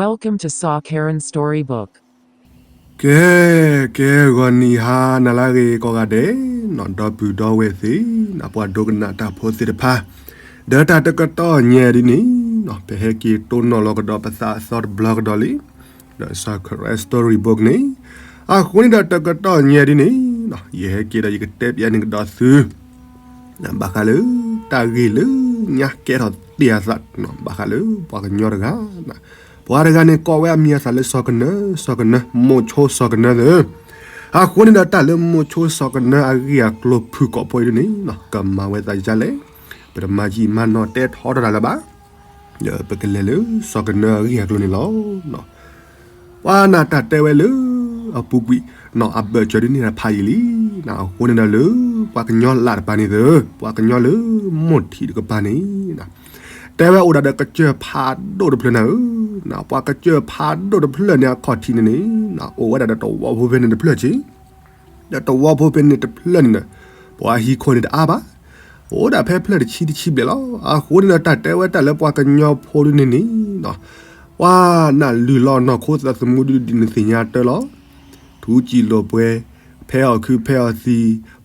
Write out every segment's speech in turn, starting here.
Welcome to Saw Karen Storybook. ကဲ ကဲ ဂီၤနံၤဟါနၤလၢအဂ့ၤကိးဂၤဒဲး, နီၢ်ဒီပုၢ်ဒီဝဲၢ်သ့ၣ်, နီၢ်ပှၤဒိကနၣ်တၢ်ဖိသ့ၣ်တဖၣ်, ဒီးတၢ်တကတီၢ်ညါဒ်န့ၣ်, နီၢ်ပဟဲက့ၤတိၢ်နီၣ်လီၤကဒီးပသးအသီတဘျီကဒီးလံ, ဒီး Saw Karen Storybook န့ၣ်, အဃိန့ၣ်ဒီးတကတီၢ်ညါဒ်န့ၣ်, နီၢ်ယဟဲက့ၤဒီးယကတဲပျးန့ၢ်ကဒီးသု ဘၣ်ဃးလၢ တၢ်ဂ့ၢ်လၢညါကဲထီၣ်တ့ၢ်အသး, ဘၣ်ဃးလၢပှၤကညီတဂၤ, ပှၤတဂၤန့ၣ်ကိးဝဲအမံၤအသးလၢစီၤကနၢ, စီၤကနၢ, မိၤဆိစီၤကနၢသၢ, အဃိန့ၣ်ဒီးတၢ်လၢမိၤဆိစီၤကနၢအဂ့ၢ်အကျိၤဖုၣ်ကိာ်ဖိအံၤဒ်န့ၣ်, ကမၤဝဲသးယလဲၣ်, ပတမၤယံာ်မၤနီၢ်တဲထီထီၣ်တၢ်လၢၤဘၣ်, ဒီးပကလဲၤလၢစီၤကနၢအဂ့ၢ်အကျိၤန့ၣ်လီၤ. ပှၤနၢ်တၢ်တဲဝဲလၢ အပူၤကွံာ်, နီၢ်အဘၢၣ်စၢၤဒ်န့ၣ်တဖးယံာ်လံ, အဃိန့ၣ်ဒီးလၢ ပှၤကညီလၢ်တပၤန့ၣ်သၢ, ပှၤကညီလၢမိၢ်ထံးတကပၤန့ၣ်, တဲဝဲအိၣ်ဒၣ်ဒီးကစၢၢ်ဖးဒိၣ်တဖျၢၣ်နၤဧၢ, ပှၤကစၢၢ်ဖးဒိၣ်တဖျၢၣ်န့ၣ်အခီၣ်ထံးန့ၣ်န့ၣ်, အိၣ်ဝဲဒၣ်ဒီးတဝီဖိဖဲန့ၣ်တဖျၢၣ်က့ၤ ဒီးတဝီဖိဖဲန့ၣ်တဖျၢၣ်န့ၣ်ဒီး, ပှၤဟံၣ်ခိၣ်န့ၣ်တအါဘၣ်, အိၣ်ဒၣ်ဖဲဖျၢၣ်တဆံတဆံဘျဲၣ်လီၤ. အဃိန့ၣ်ဒီးတၢ်တဲဝဲတၢ်လၢပှၤကညီဖိဒ်န့ၣ်န့ၣ်, ပှၤနၢ်လုၢ်လီၤနီၢ်ခိသးသမူဒ်န့ၣ်သ့ၣ်ညါတၢ်လီၤ. ထူစံာ်လိာ်ပှဲၤ, ဖဲအီၣ်ခုးဖဲအီၣ်သံ,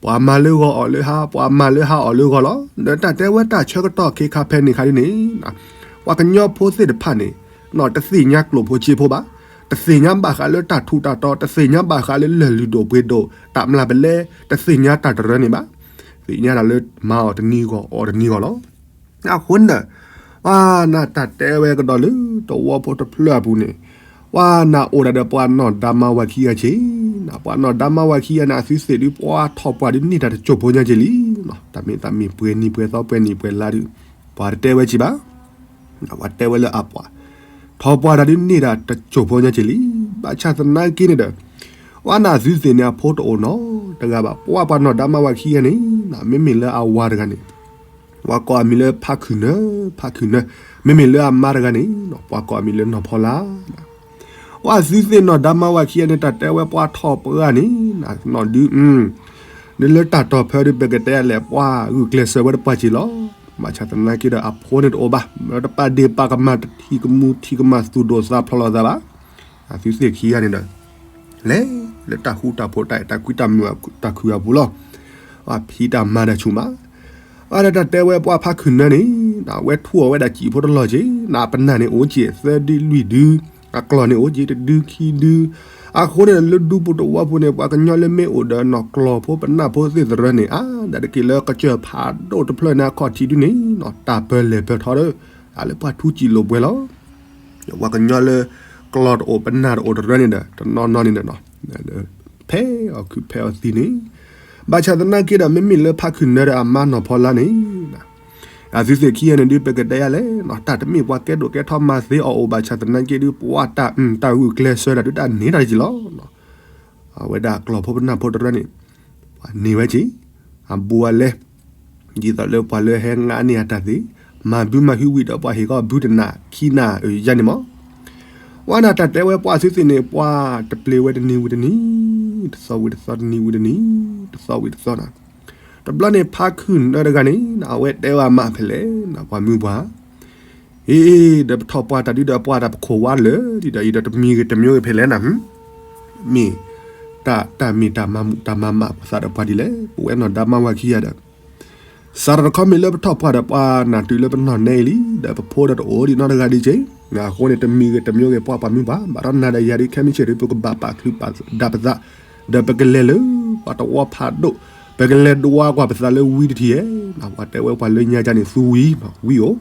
ပှၤမၤလၢဂီၤအီၣ်လၢဟါ, ပှၤမၤလၢဟါအီၣ်လၢဂီၤလီၤ. ဒီးတၢ်တဲဝဲတၢ်ဆၢကတီၢ်ခ့ခါဖဲန့ၣ်ခါဒ်န့ၣ်, ပှၤကညီဖိသ့ၣ်တဖၣ်န့ၣ်, နီၢ်တသ့ၣ်ညါကျိာ်ဖိစ့ဖိဘၣ်, တသ့ၣ်ညါဘၣ်ဃးလၢတၢ်ထူးတၢ်တီၤ, တသ့ၣ်ညါဘၣ်ဃးလၢလၢၢ်လုၢ်ဒိၣ်ပှ့ၤဒိၣ်, တၢ်မျၢ်ပလဲ, တသ့ၣ်ညါတၢ်တရၢန့ၣ်ဘၣ်. သ့ၣ်ညါတၢ်လၢမၤအီၣ်တနံၤဂီၢ်အီၣ်တနံၤဂီၢ်လီၤ. အဃိန့ၣ်ဒီး, ပှၤနၢ်တၢ်တဲဝဲကဒီးလၢတဝီဖိတဖျၢၣ်အပူၤန့ၣ်, ပှၤနၢ်အိၣ်ဒၣ်ဒီးပှၤနီၢ်ဒါမါဝၤခံဂၤက့ၤ, ပှၤနီၢ်ဒါမါဝၤခံဂၤန့ၣ် အသုသ့ၣ်ဒုးပှၤထီၣ်ပှၢ်ဒုးန့ၢ်တၢ်တစိၢ်ဖိညါက့ၤလံ, တၢ်မ့ၢ်သးမ့ၢ်ပှဲၤနံၣ်ပှဲၤသီပှဲၤနံၣ်ပှဲၤလါဒုး, ပှၤတတဲဝဲက့ၤဘၣ်. ပှၤတဲဝဲလၢအပှၤ, ထီၣ်ပှၢ်တၢ်ဒုးန့ၢ်တၢ်တစိၢ်ဖိညါက့ၤလံ, ဘၣ်ဆၣ်သနာ်က့န့ၣ်ဒီး, ပှၤနၢ်သုသ့ၣ်န့ၣ်အဖိတအိၣ်နီတဂၤဘၣ်, ပှၤပှၤနီၢ်ဒါမါဝၤခံဂၤန့ၣ်, မ့မ့ၢ်လၢအဝၤတဂၤန့ၣ်, ပှၤကိးအမံၤလၢဖးခုၣ်နၢ, ဖးခုၣ်နၢ, မ့မ့ၢ်လၢအမါတဂၤန့ၣ်, ပှၤကိးအမံၤလၢနီၢ်ဖီလာ် ပှၤသုသ့ၣ်နီၢ်ဒါမါဝၤခံဂၤန့ၣ် တၢ်တဲဝဲပှၤထီၣ်ပှၢ်န့ၣ်, နီၢ်ဒုး, ဒ်လၢတၢ်တီၢ်ဖၢဒုး ပကတဲလဲၣ် ပှၤဂုာ်ကျဲးစၢးဝဲတပှၢ်က့ၤလီၤ. ဘၣ်ဆၣ်သနာ်က့ဒီးအဖိန့ၣ်တအိၣ်ဘၣ်, ဒီးတပာ်ဒ့ၣ်ပာ်ကမၣ်တထံၣ်ကမူထံၣ်ကမၣ်သူၣ်ဒိၣ်သးဖျိးလိာ်သးဘၣ်. အသုသ့ၣ်ခံဂၤန့ၣ်ဒီး, လဲၤလၢတၢ်ဃူတၢ်ဖိးတၢ်အဲၣ်တၢ်ကွံတၢ်မုာ်တၢ်ခုၣ်အပူၤလီၤ. ပှၤဖံးတၢ်မၤတၢ်ဆူၣ်မး, အဝဲဒၣ်တၢ်တဲဝဲပှၤဖးခုၣ်နၢန့ၣ်, အဝဲထူအီၤဝဲဒၣ်စံာ်ဖိတလီၢ်က့ၤ, နပနၢ်န့ၣ်အိၣ်က့ၤသၢဒုလွံၢ်ဒု, အကျီၢ်န့ၣ်အိၣ်က့ၤတဒုခံဒု, အဃိန့ၣ်လၢဒူပူၤတဝီပူၤန့ၣ် ပှၤကညီလၢမ့ၢ်အိၣ်ဒီးနီၢ်ကျီၢ်ဖိပနၢ်ဖိသ့ၣ်သရၢန့ၣ် အါဒၣ်တက့ၢ်လၢကစၢၢ်ဖးဒိၣ်တဖျၢၣ်န့ၣ်အခီၣ်ထံးဒုန့ၣ်, တၢ်ပၢလဲၤပၢထီဒီး, အလၢပှၤထူစံာ်လိာ်ပှဲၤလီၤ. ပှၤကညီလၢကျီၢ်တအိၣ်ပနၢ်တအိၣ်တရၢန့ၣ်ဒီး တနီၤနီၤန့ၣ်ဒီး, ဖဲအီၣ်ခုးဖဲအီၣ်သံန့ၣ်, ဘၣ်ဆၣ်သနာ်က့ဒီး မ့မ့ၢ်လၢဖးခုၣ်နၢဒီးအမါနီၢ်ဖီလာ်န့ၣ်, အသုသ့ၣ်ခံဂၤန့ၣ်ဒုး ပကတဲယၤလဲၣ်, တၢ်တမ့ၢ်ပှၤကဲဒိၣ်ကဲထီမၤသ့အီၤအိၣ်ဘၣ်ဆၣ်သနာ်က့ဒုး ပှၤတၢ်အုၣ်တၢ်ဂုာ်ကျဲးစၢးတၢ်ဒုးတၢ်န့ၢ်တၢ်က့ၤလီၤ. အဝဲဒၣ်ကျီၢ်ဖိပနၢ်ဖိတရၢန့ၣ်, ပှၤန့ၢ်ဝဲက့ၤ, အဘူးအလဲ, ဒ်သိးလၢပှၤလၢဟဲငါန့ၢ်အတၢ်သ့, မၤဘုမၤဟုဝံၤဒီးပှၤဟ့ၣ်ကီၢ်ဘုတနၢ်ခံနၢ်အယါန့ၣ်မး. ပှၤနၢ်တၢ်တဲဝဲပှၤသုသ့ၣ်န့ၣ် ပှၤတပျ့ၤဝဲတနံၤဝံၤတနံၤ, တသီဝံၤတသီတနံၤဝံၤတနံၤ, တသီဝံၤတသီနၤ. တဘျီန့ၣ်ဖးခုၣ်နၢတဂၤန့ၣ် အဝဲတဲဝဲအမါဖဲလဲၣ်, ပှၤမုၢ်ပှၢ် အ့ ဒီးပထီၣ်ပှၢ်တၢ်ဒုဒီးပှၤတၢ်ပခိၣ်ဝါလၢာ်, ဒီးအံၤဒီးတမံၤဂ့ၤတမံၤဂ့ၤဖဲလဲၣ်နၤ, မ့ၢ်တၢ်မ့ၢ်တၢ်မၤမုာ်တၢ်မၤမးပသးဒီးပှၤဒ်လဲၣ်, ပဝဲနီၢ်ဒါမါဝၤခံဂၤဒီး, စးထီၣ်တခီမ့ၢ်လၢပထီၣ်ပှၢ်ဒီးပှၤနၢ်တုၤလၢပနီၢ်နဲအံၤလံ, ဒီးပဖိဒီးတအိၣ်ဒံးနီတဂၤဒံးက့, အဃိန့ၣ် တမံၤဂ့ၤတမံၤဂ့ၤပှၤပှၤမုၢ်ပှၢ် ဘၣ်ဒီးနၤဒီးယၤဒုးခဲမုၢ်ဆ့ၣ်ဒုး ပကဘၣ်ပာ်ချုးပာ်ဒၣ်ပသး, ဒီးပကလဲၤလၢပှၤတဝီဖးဒိၣ်, ပကလဲၤဒွးကွၢ်ပသးလၢဝံတထံၣ်ဧဲ, ပှၤတဲဝဲပှၤလၢညါကန့ၣ်သူဝံ, ဝံအိၣ်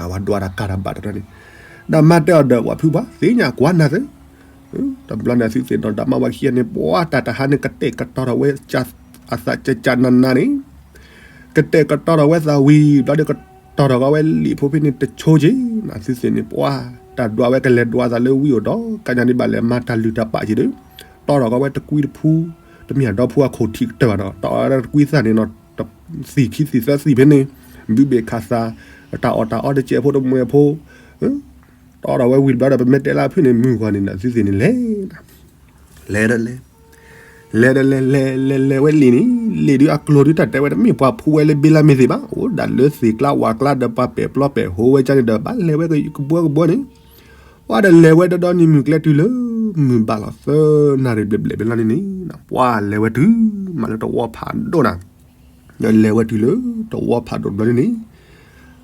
အဝဲဒွးတၢ်ကၢ်တၢ်ဘၣ်တရၢန့ၣ်, ဒီးမါတဲအီၤဒီးပှၤဖုပှၢ် သ့ၣ်ညါကွၢ်နၤသ့, တဘျီန့ၣ်သုသ့ၣ်နီၢ်ဒါမါဝၤခံဂၤန့ၣ် ပှၤတၢ်တဟါန့ၣ် ကတဲာ်ကတီၤထီၣ်ဝဲ အသးကကနနၤန့ၣ်, ကတဲာ်ကတီၤထီၣ်ဝဲသးဝံၤ ဘျီဒီးကတီၤထီၣ်ကီးဝဲလံာ်ဖိဖဲန့ၣ်တဆိက့ၤ, သုသ့ၣ်န့ၣ် ပှၤတၢ်ဒွးဝဲကလဲၤဒွးသးလၢဝံအိၣ်ဒီး ကညါဒ်ဘၣ်လဲၤမၤတၢ်လုၢ်တၢ်ပာ်က့ၤဒီး, တီထီၣ်ကီးဝဲတကွံတဖု, တမ့ၢ်အဒီဖုအခိၣ်ထံးကတၢၢ်ဘၣ်ဒီး တီထီၣ်ဝဲတကွံသၣ်န့ၣ်နီၤ, သံၣ်ခံသံၣ်သၢသံၣ်ဖဲန့ၣ်, ဘုဘ့ၣ်ခးသး, တၢ်အီၣ်တၢ်အီတစဲးဖိတမှဲၤဖိ, တီထီၣ်ဝဲဝံၤဘျီဒီး ပမ့ၢ်တဲလၢအဖုၣ်န့ၣ် မုၢ်ဂီၤန့ၣ်ဒီး သုသ့ၣ်န့ၣ်လဲၤ, လဲၤဒီးလဲၤ, လဲၤဒီးလဲၤ လဲၤလဲၤလဲၤဝဲလံာ်န့ၣ်, လံာ်ဒုးအကျိၤဒုးတၢ်တဲဝဲတမ့ၢ်ပှၤဖူဝဲလၢဘ့လၢ်မ့ၢ်သ့ၣ်ဘၣ်, အိၣ်ဒၣ်လၢသ့ၣ်ကျါဝၣ်ကျါဒီးပှၤပဲာ်ပျီပဲာ်ဟိဝဲကန့ၣ်ဒီး ဘၣ်လဲၤဝဲကဘှီကဘှီန့ၣ်, ပ ပှၤဒီးလဲၤဝဲဒီဒီနံၤမုၢ်ကျဲတုၤလၢ မုၢ်ဘၣ်လီၤသၢနၣ်ရံၣ်ဘျဲၣ်ဘျဲၣ်ဘျီန့ၣ်န့ၣ် ပှၤလဲၤဝဲတုၤ မးလၢတဝီဖးဒိၣ်နၤ, လဲၤဝဲတုၤလၢတဝီဖးဒိၣ်တဘျီန့ၣ်န့ၣ်,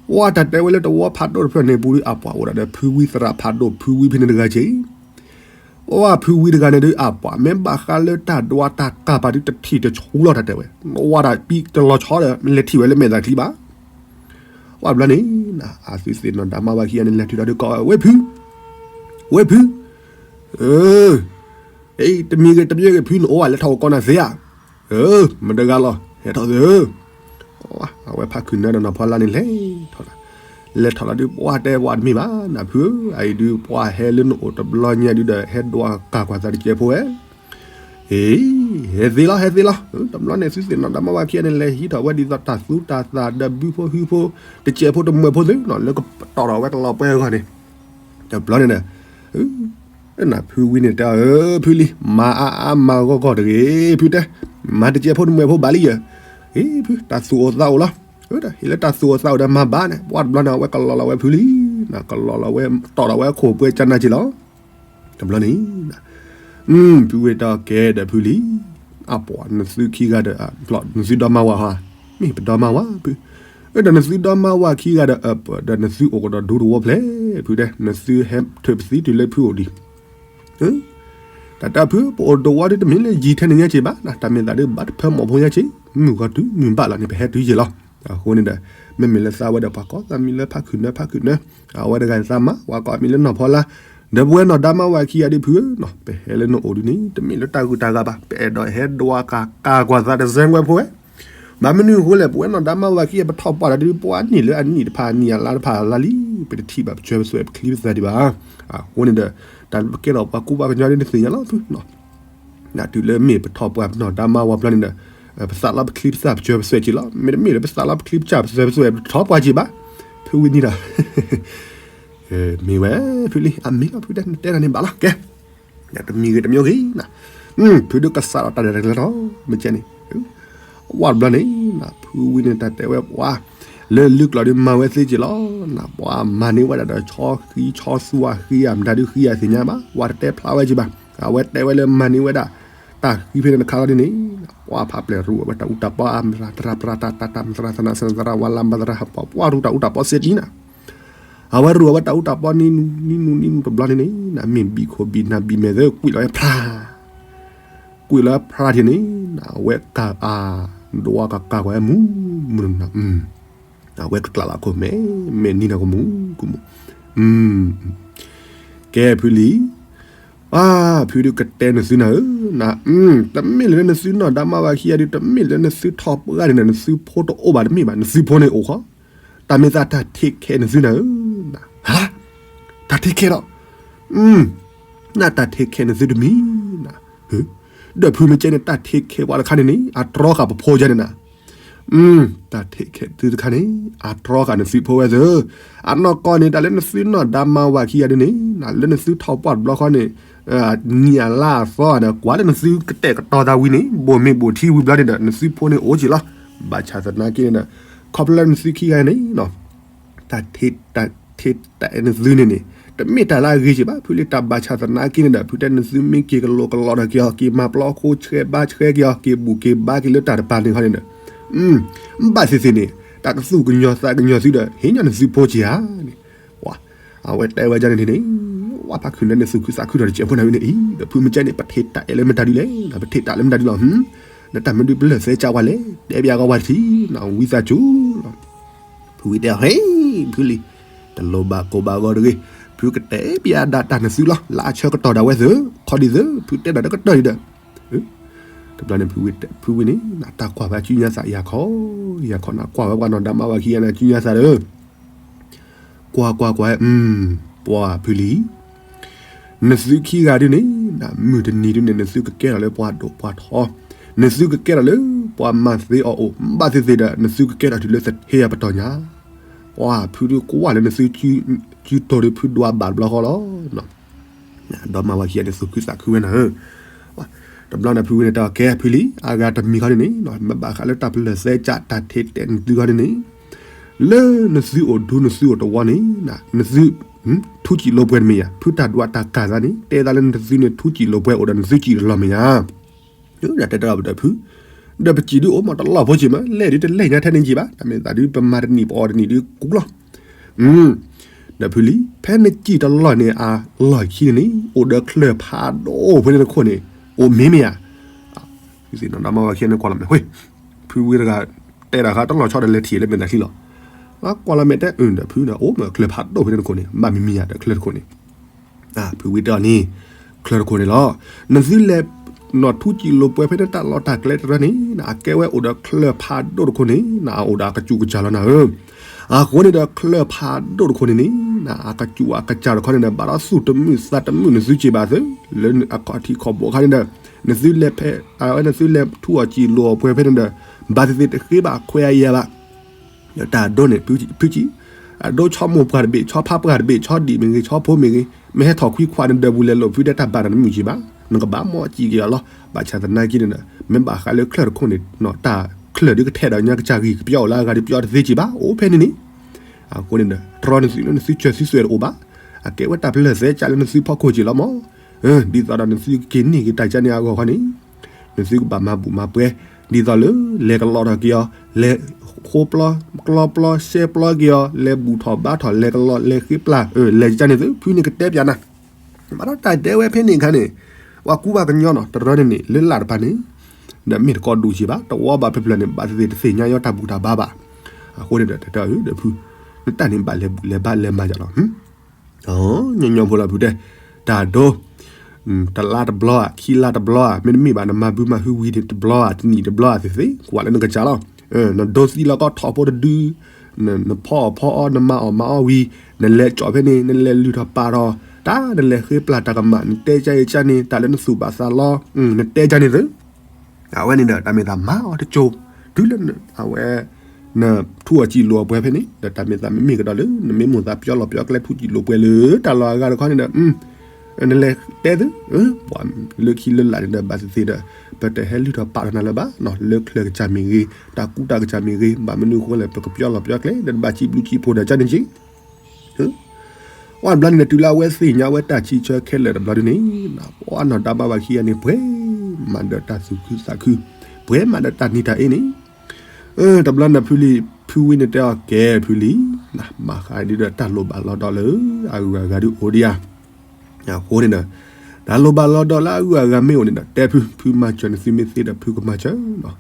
ပှၤတၢ်တဲဝဲလၢတဝီဖးဒိၣ်တဖျၢၣ်န့ၣ်ပူၤဒုး အပှၤအိၣ်ဒၣ်ဒီးဖုဝံသရၣ်ဖးဒိၣ် ဖုဝံဖဲန့ၣ်တဂၤက့ၤ အိၣ်ဖုဝံတဂၤန့ၣ်ဒုး အပှၤမ့ၢ်ဘၣ်ဃးလၢတၢ်ဒွးတၢ်ကၢ်ပာ်ဒုး တထံၣ်တဆူလီၤ တၢ်တဲဝဲ, နဝၤဒၣ်ပံတလီၤဆီဒီး မ့ၢ်လဲၤထံၣ်ဝဲလၢမဲာ်သၣ်ချံဘၣ်. ဝဲဘျီန့ၣ် အသုသ့ၣ်နီၣ်ဒါမါဝၤခံဂၤန့ၣ် လဲၤတုၤဒီးဒုးကိးဝဲ ဝဲဖု, ဝဲဖု, တမံၤဂ့ၤတမံၤဂ့ၤ ဖုနအိၣ်ဧါ လဲၤထီၣ်အိၣ်ကိးနၤသ့ဧါ. မတၤတဂၤလီၤ ဟဲထီၣ်သ့ဧၢ. အဝဲဖးခုၣ်နၢဒီးနီၢ်ဖီလာ်န့ၣ် လဲၤထီၣ်လီၤ, လဲၤထီၣ်လီၤဒုး ပှၤတဲဝဲတမ့ၢ်ဘၣ် နဖုဧၢ, အအံၤဒုး ပှၤဟဲလၢနအိၣ်တဘျီညါဒုးဒီး ဟဲဒွးကၢ်ကွၢ်သးတစဲးဖိဝဲ အ့ ဟဲသ့လီၤ ဟဲသ့လီၤ. တဘျီန့ၣ် သုသ့ၣ်နီၣ်ဒါမါဝၤခံဂၤန့ၣ် လဲၤဟံးထီၣ်ဝဲဒ်သိးတၢ်သူတၢ်သၣ်ဒီးဘုဖိဟုဖိ တစဲးဖိတမှဲၤဖိသ့ၣ်နီၤ လၢကတီၢ်ထီၣ်ဝဲကလီၤပှဲၤအဂီၢ်န့ၣ်, တဘျီန့ၣ်ဒီး နဖုဝံန့ၣ်တဲအီၤ ဖုလံ မၤအါအါမၤဂီၢ်ဂီၢ်တဂ့ၤ ဖုတဲ, မၤတစဲးဖိတမှဲၤဖိဘၣ်လံယဲ, အ့ ဖု တၢ်သူၣ်အိၣ်သးအိၣ်လီၤ. ဟ့ၣ်လၢတၢ်သူၣ်အိၣ်သးအိၣ်ဒီးမၤဘၣ်န့ၣ် ပှၤတဘျီန့ၣ် အဝဲကလီၤလီၤဝဲဖုလံ, ကလီၤလီၤဝဲတီၢ်ထီၣ်ဝဲခိၣ်ပှဲၤကၠနၢ်က့ၤလီၤ. တဘျီန့ၣ် ဖုဝံတဲအီၤကဲဒီးဖုလံ, အပှၤနသုခံဂၤဒီး နသုဒီမါဝၤဟါ, မ့ၢ်ပဒီမါဝၤဖု, အဒီးနသုဒီမါဝၤခံဂၤဒီး အပှၤဒီးနသုအိၣ်ကဒီးဒူတဝီဖျဲၣ် ဖုတဲ နသုဟဲထုးပသံတုၤလၢဖုအိၣ်ဒံး တၢ်တၢ်ဖု ပအိၣ်တဝီဒုးတမ့ၢ်လၢယံၤထဲန့ၣ်ညါက့ၤဘၣ်, တၢ်မ့ၢ်သးဒုးဘၣ်တဖၢမီၢ်ဖိညါက့ၤ, မုၢ်ဂီၤတုၤမုၢ်ဘၣ်လီၤန့ၣ် ပဟဲတုၤက့ၤလီၤ. အဃိန့ၣ်ဒီး မ့မ့ၢ်လၢသးဝဲဒီးပှၤကိးသးမံၤလၢဖးခုၣ်နၢ ဖးခုၣ်နၢ, အဝဲတဂၤန့ၣ်သးမါ ပှၤကိးမံၤလၢနီၢ်ဖီလာ်, ဒီပုၢ်ဝဲၢ်နီၢ်ဒါမါဝၤခံဂၤဒုးဖုဧၢ, ပဟဲလၢနအိၣ်ဒုးန့ၣ် တမ့ၢ်လၢတၢ်ဂုၤတၢ်ဂၤဘၣ်, ပအဲၣ်ဒိးဟဲဒွးကၢ်ကၢ်ကွၢ်သးတစဲးဝဲဖိဝဲ ဘၣ်မနုၤအဃိလဲၣ် ပဝဲနီၢ်ဒါမါဝၤခံဂၤ ပထီၣ်ပှၢ်ဒီးဒုး ပှၤနံၣ်လၢအနံၣ်တဖၣ် နံၣ်အလါတဖၣ်လါလံ, ပတထံၣ်ဘၣ်ပဆၢပသွဲၣ်ပချံပသၣ်ဒံးဘၣ်. အဃိန့ၣ်ဒီး တၢ်လၢပကဲထီၣ်ပှၤကူပှၤကညီဒ်နသ့ၣ်ညါလီၤဖု, တုၤလၢမ့ၢ်ပထီၣ်ပှၢ်ပနီၢ်ဒါမါဝၤဘျီန့ၣ်ဒီး ပသးလီပချံပသၣ်ပဆၢပသွဲၣ်က့ၤလီၤ, မ့တမ့ၢ်လၢပသးလီပချံပသၣ်ပဆၢပသွဲၣ် ပတထီၣ်ပှၢ်က့ၤဘၣ်. ဖုဝံနံၤဒီး မ့ၢ်ဝဲ ဖုလံ အမ့ၢ်လီၤဖုတဲ နတဲတၢ်န့ၣ်ဘၣ်လီၤ ကဲ တမံၤဂ့ၤတမံၤဂ့ၤနီၤ, ဖုဒုးကစးထီၣ်တၢ်ရဲၣ်တၢ်ကျဲၤထီၣ် မ့ၢ်ကဲန့ၣ်, ဝဲတဘျီန့ၣ် ဖုဝံန့ၣ်တၢ်တဲဝဲပှၤ လၢလုၢ်ကျိာ်ဒုးမၤဝဲသ့က့ၤလီၤ, ပှၤမၤန့ၢ်ဝဲဒၣ်ဒီးဆီဃံဆီသူအဃံအမတၤဒုးဃံအသ့ၣ်ညါဘၣ်, ပှၤတတဲဖျါဝဲက့ၤဘၣ်, အဝဲတဲဝဲလၢမၤန့ၢ်ဝဲဒၣ် တၢ်ဃံဖဲန့ၣ်တခါလီၤဒ်န့ၣ်, ပှၤဖးပျဲၢ်ရူၢ်ဝဲတၢ်အူတၢ်ပီအမတြၢ်တြၢ်တၢ်တၢ်တၢ်တၢ်မတြၢ်သနၣ်သရၣ် ဝါလၢမတြၢ်ဟးပှၤ ပှၤရူၢ်တၢ်အူတၢ်ပီစ့တံနီၤ အဝဲရူၢ်အဝဲတၢ်အူတၢ်ပီနံၤနံၤနံၤနံၤနံၤတဘျီန့ၣ်န့ၣ် မ့ၢ်ဘံၣ်ခိၣ်ဘံၣ်နၢ်ဘံၣ်မဲာ်သၢ ကွံာ်လီၤဝဲဖျါ, ကွံာ်လီၤဝဲဖျါထံၣ်န့ၣ် အဝဲကၢ်အါ ဒွးကၢ်ကၢ်ကွၢ်မူ မုၢ်နၤ, အဝဲကကျးလီၤခိၣ်မဲာ် မဲာ်နံၤနၤကမူ ကမူ, ကဲဖုလံ ပၢ်ဖုဒုးကတဲနသုနၤဧၢ, တမ့ၢ်လၢနသုနီၢ်ဒါမါဝၤခံဂၤဒုး တမ့ၢ်လၢနသုထီၣ်ပှၢ်န့ၣ် နသုဖိတအိၣ်ဘၣ်တမ့ၢ်ဘၣ် နသုဖိန့ၣ်အိၣ်ဃီ, တၢ်မ့ၢ်သးတၢ် take care နသုနၤဧၢ, ဟါ, တၢ် take care ဒီး, နတၢ် take care နသုတမံၤနၤ, ဒီးဖုမ့ၢ်ကဲန့ၣ် တၢ် take care ပှၤတခါန့ၣ်န့ၣ် အတြီဃာ်ပဖိယါန့ၣ်နၤ တၢ် take care သုတခါန့ၣ် အတြီဃာ်နသုဖိဝဲသၢ, အနီၢ်ကီၢ်န့ၣ် တၢ်လၢနသုနီၢ်ဒါမါဝၤခံဂၤဒ်န့ၣ် လၢနသုထီၣ်ပှၢ်တဘျီဃီန့ၣ်, နံၣ်အလါအသီဒီး ကွၢ်လၢနသုကတဲာ်ကတီၤသးဝံၤန့ၣ် ဘိၣ်မ့ၢ်ဘိၣ်ထံဝံၤဘျီန့ၣ်ဒီး နသုဖိန့ၣ်အိၣ်က့ၤလီၤ. ဘၣ်ဆၣ်သနာ်က့န့ၣ်ဒီး ခီဖျိလၢနသုခံဂၤန့ၣ် တၢ် take care နသုန့ၣ်န့ၣ် တမ့ၢ်တၢ်လၢအဂ့ၤက့ၤဘၣ် ဖုလံ တၢ်ဘၣ်ဆၣ်သနာ်က့န့ၣ်ဒီး ဖုတဲနသုမ့ၢ်က့ၤကလိာ်ကလီဒီးက့ၤအီၤ က့ၤမၤပျီခိၣ်ဆှဲဘါဆှဲက့ၤအီၤ က့ၤဘူၣ်က့ၤဘါက့ၤလၢတၢ်တပၤန့ၣ်ခီန့ၣ်ဒီး, ဘၣ်သ့ၣ်သ့ၣ်န့ၣ် တၢ်ကသူၣ်ကညီၤသးကညီၤသုဒီး ဟ့ၣ်ညီနသုဖိက့ၤဧါန့ၣ်, အဝဲတဲဝဲဒ်န့ၣ်န့ၣ်, ဝဲဖးခုၣ်နၢန့ၣ် သူၣ်ခုသးခုထီၣ်တစဲးဖိနၤဝံၤန့ၣ်အံၤ ဒီးဖုမ့ၢ်ကဲန့ၣ် ပထံၣ်တၢ်အဲၣ်လၢမတၤဒုလဲၣ် ပထံၣ်တၢ်လၢမတၤဒုလီၤ, နတၢ်မနုၤပလၢၢ်သဲကၢ်ဝဲလဲၣ် တဲဘၣ်ကီဝဲတထံၣ် ဝံသးစူၤလီၤ ဖုဝံတဲအီၤ ဟ့ၣ် ဖုလံ, တလိၣ်ဘၣ်ကိၢ်ဘၣ်ဂီၤတဂ့ၤ, ဖုကတဲဘၣ်ဒၣ်တၢ်နသုလီၤ လၢအဆၢကတီၢ်ဒၣ်ဝဲသၢ, ခီဒ်သၢ ဖုတဲဒၣ်တကတၢၢ်ဒံးဒီး, တဘျီန့ၣ် ဖုဝံန့ၣ် တၢ်ကွၢ်ဝဲစုညါသးယၤခီ, ယၤခီနၤကွၢ်ဝဲပှၤနီၢ်ဒါမါဝၤခံဂၤန့ၣ် စုညါသးဒီး ကွၢ်ကွၢ်ကွၢ်, ပှၤဖုလံ, နသုခံဂၤဒုန့ၣ် မုၢ်တနံၤဒုန့ၣ် နသုကကဲထီၣ်လၢပှၤဒိၣ်ပှၤထီ, နသုကကဲထီၣ်လၢပှၤမၤသ့အီၤအိၣ်, ဘၣ်သ့ၣ်သ့ၣ်ဒီး နသုကကဲထီၣ်တုၤလၢသထ့အပတီၢ်ညါ, ပှၤဖုဒုကွၢ်လၢနသု စုတီၤဒုဖုဒွးဘၣ်တဘျီဃီလီၤ. ဒီးမါဝၤခံဂၤန့ၣ် သူၣ်ခုသးခုဝဲနၤဧၢ, တဘျီန့ၣ်ဖုဝံန့ၣ်တဲအီၤ ကဲဖုလံ, အဂၤတမံၤခီန့ၣ်န့ၣ် မ့ၢ်ဘၣ်ဃးလၢတၢ်ပလၢၢ်သဲကၢ်တၢ်ထဲတဲနသုခီန့ၣ်န့ၣ်, လၢနသုအိၣ်ဒူနသုအိၣ်တဝီန့ၣ် နသု ထူစံာ်လိာ်ပှဲၤတမ့ၢ်ယၤ, ဖုတၢ်ဒွးတၢ်ကၢ်သးန့ၣ် တဲသးလၢနသုန့ၣ် ထူစံာ်လိာ်ပှဲၤအိၣ်ဒီးနသုစံာ်တလီၢ်မ့ၢ်ယၤ. ဒီးတဲတၢ်ဒီးဖု, ဒီးပစံာ်ဒုအိၣ်မးတလီၢ်ဖိစံာ်မး, လဲၣ်ဒုတလဲၣ်ညါထဲန့ၣ်ကံၢ်ဘၣ်, တၢ်မ့ၢ်သးဒုပမၤတနံၣ်ပအီၣ်တနံၣ်ဒုကူလီၤ. ဒီးဖုလံ, ဖဲနစံာ်တလီၢ်န့ၣ် အလီၢ်ခံန့ၣ်န့ၣ် အိၣ်ဒီးချၢၣ်ဖးဒိၣ်ဖဲန့ၣ်တခိၣ်န့ၣ် အိၣ်မ့ၢ်မ့ၢ်ဧါ. သုသ့ၣ်နီၣ်ဒီးမါဝၤခံန့ၣ်ကွၢ်လီၤမဲာ်, ဖုဝံတဂၤ တဲတၢ်ဃါတလီၤဆီဒီးလဲၤထံၣ်လၢမဲာ်သးချံလီၤ. ကွၢ်လီၤမဲာ်တဲ ဒီးဖုဒီး အိၣ်မ့ၢ်ချၢၣ်ဖးဒိၣ်ဖဲန့ၣ်တခိၣ်န့ၣ် ဘၣ်မံၤမံၤယၤဒီးချၢၣ်တခိၣ်န့ၣ် ဖုဝံတဲအီၤန့ၣ် ချၢၣ်တခိၣ်န့ၣ်လီၤ. နသုလဲၤနီၣ်ထူစံာ်လိာ်ပှဲၤဖဲန့ၣ်တၢ်လီၢ်တၢ်ကျဲတရၢန့ၣ် အကဲဝဲအိၣ်ဒီးချၢၣ်ဖးဒိၣ်တခိၣ်န့ၣ် အအိၣ်ဒီးအကစူၢ်ကစၢ်လီၤနၤဧၢ. အဃိန့ၣ်ဒီးချၢၣ်ဖးဒိၣ်တခိၣ်န့ၣ်န့ၣ် အကစူၢ်အကစၢ်တခီန့ၣ်ဒီး ဘၣ်ဒီးသူၣ်တမုာ်သးတမုာ်နသုစံးဘၣ်သု လၢအခီၣ်ထံးခီၣ်ဘိခါန့ၣ်ဒီး နသုလဲၤဖဲ အဝဲနသုလဲၤထူအီၣ်စံာ်လိာ်အီၣ်ပှဲၤဖဲန့ၣ်ဒီး ဘၣ်သ့ၣ်သ့ၣ်တဃ့ဘၣ်ခွဲးအယၤဘၣ် တၢ်ဒိန့ၣ် ဖုကံ, အဒိဆီမိၢ်ပှၢ်တဘ့ၣ် ဆီဖါပှၢ်တဘ့ၣ် ဆီဒံၣ်မ့ၢ်ဂ့ၤ ဆီဖိမ့ၢ်ဂ့ၤ မ့ၢ်ဟဲထီၣ်ခွံခွါန့ၣ်ဒီး ပူၤလဲၤလိာ်ဖုတဲတၢ်ဘၣ်တၢ်နမုၢ်ကံဘၣ် နကဘၣ်မ့ၢ်စံးက့ၤအီၤလီၤ. ဘၣ်ဆၣ်သနာ်က့န့ၣ်ဒီး မ့ၢ်ဘၣ်ဃးလၢချၢၣ်တခိၣ်န့ၣ် တၢ်ချၢၣ်ဒုကထဲဒီးညါကစၢ်ဂံၢ်ကပျီအိၣ်လၢအဂၤဒုးပျီတသ့ကံဘၣ် အိၣ်ဖဲန့ၣ်န့ၣ်. အဃိန့ၣ်ဒီး တြီနသုလၢနသုစၢၤသုသွဲၣ်တအိၣ်ဘၣ်. အကဲဝဲတၢ်ပလၢၢ်သဲကၢ်လၢနသုဖီခိၣ်က့ၤလီၤမး. ဒ်သိးဒီးနသုကက့ၤန့ၢ်က့ၤတၢ်ကန့ၣ်အဂီၢ်ခီန့ၣ် နသုကဘၣ်မၤဘူၣ်မၤပှဲၤ ဒ်သိးလၢ လဲၤကလီထီၣ်က့ၤအီၤ, လဲၤဃိပျီ, ကျီပျီ, ရှဲပျီက့ၤအီၤ, လဲၤဘူၣ်ထီၣ်ဘါထီၣ်, လဲၤကလီ, လဲၤဃ့ပျၢ်, လဲၤကန့ၣ်သု ဖုန့ၣ်ကတဲပၠးနၤ. ဘၣ်ဒီးတၢ်တဲဝဲဖဲန့ၣ်အခါန့ၣ် ပှၤကူပှၤကညီနီၤ တရၢန့ၣ်န့ၣ် လၢလာ်တပၤန့ၣ် ဒီးမ့ၢ်တကီၢ်ဒိၣ်က့ဘၣ် တဝီဘၣ်ဖျၢၣ်ဖျၢၣ်န့ၣ် ဘၣ်သ့ၣ်သ့ၣ်တသ့ၣ်ညါယီတၢ်ဘူၣ်တၢ်ဘါဘၣ်. အဃိန့ၣ်ဒီး တဲတၢ်အၢဒီးဖု နတၢ်န့ၣ်ဘၣ်လဲၤဘူၣ်လဲၤဘါလဲၤမၤယၤလီၤ. ညီညီဖိလီၤဖုတဲ တၢ်ဒိ တလါတဘျီဧါ ခံလါတဘျီဧါ မ့တမ့ၢ်ဘၣ် နမၤဘုမၤဟုဝံၤန့ၣ်တဘျီဧါ တနံၣ်တဘျီဧါသ့ၣ်သ့ၣ် ကွၢ်လၢနကစၢ်လီၤ. နဒိသံလီၤကီထီၣ်ဖိတဒု နဖီအီၣ်ဖီအီ နမၤအီၣ်မၤအီဝံၤ နလဲၤကၠီၣ်ဖဲန့ၣ် နလဲၤလုၢ်ထီၣ်ပာ်ထီၣ် တၢ်နလဲၤဃ့ပျၢ်တၢ်ကမၣ် နတဲကၢ်အံၤကၢ်န့ၣ် တၢ်လၢနသူၣ်ဘၣ်သးလီ နတဲကၢ်န့ၣ်သု အဝဲန့ၣ်ဒီး တၢ်မ့ၢ်သးမၤအီၤတကၠိၤ တုၤလၢ အဝဲ နထူအီၣ်စံာ်လိာ်အီၣ်ပှဲၤဖဲန့ၣ် ဒီးတၢ်မ့ၢ်သးမ့မ့ၢ်ကဒီးလၢ နမ့ၢ်မိၣ်သးပျီလီၤပျီကျဲထူစံာ်လိာ်ပှဲၤလၢ တၢ်လီၢ်အဂၤတခီန့ၣ်ဒီး နလဲၤတဲသု ပှၤလၢခံလၢလာ်န့ၣ်ဒီး ဘၣ်သ့ၣ်သ့ၣ်ဒီး ပတဟဲလုၢ်ထီၣ်ပာ်ထီၣ်နၤလၢၤဘၣ် လၢချၢၣ်ကစၢ်မ့ၢ်ဂ့ၤ တၢ်ကူတၢ်ကစၢ်မ့ၢ်ဂ့ၤ ဘၣ်မနုၤအဃိလဲၣ် ပကပျီလီၤပျီကျဲ ဒီးတဘၣ်စံးဘျုးစံးဖှိၣ်ဒီးကၢ်န့ၣ်က့ အီၣ်တဘျီန့ၣ်ဒီး တုၤလၢအဝဲသ့ၣ်ညါဝဲတၢ်ဆံဆၢခဲလၢာ်တဘျီဒုန့ၣ် ပှၤနီၢ်ဒါမါဝၤခံဂၤန့ၣ် ပှဲၤမးဒီးတၢ်သူၣ်ခုသးခု ပှဲၤမးဒီးတၢ်နံၤတၢ်အ့န့ၣ် တဘျီန့ၣ်ဖုလံ ဖုဝံန့ၣ်တဲအီၤ ကဲဖုလံ မၤဃးဒ်ဒီးတၢ်လိၣ်ဘၣ်လီၤဒီးလၢ အဂုၤအဂၤဒုအိၣ်ဒံးဧါ အဃိန့ၣ်ဒီး တၢ်လိၣ်ဘၣ်လီၤဒီးလၢအဂုၤအဂၤမ့ၢ်အိၣ်န့ၣ်ဒီး တဲဖု ဖုမၤစၢၤနသုမ့ၢ်သ့ဒီးဖုကမၤစၢၤ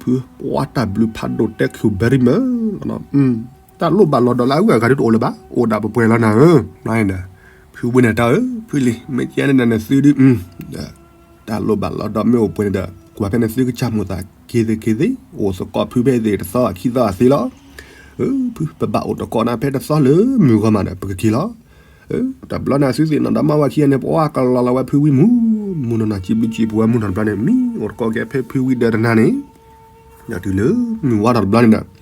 ဖု ပှၤတၢ်ဘျုးဖးဒိၣ်တဲခုၣ် very much တၢ်လိၣ်ဘၣ်လီၤဒီးလၢအဂုၤအဂၤဒုတအိၣ်လၢၤဘၣ် အိၣ်ဒၣ်ပှဲၤပှဲၤလီၤနၤဧၢ န့ၣ်ဒီး ဖုဝံန့ၣ်တဲအီၤ ဖုလံ မ့ၢ်ကဲန့ၣ်ဒီးနသုဒု တၢ်လိၣ်ဘၣ်လီၤဒီးမ့ၢ်အိၣ်ပှဲၤန့ၣ်ဒီး ကွၢ်ဖဲနသုကစၢ်မိၣ်သးက့ၤသ့က့ၤသ့ အိၣ်သကိးဖုဖဲသ့ၣ်တသီခံသီအသ့လီၤ ဖု ပဘၣ်အိၣ်သကိးနၤဖဲတသီလၢမုၢ်ဂီၤမးဒီး ပကက့ၤလီၤ တဘျီန့ၣ် အသုသ့ၣ်နီၢ်ဒီမါဝၤခံဂၤန့ၣ် ပှၤကလီၤလီၤဝဲဖုဝံမူ မူနီၢ်နီၢ် စံးဘျုးစံးဖှိၣ်ဝဲမူနီၢ်တဘျီန့ၣ် မံအိၣ်သကိးက့ၤဖဲဖုဝံဒၢးတနၤန့ၣ် ဒီးတုၤလၢမုၢ်ဝါထီၣ်တဘျီန့ၣ်ဒီး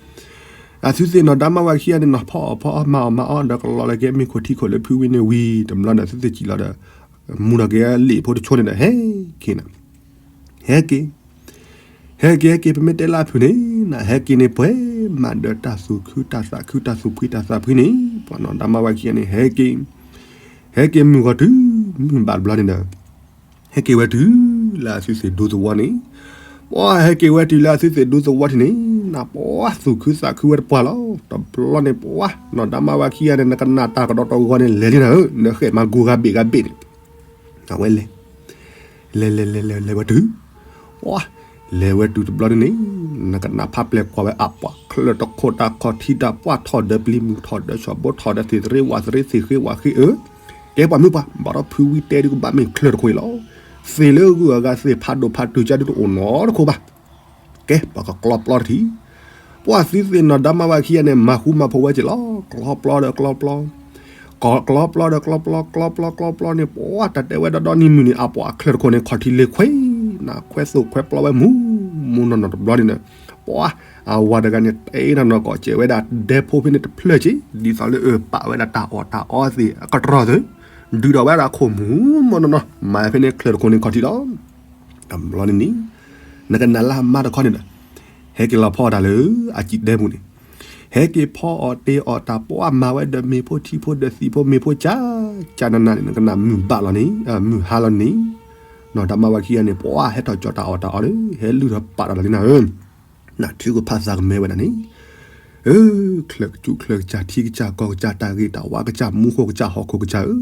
အသုသ့ၣ်နီၢ်ဒီမါဝၤခံဂၤန့ၣ် နီၢ်ဖီအီၣ်ဖီအီ မၤအီၣ်မၤအီဒီး ကလီၤလီၤက့ၤမ့ၢ်ခိၣ်ထံခိၣ်လၢဖုဝံန့ၣ်ဝံၤ တဘျီန့ၣ် အသုသ့ၣ်စံၣ်လီၤဒီး မူနီၢ်က့ၤလံာ်ဖိတဆိန့ၣ်ဒီး ဟဲက့ၤန့ၣ် ဟဲက့ၤ ဟဲက့ၤ ဟဲက့ၤ ပမ့ၢ်တဲလၢအဖုၣ်န့ၣ် နဟဲက့ၤန့ၣ်ပှဲၤမးဒီးတၢ်သူၣ်ခုတၢ်သးခု တၢ်သူၣ်ဖှံတၢ်သးဖှံန့ၣ် ပှၤနီၢ်ဒီမါဝၤခံဂၤန့ၣ် ဟဲက့ၤ ဟဲက့ၤမုၢ်ဂီၤတုၤ မုၢ်ဘၣ်တဘျီန့ၣ်ဒီး ဟဲက့ၤဝဲတုၤလၢအသုသ့ၣ်ဒူသဝီန့ၣ် ပှၤဟဲက့ၤဝဲတုၤလၢအသုသ့ၣ်ဒူသဝီထံးန့ၣ် နပှၤသူၣ်ခုသးခုဝဲတပှၢ်လီၤ. တဘျီန့ၣ်ပှၤ နီၢ်ဒီမါဝၤခံဂၤန့ၣ် နကနၣ်တၢ်ကဒီးတဂီၤန့ၣ် လဲၤလံနၤဧၢ နဃဲၣ်မၤဂိၤဂၤဘ့ၣ်ဂၤဘ့ၣ်န့ၣ် အဝဲလဲၤ လဲၤလဲၤလဲၤလဲၤလဲၤဝဲတုၤ ပှၤ လဲၤဝဲတုၤတဘျီန့ၣ်န့ၣ် နကနၣ်ဖးပျဲၢ်ကွၢ်ဝဲအပှၤချၢၣ်တခိၣ်တၢ်ခီၣ်ထံးတၢ်ပှၢ်ထီၣ်ဒီးပျံၤမုၢ်ထီၣ်ဒီးဆီၣ်ဘိထီၣ်ဒီးသ့ၣ်သရ့ဝၣ်သရ့သ့ၣ်ဃ့ဝၣ်ဃ့အၢ ကဲပှၤမုၣ်ပှၢ် ဘၣ်ဒီးဖုဝံတဲဒုကဘၣ်မ့ၢ်ချၢၣ်တခိၣ်အံၤလီၤ. သ့ၣ်လၢဂုၤအဂၤသ့ၣ်ဖးဒိၣ်ဖးတုၤကၢ်ဒုတအိၣ်နီတခိၣ်ဘၣ် ကဲ ပှၤကကျီပျီတထံၣ် ပှၤသုသ့ၣ်နီၢ်ဒီမါဝၤခံဂၤန့ၣ် မၤဃူမၤဖိးဝဲက့ၤလီၤ. ကျီပျီဒီးကျီပျီ ကျီပျီဒီးကျီပျီ ကျီပျီကျီပျီန့ၣ် ပှၤတၢ်တဲဝဲဒီးဒီနံၤမုၢ်န့ၣ် အပှၤအချၢၣ်တခိၣ်န့ၣ် ခီၣ်ထံးလ့ခွဲး နခွဲးသိၣ်ခွဲးပျီဝဲမူ မူနီၢ်နီၢ်တဘျီန့ၣ်ဒီး ပှၤ အဝၤတဂၤန့ၣ် တဲနီၢ်နီၢ်ကီးစဲးဝဲဒၣ်ဒဲဖိဖဲန့ၣ်တဖျၢၣ်က့ၤ ဒ်သိးလၢအပာ်ဝဲဒၣ်တၢ်အီၣ်တၢ်အီသ့ၣ်အကတြီၢ်သု ဒုးဒီးဝဲဒၣ်ခိၣ်မူ မူနီၢ်နီၢ် မၤဖဲန့ၣ်ချၢၣ်တခိၣ်န့ၣ်ခီၣ်ထံးလီၤ. တဘျီန့ၣ်န့ၣ် နကနၣ်လၢအမါတခီန့ၣ်ဒီး ဟဲက့ၤလီၤဖီအီၣ်တၢ်လၢအစံာ်ဒဲပူၤန့ၣ် ဟဲက့ၤဖီအီၣ်တ့ၢ်အီၣ်တၢ် ပှၤမၤဝဲဒီးမ့ၤဖိထံဖိဒီးသံၣ်ဖိမ့ၤဖိကၠးကၠးနးနးန့ၣ် နကနၣ်မုာ်ဘၣ်လီၤန့ၣ် မုာ်ဟါလီၤန့ၣ်, နီၢ်တၢ်မါဝၤခံဂၤန့ၣ် ပှၤဟဲထီၣ်ကၠီၣ်တၢ်အီၣ်တၢ်အီဒီး ဟဲလုၢ်ထီၣ်ပာ်ဒီးလီၤလံနၤဧၢ, နၢ်ထုကဖၣ်သးကမဲဝဲဒၣ်န့ၣ် အၢ ချၢကစူၣ်ချၢကစၢ် ထံကစၢ်ကီၢ်ကစၢ် တၢ်ဂ့ၤတၢ်ဝါကစၢ် မူခိၣ်ကစၢ် ဟီၣ်ခိၣ်ကစၢ်ဧၢ,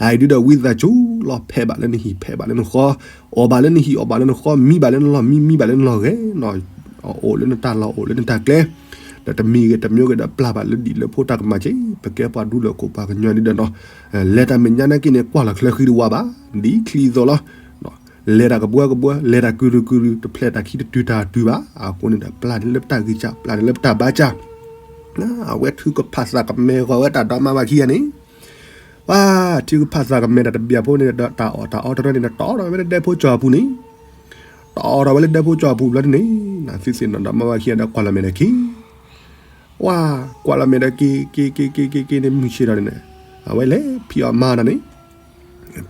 အအံၤဒုဒီးဝံသးစူၤလီၤ ဖဲးဘၣ်လၢနဟံၣ် ဖဲးဘၣ်လၢနဃီ, အီၣ်ဘၣ်လၢနဟံၣ် အီၣ်ဘၣ်လၢနဃီ, မံဘၣ်လၢနလီၢ် မံ မံဘၣ်လၢနလီၢ်ဂဲၤ, အိၣ်လၢနတၢ်လီၢ် အိၣ်လၢနတၢ်ကျဲ, ဒီးတမံၤဂ့ၤတမံၤဂ့ၤဒီး ပျၢ်ဘၣ်လၢဒံၣ်လၢဖိတၢ်ကမၣ်က့, ပကဲပှၤဒူလၢခိၣ်ပှၤကညီဒုဒီးနီၤ, လဲၤတၢ်မဲာ်ညါနာ်က့န့ၣ် ကွၢ်လီၤချၢဃံတဝါဘၣ်, ဒ်ချံအသိးလီၤ. လဲၤတၢ်ကဘှၢကဘှၢ လဲၤတၢ်ကုၤရုၤကုၤရုၤ တဖျဲးတၢ်ခံတတုၤတၢ်တုၤဘၣ်, အဃိန့ၣ်ဒီး ပျၢ်န့ၢ်လၢပတၢ်ဂံၢ်စၢ် ပျၢ်န့ၢ်လၢပတၢ်ဘါစၢ်, အဝဲထုကဖၣ်သးကမဲဂီၤဝဲတၢ်ဒီမါဝၤခံဂၤန့ၣ်, ပှၤထုကဖၣ်သးကမဲတၢ်တဘျီဖိန့ၣ်ဒီး တၢ်အီၣ်တၢ်အီတရၢန့ၣ်ဒီး တအိၣ်ထီၣ်ဝဲလၢဒဲဖိကၠီၤအပူၤန့ၣ်, တအိၣ်ထီၣ်ဝဲလၢဒဲဖိကၠီၤအပူၤဘျီန့ၣ်, နသုသ့ၣ်နီၣ်ဒီမါဝၤခံဂၤဒီး ကွၢ်လီၤမဲာ်ဒီးက့ၤ ဝါ, ကွၢ်လီၤမဲာ်ဒီးက့ၤ က့ၤ က့ၤ က့ၤ က့ၤ က့ၤန့ၣ် မုၢ်ဆ့ၣ်ထီၣ်န့ၣ်, အဝဲလဲၤဖံးအီၣ်မၤဒီးန့ၣ်,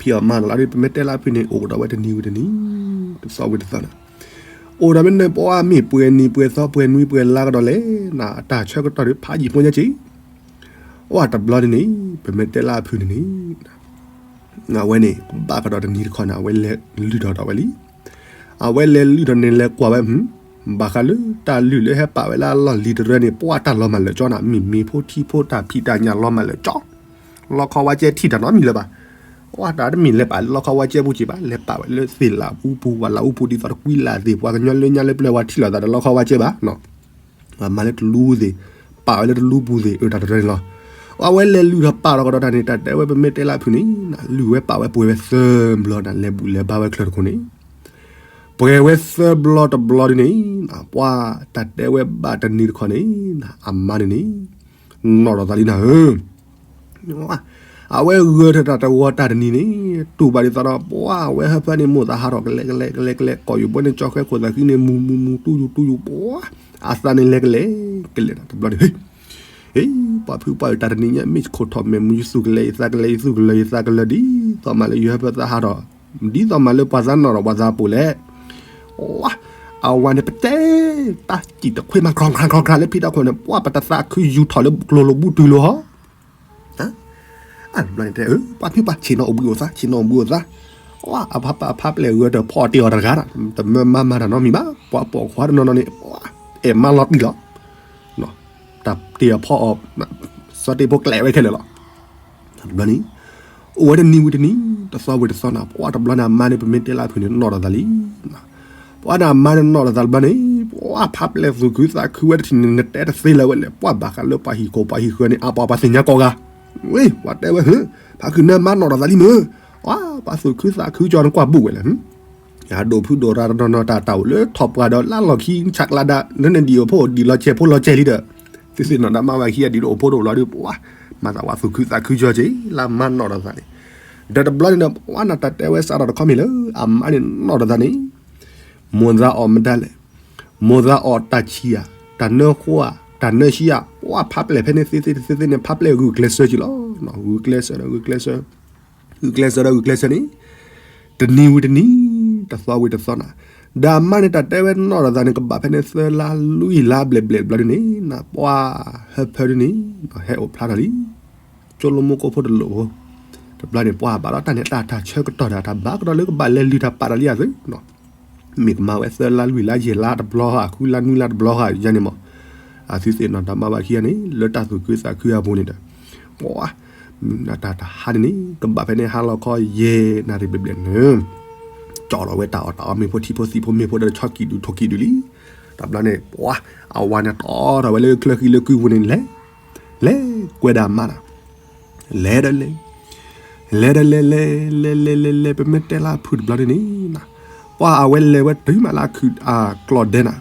ဖံးအီၣ်မၤဒီးလီၤဒီး ပမ့ၢ်တဲလၢအဖုၣ်န့ၣ် အိၣ်ကဒီးဝဲတနံၤဝံၤတနံၤ, တသီဝံၤတသီန့ၣ်, အိၣ်ဒီးမ့ၢ်န့ၣ် ပှၤမ့ၢ်ပှဲၤနံၤပှဲၤသီပှဲၤနွံပှဲၤလါကဒီးလဲၣ်, နတၢ်ဆၢကတီၢ်ဒီး ဖးယံာ်ဖိညါက့ၤ, ဝါတဘျီန့ၣ်န့ၣ်, ပမ့ၢ်တဲလၢအဖုၣ်န့ၣ်န့ၣ် အဝဲန့ၣ် ဘၣ်ကဒီးတနံၤတခီန့ၣ် အဝဲလဲၤလုၢ်ထီၣ်ဒီးဝဲလံ. အဝဲလဲၤလုၢ်ထီၣ်န့ၣ် လဲၤကွၢ်ဝဲ, ဘၣ်ဃးလၢတၢ်လုၢ်လၢဟဲပာ်ဝဲလၢအလီၢ်လံၤတရၢန့ၣ် ပှၤတၢ်လီၤမၢ်လၢာ်ကၠီနၤ, မ့ၢ်မ့ၤဖိထံဖိတၢ်ဖံးတၢ်ညၣ်လီၤမၢ်လၢာ်ကၠီ, လီခီဝါကဲထံၣ်တၢ်နီတမံၤလၢၤဘၣ်. ပှၤတၢ်တမ့ၢ်လဲၤပာ်လၢလီခီဝါကဲပူၤက့ၤဘၣ်, လဲၤပာ်ဝဲလၢသ့ၣ်လၣ်အူပူၤ ဝၣ်လၣ်အူပူၤ ဒ်သိးတကွံလၢ်သ့ၣ် ပှၤကညီလၢညါလၢပျၢၤဝဲထံၣ်လိာ်သးဒီးလီခီဝါကဲဘၣ် မၤလၢတလူသ့ၣ်, ပာ်ဝဲလၢတလူပူၤသ့ၣ် အၢတၢ်တရၢန့ၣ်လီၤ. အဝဲလဲၤလုၢ်ထီၣ်ပာ်ထီၣ်ကဒီးတၢ်န့ၣ် တၢ်တဲဝဲပမ့ၢ်တဲလၢအဖုၣ်န့ၣ် လုၢ်ဝဲပာ်ဝဲပှဲၤဝဲသၢဘျီန့ၣ် လဲၤဘူၣ်လဲၤဘါဝဲချၢတခိၣ်န့ၣ်, ပှဲၤဝဲသၢဘျီတဘျီဒ်န့ၣ်, ပှၤတၢ်တဲဝဲဘၣ်တနံၤတခီန့ၣ်, အမါန့ၣ်န့ၣ်, နီၣ်ထီၣ်သးလံနၤဧၢ အဝဲဂဲၤထၢၣ်တၢ်တဝီတၢ်တနံၤန့ၣ်, တူၢ်ဘၣ်ဒ်သိးဒီး ပှၤဝဲဟၢဖၢန့ၣ် မိၢ်သးဟးထီၣ် ကလဲကလဲကလဲကလဲ, ကိာ်ယူၤဘီန့ၣ် ကၠီဃဲခိၣ်သးဃံန့ၣ် မူမူမူ တူၢ်ယူၤတူၢ်ယူၤ ပှၤအသးန့ၣ်လဲကလဲကလဲ, တဘျီန့ၣ် ဟ့ၣ်, ပှၤဖုပှၢ်အုၣ် တၢ်တနံၤညါ မ့ၢ်ခိၣ်ထီၣ်မဲာ်မူ ယသူၣ်ကလဲၤယသးကလဲၤ ယသူၣ်ကလဲၤယသးကလဲၤ ဒ်သိးမးလၢယဟၢဖၢသးဟးထီၣ်, ဒ်သိးမးလၢပှၤသးနီၣ်ထီၣ်ပှၤသးပူၤလဲၣ်. အဝဲန့ၣ်ပတဲ တၢ်စံၣ်တခွ့မး ခီခါခီခါလၢဖံတၢ်ခိၣ်န့ၣ် ပှၤပတသးခုယူၤထီၣ်လၢကျိၤလိာ်ဘူၣ်တုၤလိာ်ဟီ အဘျီန့ၣ်တဲ ပှၤဖုပှၢ် ဆ့ၣ်နီၤအိၣ်ဘှံးအိၣ်သါ ဆ့ၣ်နီၤအိၣ်ဘှံးအိၣ်သါ, အဖါပၢ်အဖါပျဲၢ်ဂဲၤတၢၢ်ဖီအီၣ်တ့ၢ်အီၣ်တဂၤဒီး တမၢမၤမၤတၢ်နီတမံၤဘၣ်, ပှၤပိာ်ခွါတနီၤနီၤန့ၣ် အဲၣ်မါလီၤတံၢ်လီၤ, တၢ်တ့ၢ်အီၣ်ဖီအီၣ် စီၤတ့ၢ်ဖိကျဲးဝဲခဲလၢာ်လီၤ. တဘျီန့ၣ် အိၣ်ဝဲတနံၤဝံၤတနံၤ တသီဝံၤတသီန့ၣ် ပှၤတဘျီန့ၣ် အမါန့ၣ် ပမ့ၢ်တဲလၢအဖုၣ်န့ၣ် နီၣ်ထီၣ်သးလံ. ပှၤန့ၣ်အမါန့ၣ်နီၣ်ထီၣ်သးတဘျီန့ၣ် ပှၤဖါပျဲၢ်သူၣ်ခုသးခုဝဲတထံၣ်န့ၣ် နတဲတသ့လၢၤဝဲလဲၣ်, ပှၤဘၣ်ဃးလၢပှၤဟံၣ်ခိၣ်ပှၤဟံၣ်ဃၢၤန့ၣ် အပှၤပှၤသ့ၣ်ညါကိးဂၤ, ဝ့ၢ် ပှၤတဲဝဲ ဟၢ ဖါခုၣ်နၢမါနီၣ်ထီၣ်သးလံမ့ၢ်, ပှၤသူၣ်ခုသးခုကၠီန့ၣ် ကွၢ်ဘူၣ်ဝဲလဲၣ် အဒိၣ်ဖုဒိၣ်ရၤတနီၤနီၤ တၢ်တၢ်အိၣ်လၢထီၣ်ပှၢ်ဒီး လၢလီၢ်ခံဆးကျးဒၣ် လၢနဒံၣ်အိၣ်ဖှိၣ်အိၣ်ဒံးလီၤစဲးဖိလီၤစဲးလံဒီး သုသ့ၣ်နီၣ်ဒီးမါဝၤခံဂၤဒံးအိၣ်ဖှိၣ်တအိၣ်လီၤဒီး ပှၤမၤသးဝဲသူၣ်ခုသးခုကၠီက့ၤ လၢမါနီၣ်ထီၣ်သးန့ၣ်, ဒီးတဘျီန့ၣ်ဒီး ပှၤနတၢ်တဲဝဲစးထီၣ်တခီမ့ၢ်လၢ အမါန့ၣ်နီၣ်ထီၣ်သးန့ၣ် မိၢ်သးအီၣ်မတၤလဲၣ်, မိၢ်သးအီၣ်တၢ်ဆံၣ်ဧါ, တၢ်နၢဃိဧါ, တၢ်နၢဆံးဧါ, ပှၤဖါပျဲၢ်ဖဲန့ၣ်သ့သ့သ့သ့န့ၣ် ဖါပျဲၢ်ဂုာ်ကျဲးစၢးက့ၤလီၤ. ဂုာ်ကျဲးစၢးဒီးဂုာ်ကျဲးစၢး ဂုာ်ကျဲးစၢးဒီးဂုာ်ကျဲးစၢးန့ၣ် တနံၤဝံၤတနံၤ တသီဝံၤတသီန့ၣ်, ဒီးအမါန့ၣ် တၢ်တဲဝဲနီၣ်ထီၣ်သးန့ၣ် ကဘၣ်ဖဲန့ၣ်သၢလါလွံၢ်လါဘျဲၣ်ဘျဲၣ်တဘျီဒ်န့ၣ် ပှၤဟၢဖၢဒ်န့ၣ် ဟဲအိၣ်ဖျါထီၣ်လံ ကၠိလိမိၢ်ကိၢ်ဖိတလိၣ်ဖိ, တဘျီန့ၣ် ပှၤဘၣ်ဒီးတၢ်န့ၣ် တၢ်တၢ်ဆၢကတီၢ်ဒီး တၢ်ဘၣ်ကဒီးလၢကဘၣ်လဲၤလုၢ်တၢ်ပာ်တၢ်လံအသုး မ့ၢ်ကမၤဝဲသၢလါလွံၢ်လါယဲၢ်လါတဘျီဃာ် ဃုလါနွံလါတဘျီဃာ်ယဲန့ၣ်မး, အသုသ့ၣ်နီၣ်တၢ်မၤဘၣ်ခံဂၤန့ၣ် လၢတၢ်သူၣ်ခုသးခုအပူၤန့ၣ်ဒီး, ပှၤ မုၢ်နၤတၢ်တဟါန့ၣ်န့ၣ် ကဘၣ်ဖဲန့ၣ်ဟါလီၤခီယဲၢ်နၣ်ရံၣ်ဘျဲၣ်ဘျဲၣ်န့ၣ်, ကၠီၣ်ထီၣ်ဝဲတၢ်အီၣ်တၢ်အီမ့ၤဖိထံဖိသံၣ်ဖိမ့ၤဖိဒီး ဆီၣ်ကံၣ်ဒုးထိၣ်ကံၣ်ဒုးလံ, တဘျီန့ၣ် ပှၤ အဝၤန့ၣ်တီထီၣ်ဝဲလၢချၢဃံလၢကုပူၤန့ၣ်လဲၤ, လဲၤကွဲဒၣ်မါနီၤ လဲၤဒီးလဲၤ, လဲၤဒီးလဲၤ လဲၤ လဲၤ လဲၤ လဲၤ လဲၤ ပမ့ၢ်တဲလၢအဖုၣ်တဘျီန့ၣ်န့ၣ်, ပှၤအဝဲလဲၤဝဲတုၤမးလၢအခုၣ်အကျီၢ်ဒဲနၤ,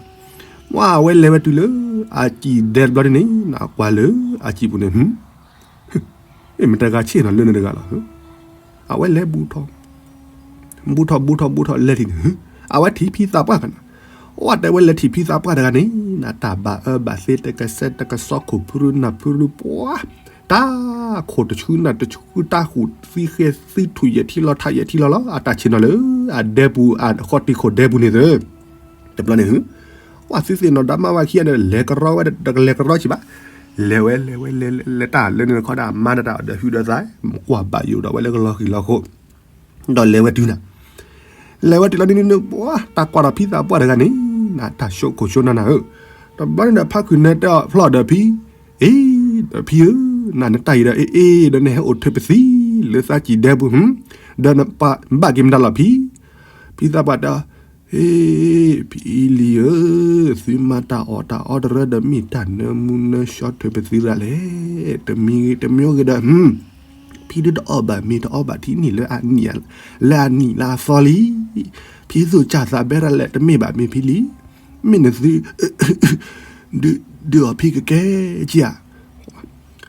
ပှၤအဝဲလဲၤဝဲတုၤလၢ အစံၣ်ဒဲတဘျီန့ၣ်န့ၣ် ကွၢ်လၢအစံၣ်ပူၤန့ၣ် မတဂၤဆ့ၣ်နီၤလၢန့ၣ်တဂၤလီၤ, အဝဲလဲၤဘူးထီၣ် ဘူးထီၣ်ဘူးထီၣ်ဘူးထီၣ်လဲၤထံၣ်န့ၣ်, အဝဲထံၣ်ဖံသးပှၢ်ဖဲနၤ, အိၣ်တဲဝဲလဲၤထံၣ်ဖံသးပှၢ်တဂၤန့ၣ် နတၢ်ဘၣ်အၢဘၣ်သီတကဆှဲတကဆှီခိၣ်ဖုရူနၢ်ဖုရူပှၤ, တၢ်ခိၣ်တဆူနၢ်တဆူ တၢ်ဟူးသံဃဲသံထူၣ်ယဲၢ်ထံလီၤထးယဲၢ်ထံလီၤလီၤ အတၢ်ဆ့ၣ်နီၤလၢ အဒဲပူၤ အဃီတံၢ်ခိၣ်ဒဲပူၤန့ၣ်သၢ, တဘျီန့ၣ် ပှၤသုသ့ၣ်နီၣ်ဒီးမါဝၤခံဂၤန့ၣ် လဲၤကရီဝဲဒီး တကလဲၤကရီက့ၤဘၣ်, လဲၤဝဲလဲၤဝဲလဲၤလဲၤလဲၤတၢ်လၢန့ၣ်တခီဒီး အမါန့ၣ်တၢ်ဒီးဟုဒီးသး ကွၢ်ဘၣ်ယိၣ်ဒီးဝဲလၢကလီၤဃံၤလီၤဃိး, ဒီးလဲၤဝဲတုၤနၤ လဲၤဝဲတုၤလီၤဒ်န့ၣ် ပှၤတၢ်ကွၢ်ဒီးဖံသးပှၢ်တဂၤန့ၣ် နတၢ်ဆိခိၣ်ဆိနၢ်နၤဧၢ, တဘျီန့ၣ်ဒီးဖါခုၣ်နၢတဲအီၤဖျီၣ်ဒီးဖံ, အ့, ဒီးဖံဧၢ, နနတၢ်အံၤဒီးအ့အ့ဒီးနဟဲအိၣ်ထၢပသံလၢသးစံၣ်ဒဲပူၤ, ဒီးနပာ်ဘၣ်က့ၤမတၤလီၤဖံ, ဖံသးပှၢ်တဲအီၤ, ဟ့, ဖံလံၤဧၢ, သုမၤတၢ်အီၣ်တၢ်အီတရၢဒီးမ့ၢ်တၢ်နၢမူနၢဆှီထၢပသံရၤလဲၣ်, တမံၤဂ့ၤတမံၤဂ့ၤဒီး ဖံဒုတအီၣ်ဘၣ်မ့ၤတအီဘၣ်ထံနံၣ်လၢအနံၣ်, လၢအနံၣ်လၢအသီလံ, ဖံသူၣ်စၢ်သးဘဲရၤလဲၣ် တမ့ၢ်ဘၣ်မ့ၢ်ဖံလံ, မ့ၢ်နသု ဒုးအီၣ်ဖံကကဲက့ဧါ,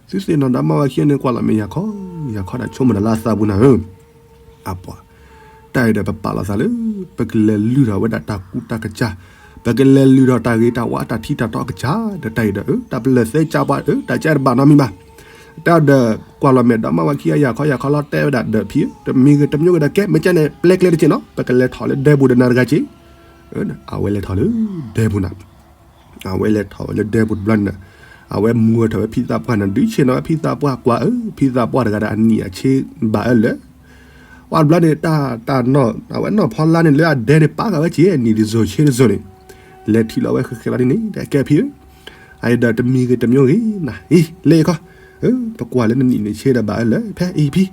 သုသ့ၣ်နီၣ်ဒီးမါဝၤခံဂၤန့ၣ် ကွၢ်လီၤမ့ၢ်ယၤခီ, ယၤခီဒီးဆိကမိၣ်တၢ်လၢအသးပူၤနၤဧၢ, အပှၤ, တၢ်အံၤဒီးပပာ်လီၤသးလၢ ပကလဲၤလုၢ်ထီၣ်ဝဲဒၣ်တၢ်ကူတၢ်ကစၢ်, ပကလဲၤလုၢ်ထီၣ်တၢ်ဂ့ၤတၢ်ဝါတၢ်ထံတၢ်တီကစၢ်, ဒီးတၢ်အံၤဒီး တၢ်ပလၢၢ်သဲကၢ်ပှၤဧၢ တၢ်ကၢ်တဘၣ်နီတမံၤဘၣ်, တၢ်ဒီးကွၢ်လီၤမဲာ်ဒီးမါဝၤခံဂၤယၤခီယၤခီလီၤတဲဝဲဒၣ်ဒီးဖံဧၢ, တမံၤဂ့ၤတမံၤဂ့ၤဒီးကဲ မ့ၢ်ကဲန့ၣ် ပျဲကျဲတက့ၢ်နီၤ ပကလဲၤထီၣ်လၢဒဲပူၤဒီးနၤတဂၤက့ၢ်, အဝဲလဲၤထီၣ်လၢဒဲပူၤနၤ အဝဲလဲၤထီၣ်ဝဲလၢဒဲပူၤတဘျီန့ၣ်ဒီး အဝဲမူဝဲထီၣ်ဝဲဖံသးပှၢ်န့ၣ် ဒုးဆ့ၣ်နီၤဝဲဖံသးပှၢ်ကွၢ်ဧၢ, ဖံသးပှၢ်တဂၤဒီးအနံၣ်အဆ့ဘၣ်အၢလၢာ်, ပှၤတဘျီန့ၣ် တၢ်တၢ်နီၣ် အဝဲနီၢ်ဖီလာ်န့ၣ်လၢအဒဲန့ၣ် ပာ်ဃာ်ဝဲက့ၤ နံၣ်တစိၤဆ့တစိၤန့ၣ်, လဲၤထံၣ်လီၤဝဲဃဲၤဃဲၤလီၤဒ်န့ၣ် တကဲဖံဧၢ, အအံၤဒီးတမံၤဂ့ၤတမံၤဂ့ၤနၤ အံၤလဲၤအံၤခီ ပကွၢ်လၢနနံၣ်န့ၣ်ဆ့ဒီးဘၣ်အၢလၢာ် ဖဲအံၤဖံ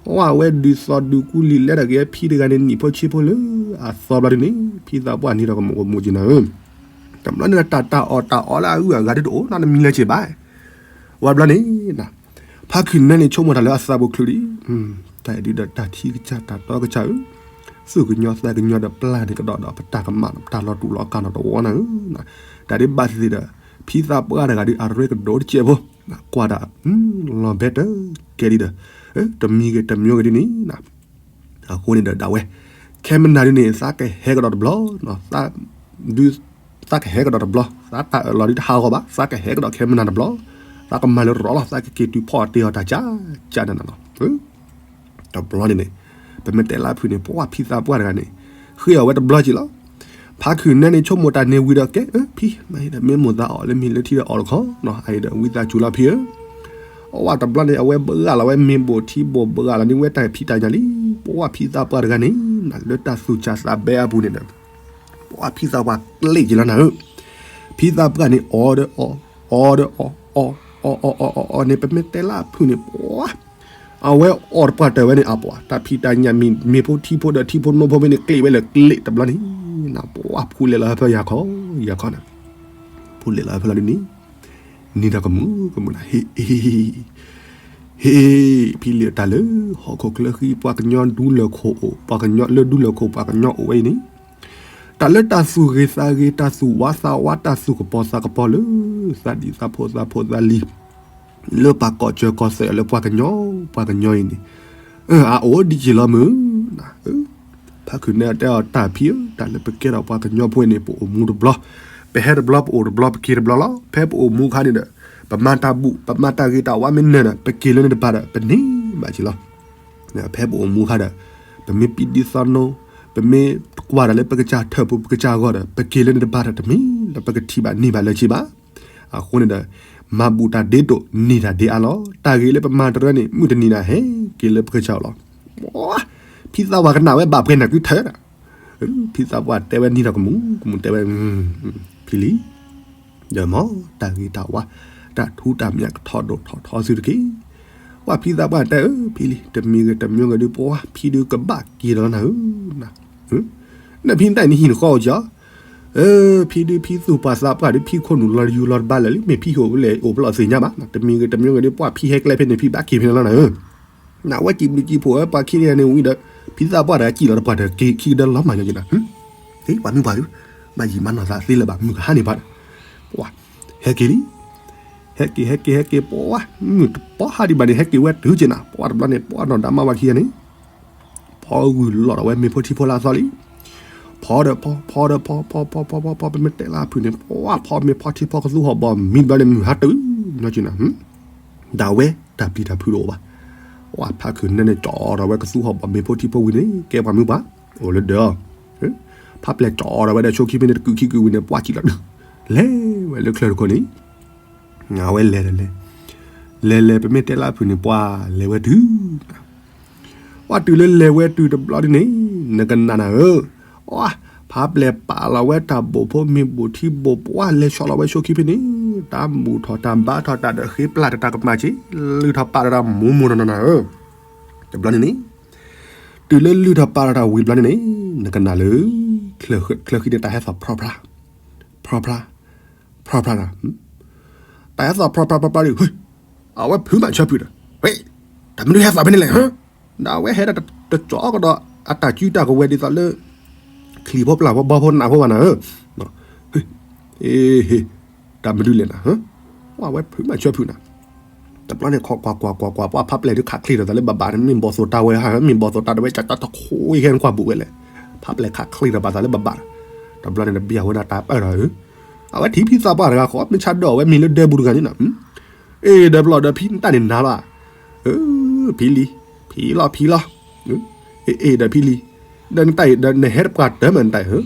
ပှၤဝဲဒုးသီဒုးကူလံာ်လဲဒီးက့ၤဖံတဂၤန့ၣ် နံၣ်ဖိဆံးဖိလၢအသီဘျီဒ်န့ၣ် ဖံသးပှၢ်န့ၣ်ဒီးကမူးကမူးက့ၤနၤဧၢ, တဘျီန့ၣ်ဒီးတၢ်တၢ်အီၣ်တၢ်အီလၢအဂုၤအဂၤဒ်တအိၣ်နီတမံၤလၢၤက့ၤဘၣ်, ဝဲဘျီန့ၣ် ဖါခုၣ်နဲန့ၣ်ဆိကမိၣ်တၢ်လၢအသးပူၤချုးလံ, တၢ်အံၤဒုးဒီးတၢ်ထံကစၢ်တၢ်တီကစၢ်ဧၢ, သူၣ်ကညီၤသးကညီၤဒီးပျၢ်န့ၣ်ကဒီးဒီး ပတၢ်ကမၣ် ပတၢ်လီၤတူာ်လီၤကာ်နီၣ်တဝီနၤဧၢ, တၢ်ဒ်ဘၣ်သ့ၣ်သ့ၣ်ဒီး ဖံသးပှၢ်တဂၤဒုးအရ့ကဒိၣ်တစဲးဖိ, ကွၢ်ဒၣ် လီၤဘဲတကဲဒ်ဒီး တမံၤဂ့ၤတမံၤဂ့ၤဒ်န့ၣ် အဃိန့ၣ်ဒီးဒၣ်ဝဲ ခဲမနၤဒ်န့ၣ် သးကဟဲကဒီးတဘျီ, ဒုး သးကဟဲကဒီးတဘျီ, သးတၢ်အၢၣ်လီၤဒ်တဟးဂီၤဘၣ်, သးကဟဲကဒီးခဲမနၤတဘျီ, သးကမၤလၢရီလီၤ, သးကက့ၤတုၤဖီၣ်တ့ၢ်အီၤတၢ်ကၢ်ကၢ်နၤနၤလီၤ. တဘျီန့ၣ်န့ၣ် ပမ့ၢ်တဲလၢအဖုၣ်န့ၣ် ပှၤဖံသးပှၢ်တဂၤန့ၣ် ဃ့အီၣ်ဝဲတဘျီက့ၤလီၤ. ဖါခုၣ်နဲန့ၣ်ဆိကမိၣ်တၢ်န့ၣ်ဝံၤဒီးကဲ ဖံ မ့ၢ်မ့ၢ်မိၢ်သးအီၣ်လၢမ့ၢ်လၢထံဒီးအီၣ်တခီနီၤ, အအံၤဒီးဝံသးစူၤလီၤဖံဧၢ, အဝဲတဘျီန့ၣ် အဝဲဘှါလီၤဝဲမ့ၤဘိၣ်ထံဘိၣ်ဘှါလီၤန့ၢ်ဝဲတၢ်ဖံးတၢ်ညၣ်လံ, ပှၤဖံသးပှၢ်တဂၤန့ၣ် လၢတၢ်သူၣ်စၢ်သးဘဲအပူၤန့ၣ်ဒီး ပှၤဖံသးပှၢ်ကျ့ၣ်က့ၤလီၤနၤဧၢ, ဖံသးပှၢ်န့ၣ် အီဒီးအီၣ်, အီဒီးအီၣ်, အီၣ်, အီၣ်, အီၣ်, အီၣ်, အီၣ်, အီၣ်, အီၣ်, အီၣ်န့ၣ် ပမ့ၢ်တဲလၢအဖုၣ်န့ၣ် ပှၤ အဝဲအီၣ်တပှၢ်တၢၢ်ဝဲန့ၣ် အပှၤ တၢ်ဖံးတၢ်ညၣ်မ့ၤဖိထံဖိဒီးထံဖိနိဖိမ့ၢ်န့ၣ် ကျ့ၣ်ဝဲလၢကျ့ၣ်တဘျီန့ၣ်, ပှၤဖူလဲၤလီၤဟဲဖဲယၤခီ, ယၤခီန့ၣ်, ဖူလဲၤလီၤဟဲဖဲလီၤဒ်န့ၣ်, န့ၣ်ဒီးကမူးကမူးနၤ ဟ့ၣ် ဟ့ၣ် ဖံလံၤတၢ်လၢ ဟီၣ်ခိၣ်ချၢဃံ ပှၤကညီဒူလၢၢ်ခိၣ်အိၣ် ပှၤကညီလၢဒူလၢၢ်ခိၣ်ပှၤကညီအိၣ်ဝဲအံၤန့ၣ်, တၢ်လၢတၢ်သူၣ်ဂ့ၤသးဂ့ၤ တၢ်သူၣ်ဝါသးဝါ တၢ်သူၣ်ကပီၤသးကပီၤလၢ သးဒံးသးဖိသးဖိသးလံၤ လၢပာ်ကီၢ်စၢၤကီၢ်သွဲၣ်လၢပှၤကညီ ပှၤကညီအံၤန့ၣ်, အအိၣ်ဒံးက့ၤလီၤမုၢ်, ဖါခုၣ်နဲတဲအီၤတၢ်ဖံဧၢ, တၢ်လၢပကဲထီၣ်ပှၤကညီဖိအံၤန့ၣ် ပအိၣ်မူတဘျီ, ပဟဲတဘျီ ပအိၣ်တဘျီ ပက့ၤတဘျီလီၤ. ဖဲပအိၣ်မူအခါန့ၣ်ဒီး ပမၤတၢ်ဘူၣ် ပမၤတၢ်ဂ့ၤတၢ်ဝါမ့ၢ်နၢၤဒီး ပက့ၤလၢန့ၣ်တပၤဒီး ပန့ၢ်ဘၣ်က့ၤလီၤ. ဖဲပအိၣ်မူအခါဒီး ပမ့ၢ်ပံဒံသီနိ, ပမ့ၢ်တကွၢ်တၢ်လၢပကစၢ်ထၢၣ်ပူၤ ပကစၢ်ဂီၢ်ဒီး ပက့ၤလၢန့ၣ်တပၤဒီး တမ့ၢ်လၢပကထံၣ်ဘၣ်န့ၢ်ဘၣ်လၢၤက့ၤဘၣ်. အဃိန့ၣ်ဒီး မၤဘူၣ်တၢ်ဒ့ဒိၣ် န့ၢ်တၢ်ဒ့အါလီၤ. တၢ်ဂ့ၤလၢပမၤတရၢန့ၣ် မုၢ်တနံၤနၤဟဲက့ၤလၢပကစၢ်အအိၣ်လီၤ. ဖံသးပှၢ်ကနၣ်ဝဲဘၣ်ပှဲၤနၢ်ကုထၢဒီး ဖံသးပှၢ်တဲဝဲန့ၣ်ဒီးကမူး ကမူးတဲဝဲ, ဖံလံၤ, ဒီးမ့ၢ်တၢ်ဂ့ၤတၢ်ဝါ တၢ်ထူတၢ်မျၢ်ကထီၣ်ဒိၣ်ထီၣ်ထီသုတက့ၢ်. ပှၤဖံသးပှၢ်တဲအၢ ဖံလံၤ တမံၤဂ့ၤတမံၤဂ့ၤဒုး ပှၤဖံဒုးကဘၣ်က့ၤဒီးနၤဧၢ, နဖံတၢ်အံၤနဟံၣ်နဃီအိၣ်ကီ ဖံဒုးဖံသူၣ်ပှၢ်သးပှၢ်ဒုး ဖံခိၣ်နူာ်လီၤယူၤလီၤတဘၣ်လၢာ်လံ မ့ၢ်ဖံဟိၣ်လဲၣ်အိၣ်ပလီၢ်သ့ၣ်ညါဘၣ်, တမံၤဂ့ၤတမံၤဂ့ၤဒုး ပှၤဖံဟဲကျဲဖဲန့ၣ် ဖံဘၣ်က့ၤဖဲန့ၣ်လီၤနၤဧၢ. နဝဲစံးဘျုးစံးဖှိၣ်ဝဲပှၤခံဂၤန့ၣ်ဝံၤဒီး ဖံသးပှၢ်တဂၤစံးလီၤတပှၢ်တၢၢ်က့ၤခံကဒၢလီၤမၤညီက့ၤနၤ, ပှၤမုၣ်ပှၢ်ဧၢ, ဘၣ်ယံာ်မၤနီၢ်သးသ့လၢၤဘၣ် မုၢ်ကဟါန့ၣ်ဘၣ်ဒီး, ပှၤ ဟဲက့ၤလံ ဟဲက့ၤ ဟဲက့ၤ ဟဲက့ၤ ပှၤ မုၢ်တပီဟးဒံးဘၣ်န့ၣ် ဟဲက့ၤဝဲတုၤက့ၤနၤ, ပှၤတဘျီန့ၣ် ပှၤနီၢ်ဒါမါဝၤခံဂၤန့ၣ် ဖီဂုၢ်လီၤဒီးဝဲမ့ၤဖိထံဖိလၢအသီလံ, ဖီဒီးဖီ ဖီဒီးဖီ ဖီဖီဖီဖီဖီဖီ ပမ့ၢ်တဲလၢအဖုၣ်န့ၣ် ပှၤဖီမ့ၤဖီထံဖီကသူဟီၣ်ဘီမံတဘျီန့ၣ် မုၢ်ဟါတုၤ ညီက့ၤနၤ, ဒၣ်ဝဲတၢ်ပျံၤတၢ်ဖုးတအိၣ်ဘၣ်, ပှၤဖါခုၣ်နဲန့ၣ် ကၠီဒီးဝဲကသူဟီၣ်ဘီမ့ၤဖိထံဖိဝံၤန့ၣ် ကဲပှၤမုၣ်ပှၢ် အိၣ်လၢဒၢးအီၤ, ဖးပျဲၢ်ကၠီဒီးဝဲဒီးဆိခံဖဲန့ၣ် တကုာ်ခံကုာ်ဝံၤန့ၣ် ပှၤစံးလီၤဒုး လဲၤဝဲလၢချၢၣ်တခိၣ်န့ၣ်, အဝဲလဲၤဒီးလဲၤ, လဲၤလဲၤ ပမ့ၢ်တဲလၢအဖုၣ်န့ၣ် ပှၤလဲၤဝဲတုၤ, ပှၤတုၤလၢလဲၤဝဲတုၤတဘျီဒ်န့ၣ်, နကနၣ်နၤဧၢ, အ ဖးပျဲၢ်ပာ်လီၤဝဲတၢ်ဘိၣ်ဖိမ့ၤဘိၣ်ထံဘိၣ်ပှၢ် လဲၤဆီၣ်လီၤဝဲဆိခံဖဲန့ၣ်, တၢ်ဘူၣ်ထီၣ်တၢ်ဘါထီၣ်တၢ်ဒီးဃ့ပျၢ်တၢ်တၢ်ကမၣ်က့ၤ, လုၢ်ထီၣ်ပာ်ထီၣ်တၢ်မူမူနီၢ်နီၢ်နၤဧၢ, တဘျီန့ၣ်န့ၣ်, တုၤလၢလုၢ်ထီၣ်ပာ်ထီၣ်တၢ်ဝံၤတဘျီန့ၣ်န့ၣ်, နကနၣ်လၢ ချၢၣ်ဃံန့ၣ်တၢ်ဟဲသီၣ်ဖြီဖျါ, ဖြီဖျါ, ဖြီဖျါနၤ, တၢ်ဟဲသီၣ်ဖြီဖျါဖြီဖျါဒီး, အဝဲဖုးမးဆၢဖုးဒီး, ဝဲ, တၢ်မနုၤဟဲသီၣ်ဖဲန့ၣ်လဲၣ်, ဒီးအဝဲဟဲဒီးတကၠီကဒီး အတၢ်စုတၢ်ကဝဲၤဒ်သိးလၢ ချံၣ်ဖိပျၢ်ဖိဘီဖိနးဖိဘၣ်နၤဧၢ, ဟ့, တၢ်မနုၤလဲၣ်နၤ, အဝဲဖုးမးဆၢဖုးနၤ, တဘျီန့ၣ်ခီကွၢ်ကွၢ်ကွၢ်ကွၢ် ပှၤဖးပျဲၢ်ဒုးခးချ့ထီၣ်သးလၢဘၣ်ဘၣ်န့ၣ် မ့ၢ်ဘီၣ်သိၣ်တၢ်ဝဲဧါ, မ့ၢ်ဘီၣ်သိၣ်တၢ်တဝဲ ကၠီကၠီတခိၣ်အံၤ ဟဲနကွၢ်ဘူးဝဲလဲၣ်, ဖးပျဲၢ်ခးချ့ထီၣ်ဘၣ်သးလၢဘၣ်ဘၣ်, တဘျီန့ၣ်တဘံၣ်အဝဲဒၣ်တၢ်ပၢၢ်ထီၣ်ဧၢ, အဝဲထံၣ်ဖံသးပှၢ်တဂၤဃီ မ့ၢ်ဆါဒီးအဝဲမံၤလၢဒဲဘူးတဂၤန့ၣ်နၤ, အ့ၣ် ဒီးပျီၢ်ဒီးဖံနတၢ်န့ၣ်နၤဘၣ်, ဖံလံ, ဖံလီၤဖံလီၤ, အ့ၣ်ဒီးဖံလံ, ဒီးနတၢ်အံၤဒီးနဟဲတပှၢ်တၢၢ်မးနတၢ်အံၤဧၢ,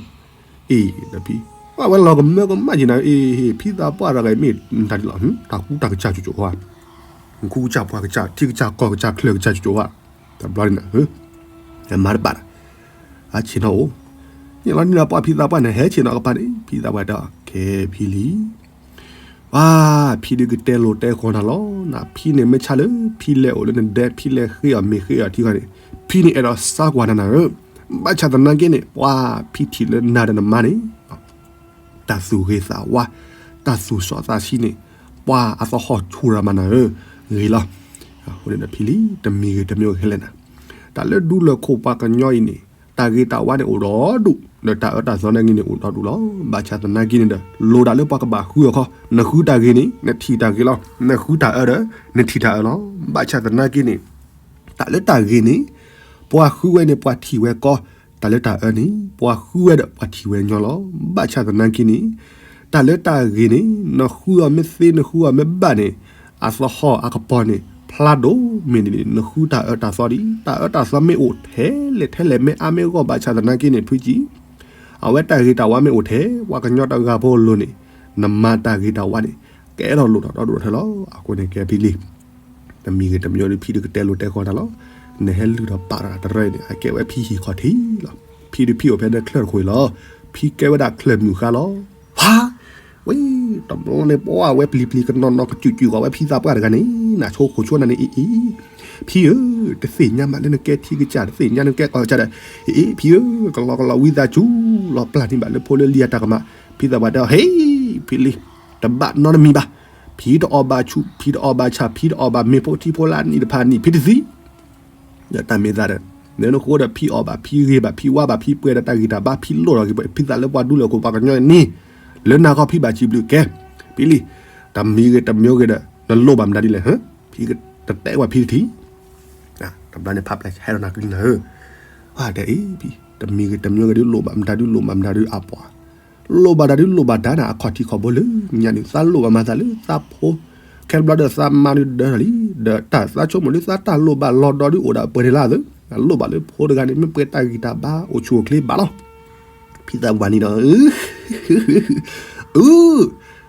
အ့ၣ်ဒီးဖံ, အဝဲလီၤကမၢကမၣ်က့ၤနၤ, အ့ၣ် ဖံသးပှၢ်တဂၤအံၤမ့ၢ်နတၢ်ဒ်လီၤ, တၢ်ကူတၢ်ကစၢ်ကၠိကၠိဝါ, နကူကစၢ်ပှၤကစၢ် ထံကစၢ်ကီၢ်ကစၢ်ချၢၣ်ကစၢ်ကၠိကၠိဝါ, တဘျီန့ၣ်နၤ, မၤတဘၣ်ဒီး, အဆ့ၣ်နီၤအိၣ်, န့ၣ်လီၤန့ၣ်ဒီးပှၤဖံသးပှၢ်န့ၣ် ဟဲဆ့ၣ်နီၤကပၤန့ၣ် ဖံသးပှၢ်တဲအီၤ ကဲဖံလံ ပှၤဖံဒုးကတဲလိာ်တဲဃီၤနၤလီၤ, နဖံန့ၣ်မ့ၢ်ဆါလၢ ဖံလဲၤအိၣ်လၢနဒဲ ဖံလဲၤဃ့အီၣ်မ့ၤဃ့အီၣ်ထံဃီန့ၣ်, ဖံန့ၣ်အဲၣ်ဒိးစါကွၢ်နၤနၤဧၢ, ဘၣ်ဆၣ်သနာ်က့န့ၣ် ပှၤဖံထံၣ်လၢနၤဒီးနမါန့ၣ် တၢ်သူၣ်ဂ့ၤသးဝါ, တၢ်သူၣ်စီသးဆှံန့ၣ်, ပှၤအသဟီၣ်ဆူၣ်ရၤမၤနၤဧၢ, ဂ့ၤလီၤ. အဃိန့ၣ်ဒီးဖံလံ တမံၤဂ့ၤတမံၤဂ့ၤခဲလၢာ်နၤ, တၢ်လၢဒူလၢၢ်ခိၣ်ပှၤကညီအံၤန့ၣ် တၢ်ဂ့ၤတၢ်ဝါန့ၣ်အိၣ်ဒီးဒူၣ်, ဒီးတၢ်အၢတၢ်သီနာ်က့န့ၣ်အိၣ်ဒီးဒူၣ်လီၤ. ဘၣ်ဆၣ်သနာ်က့န့ၣ်ဒီး လိၣ်ဒၣ်လၢပှၤကဘၣ်ဃုအီၤခီ, နဃုတၢ်ဂ့ၤန့ၣ် နထံၣ်တၢ်ဂ့ၤလီၤ, နဃုတၢ်အၢဒီး နထံၣ်တၢ်အၢလီၤ. ဘၣ်ဆၣ်သနာ်က့န့ၣ် တၢ်လၢတၢ်ဂ့ၤန့ၣ် ပှၤဃုဝဲန့ၣ် ပှၤထံၣ်ဝဲကီ, တၢ်လၢတၢ်အၢန့ၣ် ပှၤဃုဝဲဒီးပှၤထံၣ်ဝဲညီလီၤ. ဘၣ်ဆၣ်သနာ်က့န့ၣ် တၢ်လၢတၢ်ဂ့ၤန့ၣ် နဃုအီၤမ့ၢ်သ့နဃုအီၤမ့ၢ်ဘၣ်န့ၣ် အသဟီၣ်အကပီၤန့ၣ် ဖျါဒိၣ်မ့ၢ်န့ၣ် နဃုတၢ်အၢတၢ်သီဒံး, တၢ်အၢတၢ်သီမ့ၢ်အိၣ်ထဲလဲၣ်ထဲလဲၣ် မ့ၢ်အါမ့ၢ်ဂီၢ် ဘၣ်ဆၣ်သနာ်က့န့ၣ် ဖုကံ အဝဲတၢ်ဂ့ၤတၢ်ဝါမ့ၢ်အိၣ်ထဲ ပှၤကညီတဂၤဖိအလိၤန့ၣ် နမၤတၢ်ဂ့ၤတၢ်ဝါန့ၣ် ကဲထီၣ်လိၣ်ထီၣ်ဒီဒူၣ်ထီၣ်လီၤ. အဃိန့ၣ်ကဲဖံလံ တမံၤဂ့ၤတမံၤဒီး ဖံဒုးကတဲလိာ်တဲဃီၤတၢ်လီၤ. နဟဲလုၢ်ထီၣ်ပာ်ထီၣ်တရၢအံၤန့ၣ် အကဲဝဲဖံဟံၣ်ခီၣ်ထံးလီၤ. ဖံဒုးဖံအိၣ်ဖဲဒၣ်ချၢၣ်တခိၣ်အံၤလီၤ. ဖံကဲဝဲဒၣ်ချၢၣ်မုၢ်ဃါလီၤ. ဖါ ဝဲ တဘျီန့ၣ် ပှၤဝဲပျံၤပျံၤကနီၤနီၤကစူၣ်စူၣ်ဃီၤဝဲဖံသးပှၢ်တဂၤန့ၣ် နဆိခိၣ်ဆိနၤန့ၣ် အံၤအံၤ ဖံဧၢ, တသ့ၣ်ညါမးလၢနကဲထံကစၢ် တသ့ၣ်ညါနကဲကီၢ်ကစၢ်ဒီး အံၤအံၤ ဖံဧၢ, ကလီကလီဝံသးစူၤ လီၤပျၢ်န့ၢ်ဘၣ်လၢဖိလၢလံၤအတၢ်ကမၣ်. ဖံသးပှၢ်တဲအီၤ ဟ့ ဖံလံ တဘၣ်နီတမံၤဘၣ်. ဖံတအီၣ်ဘၣ်ဆူၣ် ဖံတအီၣ်ဘၣ်ဆၣ် ဖံတအီၣ်ဘၣ်မ့ၤဖိထံဖိလါနံၣ်တဖၣ်နံၣ် ဖံတသံ ဒီးတၢ်မ့ၢ်သးဒီး နနဃိဒီးဖံအီၣ်ဘၣ် ဖံဂ့ၤဘၣ် ဖံဝါဘၣ် ဖံပှဲၤဒီးတၢ်ဂံၢ်တၢ်ဘါ ဖံလိၣ်ထီၣ်က့ၤပှဲၤ ဖံသးလၢပှၤဒူလၢၢ်ခိၣ်ပှၤကညီန့ၣ် လၢနၤခီဖံဘၣ်စံးဘျုးကဲ ဖံလံ တမံၤဂ့ၤတမံၤဂ့ၤဒီး နလိၣ်ဘၣ်မတၤဒ်လဲၣ် ဖံတတဲဝဲဖံတထံၣ် တဘျီန့ၣ်ဖးပျဲၢ်ဟဲဒီးနၤကလံနၤဧၢ တဲအံၤ ဖံ တမံၤဂ့ၤတမံၤဂ့ၤဒုးလိၣ်ဘၣ်မတၤဒုးလိၣ်ဘၣ်မတၤဒုးအပှၤ လိၣ်ဘၣ်တၢ်ဒုးလိၣ်ဘၣ်တၢ်န့ၣ် အခီၣ်ထံးခီၣ်ဘိလၢညါန့ၣ် သးလိၣ်ဘၣ်မၤသးလၢသးဖိ ခဲတဘျီဒီးသးမါဒုးဒၢထီၣ်လံ ဒီးတၢ်သးဆိကမိၣ်လၢသးတၢ်လိၣ်ဘၣ်လီၤဒီးဒုးအိၣ်ဒၣ်ပှဲၤန့ၣ်လၢအသး အလိၣ်ဘၣ်လၢဖိတဂၤန့ၣ် မ့ၢ်ပှဲၤတၢ်ဂံၢ်တၢ်ဘါအိၣ်ဆူၣ်အိၣ်ချ့ဘၣ်လီၤ ဖံသးပှၢ်န့ၣ်ဒီး အု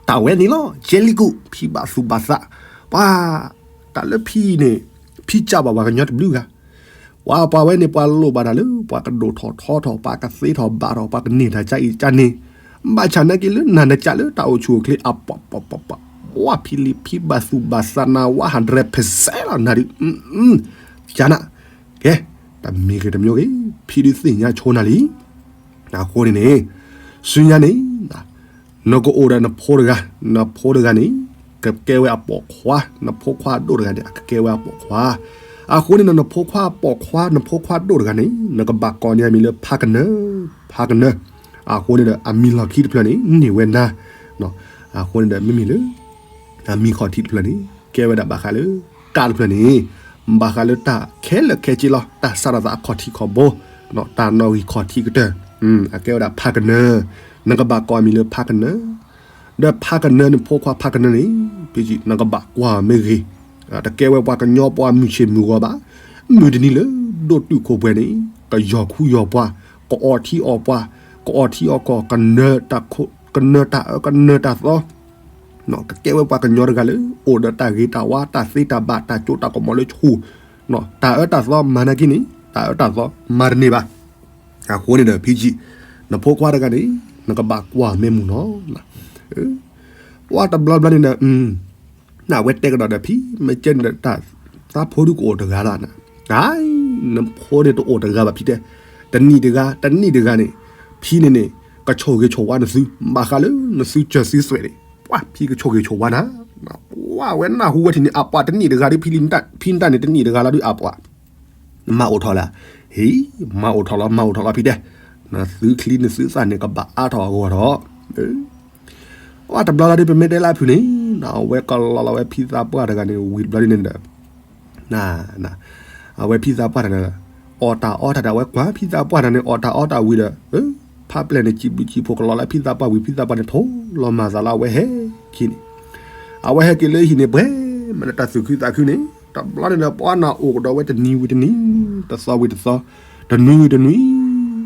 တၢ်ဝဲန့ၣ်လီၤ ကဲလံကူး ဖံဘၣ်သူၣ်ဘၣ်သး ပှၤ တၢ်လၢဖံန့ၣ် ဖံကၢ်ဘၣ်ပှၤကညီတဘျုးဂၤ ပှၤပှၤဝဲန့ၣ် ပှၤလိၣ်ဘၣ်တၢ်လၢ ပှၤကဒိၣ်ထီၣ်ထီထီၣ် ပှၤကသ့ထီၣ်ဘၣ်ထီၣ် ပှၤကန့ၢ်တၢ်ကၢ်အံၤကၢ်န့ၣ် ဘၣ်ဆၣ်နာ်က့လၢနၤနကၢ်လၢတၢ်အိၣ်ဆူၣ်အိၣ်ချ့အပှၤပှၤပှၤပှၤ ပှၤဖံလံဖံဘၣ်သူၣ်ဘၣ်သးနၤ one hundred percent လီၤ နၤဒုး ကၢ်နၤ ကဲ တမံၤဂ့ၤတမံၤဂ့ၤ ဖံဒုးသ့ၣ်ညါဆိနၤလံ အဃိန့ၣ်န့ၣ် ဆူညါန့ၣ် နကအိၣ်ဒီးနဖိတဂၤ နဖိတဂၤန့ၣ် ကကဲဝဲအပိာ်ခွါ နဖိခွါဒိၣ်တဂၤန့ၣ် အကကဲဝဲအပိာ်ခွါ အဃိန့ၣ်ဒီး နဖိခွါပိာ်ခွါ နဖိခွါဒိၣ်တဂၤန့ၣ် နကဘၣ်ကိးန့ၢ်အမံၤလၢဖးကနၢ ဖးကနၢ အဃိန့ၣ်ဒီး အမံၤလီၢ်ခံတဖျၢၣ်န့ၣ် န့ၢ်ဝဲနၤ အဃိန့ၣ်ဒီး မ့မ့ၢ်လၢ အမံၤခီၣ်ထံးတဖျၢၣ်န့ၣ် ကဲဝဲဒၣ်ဘၣ်ဃးလၢ ကးတဖျၢၣ်န့ၣ် ဘၣ်ဃးလၢတၢ်ခဲလၢာ်ခဲဆ့လီၤ တၢ်စးထီၣ်သးအခီၣ်ထံးခီၣ်ဘိ တၢ်နီၣ်ဂံၢ်ခီၣ်ထံးကတၢၢ် အကဲဝဲဒၣ်ဖးကနၢ နကဘၣ်ကိးအမံၤလၢဖးကနၢ ဒီးဖးကနၢန့ၣ် ဖိခွါဖးကနၢန့ၣ် ဖံကံ နကဘၣ်ကွၢ်မ့ၢ်ဂ့ၤ တကဲဝဲပှၤကညီပှၤမုၢ်ဆ့ၣ်မုၢ်ဂီၤဘၣ် မုၢ်တနံၤလၢဒိၣ်တုာ်ခိၣ်ပှဲၤန့ၣ် ကယီၤခူယီၤပှၤ ကအီထံအီပှၤ ကအီထံအီကီၢ် ကနၢတၢ်ခိ ကနၢၤတၢ်အၢကနၢၤတၢ်သီ, ကကဲဝဲပှၤကညီတဂၤလၢ အိၣ်ဒီးတၢ်ဂ့ၤတၢ်ဝါ တၢ်သ့တၢ်ဘၣ် တၢ်စိတၢ်ကမီၤလၢဆူၣ်, တၢ်အၢတၢ်သီမၤနာ်က့န့ၣ် တၢ်အၢတၢ်သီမၤတန့ၢ်ဘၣ်. အဃိန့ၣ်ဒီး ဖံဆံး, နဖိခွါတဂၤန့ၣ် နကဘၣ်ကွၢ်မဲာ်မုာ်နီၤ. ပှၤတဘျီဘျီန့ၣ်ဒီး နဝဲတဲကဒီးဒီး ဖံမ့ၢ်ကဲန့ၣ်ဒီး တၢ်သးဖိဒုကအိၣ်တဂၤလီၤ. နဖိန့ၣ်တအိၣ်တဂၤဘၣ်ဖံတဲ, တနံၣ်တဂၤ တနံၣ်တဂၤန့ၣ် ဖံန့ၣ်န့ၣ် ကဆိၣ်ဂ့ၤဆိၣ်ဝါနသု ဘၣ်ဃးလၢနသုစၢၤသုစွဲးန့ၣ် ပှၤဖံကဆိၣ်ဂ့ၤဆိၣ်ဝါနၤ. ပှၤဝဲနၢ်ဟူဝဲထံၣ်န့ၣ် အပှၤတနံၣ်တဂၤဒီး ဖံတနံၣ်တဂၤလီၤဒုး အပှၤ နမၤအိၣ်ထီၣ်လၢ, ဟ့ၣ်, မၤအိၣ်ထီၣ်လီၤ မၤအိၣ်ထီၣ်လီၤဖံတဲ, နသုချံနသုသၣ်န့ၣ် ကဘၣ်အါထီၣ်အဂီၢ်ထီၣ်. အဝဲတဘျီလီၤဒုး ပမ့ၢ်တဲလၢအဖုၣ်န့ၣ်, အဝဲကလီလီၤဝဲဖံသးပှၢ်တဂၤန့ၣ် ဝံၤတဘျီဒုးန့ၣ်ဒီး အဝဲဖံသးပှၢ်တဂၤန့ၣ် အီၣ်တၢ်အီတၢ်ဒီး အဝဲကွၢ်ဖံသးပှၢ်တဂၤန့ၣ် အီၣ်တၢ်အီတၢ်ဝံၤဒီး ဖးပျဲၢ်န့ၣ် စံးဘျုးစံးဖှိၣ်ကလီလၢဖံသးပှၢ်ဝံၤ ဖံသးပှၢ်န့ၣ် ထိၣ်လီၤမၤသးလၢအဝဲဟဲက့ၤန့ၣ်, အဝဲဟဲက့ၤလၢဟံၣ်န့ၣ် ပှဲၤမးဒီးတၢ်သူၣ်ခုသးခုန့ၣ်, တဘျီန့ၣ်ဒီး ပှၤနၢ်အိၣ်ကဒီးဝဲတနံၤဝံၤတနံၤ, တသီဝံၤတသီ, တနွံဝံၤတနွံ,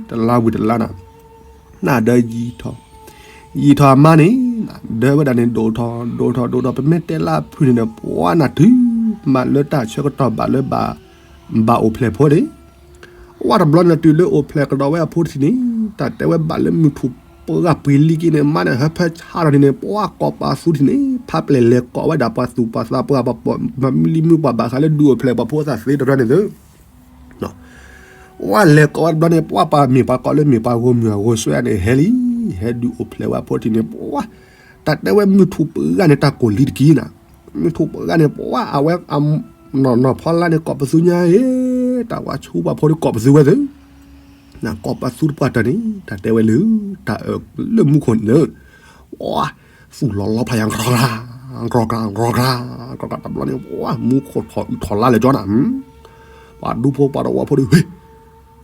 တလါဝံၤတလါနၤ, နၢ်ဒၢယံာ်ထီၣ် ယံာ်ထီၣ်အမါန့ၣ်, ဒၢဝဲဒၣ်န့ၣ် ဒိၣ်ထီၣ် ဒိၣ်ထီၣ် ဒိၣ်ထီၣ် ပမ့ၢ်တဲလၢအဖုၣ်န့ၣ်ဒီး ပှၤနၢ်တုၤမးလၢတၢ်ဆၢကတီၢ်ဘၣ်လၢ ဘၣ်အိၣ်ဖျဲၣ်ဖိန့ၣ်, ဝဲတဘျီန့ၣ်တုၤလၢအိၣ်ဖျဲၣ်ကဒီးဝဲအဖိတထံၣ်န့ၣ်, တၢ်တဲဝဲဘၣ်လၢမုၢ်ထူၣ်ပှၢ်ပှ့ၤလံက့န့ၣ် မါန့ၣ် ဟၢဖၢဆါထီၣ်န့ၣ်န့ၣ် ပှၤကိးပသူထံၣ်န့ၣ် ဖးပျဲၢ်လဲၤကိးဝဲဒၣ်ပှၤသူၣ်ပှၤသးပှၢ် ပှၤပိာ်မုၣ်လံမုၣ်ပှၢ်ဘၣ်ဃးလၢဒုးအိၣ်ဖျဲၣ်ပှၤဖိသၣ်သ့တရၢန့ၣ်သၢ ပှၤလဲၤကိးဝဲတဘျီန့ၣ် ပှၤပှၤမ့ၢ်ပှၤကိးလၢမ့ၢ်ပှၤဂီၢ်မုၢ်အဂီၢ်စွဲန့ၣ် ဟဲလံ, ဟဲဒုးအိၣ်ဖျဲၣ်ဝဲအဖိတထံၣ်န့ၣ် ပှၤ, တၢ်တဲဝဲမုၢ်ထူၣ်ပှၢ်န့ၣ် တၢ်ကိၢ်လံတက့ၢ်နၤ, မုၢ်ထူၣ်ပှၢ်န့ၣ် ပှၤအဝဲ, နီၢ်နီၢ်ဖီလာ်န့ၣ် ကိးပသူညါအံၤ, တၢ်ဝါဆူပှၤဖိဒီးကိးပသူဝဲသ့ၣ် နကိးပသူတပှၢ်တၢၢ်န့ၣ် တၢ်တဲဝဲလၢ, တၢ်အၢလၢမူခိၣ်န့ၣ်, ပှၤ, သူၣ်လီၤလီၤဖးယံၤ ကြီၤကြီၤ, ကြီၤကြီၤ, ကြီၤကြီၤ, တဘျီန့ၣ် ပှၤမူခိၣ်ထီၣ်အုးထီၣ်လါလၢာ်ကၠီနၤ, ပှၤဒူဖိပှၤတဝီဖိဒီး ဟ့ၣ်,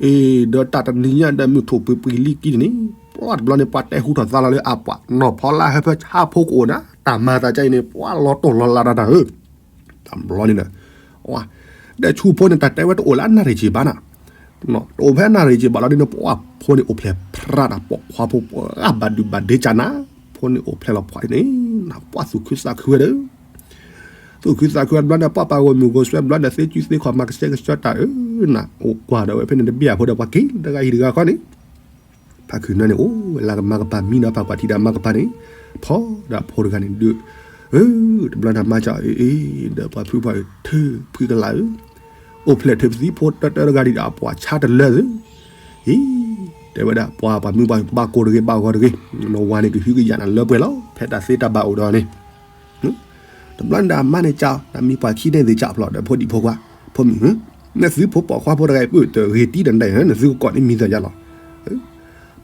အ့ ဒီးတၢ်တနံၤညါဒီးမုၢ်ထူၣ်ပှ့ၤပှ့ၤလံက့န့ၣ်, ပှၤတဘျီန့ၣ် ပှၤတဲဟူထီၣ်သါလီၤလၢအပှၤ နီၢ်ဖီလာ်ဟၢဖၢဆါဖိကအိၣ်နၤ, တၢ်မၤသးကါအံၤန့ၣ် ပှၤလီၤတိၢ်လီၤလးတၢ်တၢ်ဧၢ တဘျီန့ၣ်ဒီး, ဒီးဆူဖိန့ၣ် တၢ်တဲဝဲတအိၣ်လၢအနၣ်ရံၣ်က့ၤဘၣ်နၤ, တအိၣ်ဖဲအနၣ်ရံၣ်က့ၤဘၣ်လီၤဒ်န့ၣ် ပှၤဖိန့ၣ်အိၣ်ဖျဲၣ်ဖြးတၢ်ပိာ်ခွါဖိ ပှၤဘၣ်ဒုးဘၣ်ဒ့ကၢ်နၤ, ဖိန့ၣ်အိၣ်ဖျဲၣ်လီၤဖှီၣ်န့ၣ်, နပှၤသူၣ်ခုသးခုဝဲဒီး, သူၣ်ခုသးခုဝဲတဘျီန့ၣ် ပှၤပာ်ဂီၢ်မုၢ်ဂီၢ်စွဲတဘျီဒီး သ့ကုသ့ခီၣ်မၤကဆှဲကဆှီတၢ်ဧၢ, နအိၣ်ကွၢ်ဒီးဝဲဖဲန့ၣ် တဘ့ၣ်အဖိဒီးပှၤက့ၤတဂၤဟံၣ်တဂၤဃီန့ၣ် ဖးခုၣ်နၢန့ၣ် အိၣ်ဝဲလၢကမါကပၤမံဒီး ဖးကွၢ်ထံဒီးမါကပၤန့ၣ်, ဖီဒီးအဖိတဂၤန့ၣ်ဒုး, အၢ, တဘျီန့ၣ်မါကၠီ အ့ အ့ ဒီးပှၤဖုပှၤအၢ ထုးဖုကလးဧၢ, အိၣ်ဖျဲၣ်ထုးပသံဖိတၢတၢတဂၤဒံးဒီး အပှၤဆါတလၢဧၢ, အံၤ, တဲဝဲဒၣ် ပှၤပှၤမုၢ်ပှၤဘၣ်ကိၢ်တဂ့ၤ ဘၣ်ဂီၤတဂ့ၤ, နဝၤန့ၣ်ကဟုကယာ်နၤလၢပှဲၤလီၤ ဖဲတၢ်သ့တၢ်ဘၣ်အိၣ်ဒီးန့ၣ် တဘျီန့ၣ်ဒီးအမါန့ၣ်ကၠီ တၢ်မံၤပှၤခံန့ၣ်သ့ၣ်ကၠီဖျိးဒီးဖိဒံဖိခွါ, ဖိမုၣ်ဧၢ, နသုဖိပိာ်ခွါဖိတဂၤအံၤ ပတဂ့ၤတံၢ်တနၤဧၢ, နသုကကိးန့ၢ်မံၤသးယါလီၤ.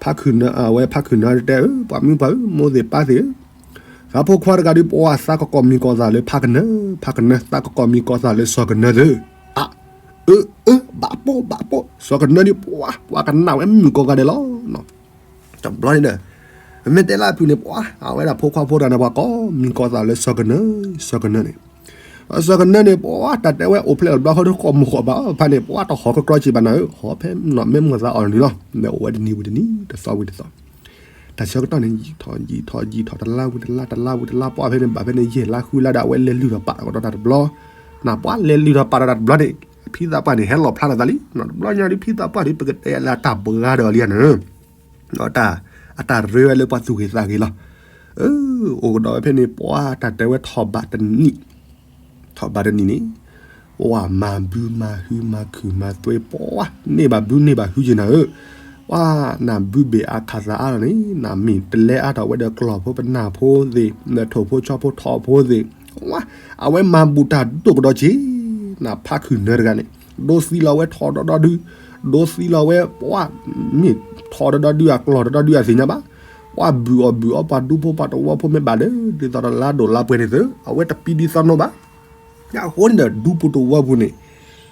ဖးခုၣ်နၢ အဝဲဖးခုၣ်နၢတဲဧၢ, ပှၤမုၢ်ပှၤဧၢ, မိၢ်သ့ၣ်ပၢ်သ့ၣ်ဧၢ, သးဖိခွါတဂၤဒုး ပှၤသးကကိးမံၤကိးသးလၢဖးကနၢ, ဖးကနၢ သးကကိးမံၤကိးသးလၢစီၤကနၢသ့ၣ်, အ, အၢ အၢ ဘၣ်ပိာ် ဘၣ်ပိာ်, စီၤကနၢဒုး ပှၤ ပှၤကနၣ်ဝဲမုၢ်ကိးဂၤဒဲးလီၤ. တဘျီန့ၣ်ဒီး မ့ၢ်တဲလၢအဖုၣ်န့ၣ် ပှၤ အဝဲဒၣ်ဖိခွါဖိတဂၤန့ၣ် ပှၤကိးမံၤကိးသးလၢစီၤကနၢ, စီၤကနၢန့ၣ်, စီၤကနၢန့ၣ် ပှၤ တၢ်တဲဝဲအိၣ်ဖျဲၣ်လီၤဘျီဃီဒီး ကိးမုၢ်ကိးဘၣ်ဖဲန့ၣ် ပှၤတဟီၣ်ကကြီက့ၤဘၣ်နၤဧၢ, ဟီၣ်ဖဲနီၢ်မ့ၢ်မိၢ်သးအီၤန့ၣ်လီၤ. ဒီးအိၣ်ဝဲတနံၤဝံၤတနံၤ တသီဝံၤတသီ တၢ်ဆၢကတီၢ်န့ၣ် ယံာ်ထီၣ် ယံာ်ထီၣ် ယံာ်ထီၣ် တလါဝံၤတလါ တလါဝံၤတလါ ပှၤဖဲန့ၣ် ဘၣ်ဖဲန့ၣ် ယဲၢ်လါဃုလါဒီး အဝဲလဲၤလုၢ်ထီၣ်ပာ်ကဒီးတၢ်တဘျီ, နပှၤလဲၤလုၢ်ထီၣ်ပာ်ဒီးတၢ်တဘျီန့ၣ် ဖံသးပှၢ်န့ၣ် ဟဲလီၤဖျါလီၤသးလံ. တဘျီညါဒုး ဖံသးပှၢ်ဒုး ပကတဲလၢအတၢ်ဘှါဒီးအီၤလံဧါန့ၣ် အတၢ်ရ့ဝဲလၢပှၤသူၣ်ဂ့ၤသးဂ့ၤလီၤ. အိၣ်ကဒီးဝဲဖဲန့ၣ် ပှၤတၢ်တဲဝဲထီၣ်ဘးတနံၣ်, ထီၣ်ဘးတနံၣ်န့ၣ်, ပှၤမၤဘုမၤဟုမၤခုၣ်မၤသွဲ ပှၤ န့ၢ်ဘၣ်ဘုန့ၢ်ဘၣ်ဟုက့ၤနၤဧၢ, ပှၤ နဘုဘ့ၣ်အါခးသးအါလီၤန့ၣ် နမ့ၢ်တလဲအါထီၣ်ဝဲဒီးကျီၢ်ဖိပနၢ်ဖိသ့ၣ် နထိၣ်ဖိဆီဖိထီၣ်ဖိသ့ၣ်, ပှၤ အဝဲမၤဘူၣ်တၢ်ဒိၣ်ကဒီးက့ၤ နဖးခုၣ်နၢတဂၤန့ၣ် ဒိသံလီၤဝဲထီၣ်ဒီဒီဒု, ဒိသံလီၤဝဲ ပှၤ မ့ၢ်ထီၣ်ဒီဒီဒုအကျီၢ်ဒီဒီဒုအသ့ၣ်ညါဘၣ်, ပှၤဘုၣ်အီၣ်ဘုၣ်အီပှၤဒူဖိပှၤတဝီဖိမ့ၢ်ဘၣ်လၢ ဒ်သိးတလါဒိၣ်လါပှဲၤန့ၣ်သ့ အဝဲတပံဒ်သိးနီၢ်ဘၣ်. အဃိန့ၣ်ဒီး ဒူဖိတဝီဖိန့ၣ်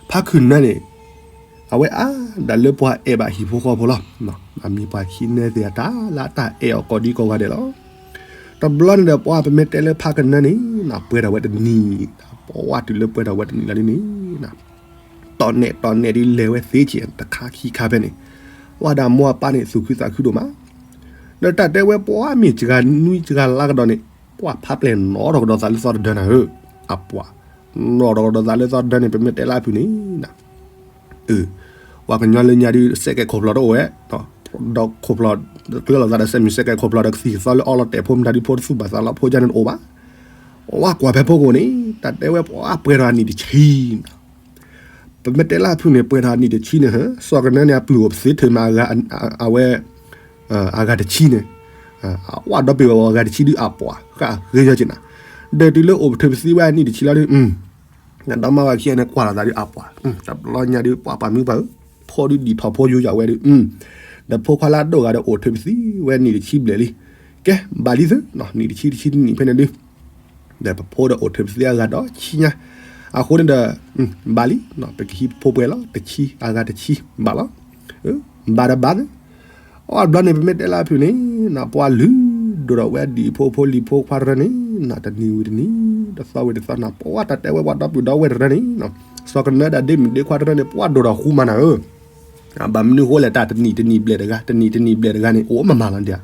ဖးခုၣ်နၢန့ၣ် အဝဲအါဒၣ်လၢပှၤအဲၣ်ဘၣ်ဟံၣ်ဖိဃီဖိလီၤ. အမံၤပှၤခံနၢသ့ၣ်အတၢ်လၢအတၢ်အဲၣ်အီၤကိးဒံကိးဂၤဒဲးလီၤ. တဘျီန့ၣ်ဒီး ပှၤပမ့ၢ်တဲလၢဖးခုၣ်နၢန့ၣ် နပှဲၤထီၣ်ဝဲတနံၤ, ပှၤတုၤလၢပှဲၤထီၣ်ဝဲတနံၤလီၤန့ၣ် တီၢ်နဲၣ်တီၢ်နဲၣ်ဒ်လဲၤဝဲသ့က့ၤတခါခံခါဖဲန့ၣ်, ပှၤဒီးမိၢ်အပၢ်န့ၣ် သူၣ်ခုသးခုဒိၣ်မး, ဒီးတၢ်တဲဝဲပှၤမ့ၢ်စှၤနွံစှၤလါကဒီးန့ၣ် ပှၤဖးပျဲၢ်နီၣ်ထီၣ်ကဒီးသးလၢသီတဒၢနၤဧၢ, အပှၤ နီၣ်ထီၣ်ကဒီးသးလၢသီတဒၢန့ၣ် ပမ့ၢ်တဲလၢအဖုၣ်န့ၣ် ပှၤကညီလၢညါဒုး စဲးကဲးခိၣ်ဖျီၣ်တအိၣ်ဝဲ, ဒီးခိၣ်ဖျီၣ် ကျၢလီၤသးဒီးစဲးမုၢ်စဲးကဲးခိၣ်ဖျီၣ်ဒီးကသံၣ်ကသီလၢအီလီၤတဲာ်ဖိမတၤဒုးဖိတသူၣ်ဘၣ်သးလီၤဖိကန့ၣ်တအိၣ်ဘၣ်, ဝဲကွၢ်ဖဲဖိကအိၣ်န့ၣ် တၢ်တဲဝဲပှၤပှဲၤထီၣ်အနံၣ်တဆံ ပမ့ၢ်တဲလၢအဖုၣ်န့ၣ် ပှဲၤထီၣ်အနံၣ်တဆံန့ၣ် စီၤကနၢန့ၣ် အပုၢ်အိၣ်ပသ့ထုးမးအဝဲ အဂၤတဆံန့ၣ်, ဝဲဒီပုၢ်ဝဲၢ်အဂၤတဆံဒုးအပှၤ ဃၣ်ဂ့ၤယီၤက့ၤနၤ, ဒီးတုၤလၢအိၣ်ပထုးပသံဝဲအနံၣ်တဆံလီၤဒုး ဒီမါဝၤခံဂၤန့ၣ် ကွၢ်လီၤသးဒုးအပှၤ, တဘျီညါဒုးပှၤပာ်မုၢ်ပှၢ်ဧၢ, ဖိဒုးဒံၣ်ထီၣ်ဖိယူၤယီၤဝဲဒုး, ဒီးဖိခွါလၢအဒိၣ်ဂၤဒီးအိၣ်ထုးပသံဝဲနံၣ်တဆံဘျဲၣ်လံ, ကဲ ဘၣ်လံသု, နံၣ်တဆံတဆံတနံၣ်ဖဲန့ၣ်ဒုး ဒီးပဖိဒီးအိၣ်ထုးပသံအဂၤဒီးဆံညါ, အဃိန့ၣ်ဒီး ဘၣ်လံ, ပကဟံးပဖိပှဲၤလီၤ တဆံအဂၤတဆံဘၣ်လီၤ, ဘၣ်ဒီးဘၣ်သု, အီၣ်ဘျီန့ၣ် ပမ့ၢ်တဲလၢအဖုၣ်န့ၣ် နပှၤလုၢ်ဒိၣ်ထီၣ်ဝဲဒံၣ်ဖိဖိလံၤဖိခွါတရၢန့ၣ် နတနံၤဝံၤတနံၤ တသီဝံၤတသီ နပှၤတၢ်တဲဝဲပှၤဒီပုၢ်ဒီဝဲၢ်တရၢန့ၣ်, စီၤကနၢဒီးဒ့မုၣ်ဒ့ခွါတရၢန့ၣ် ပှၤဒိၣ်ထီၣ်ဃူမးနၤဧၢ, ဘၣ်မနုၤဃိလဲၣ် တၢ်တနံၣ်တနံၣ်ဘျဲၣ်တဂၤ တနံၣ်တနံၣ်ဘျဲၣ်တဂၤန့ၣ် အိၣ်မးမးလီၤဒံးဧါ,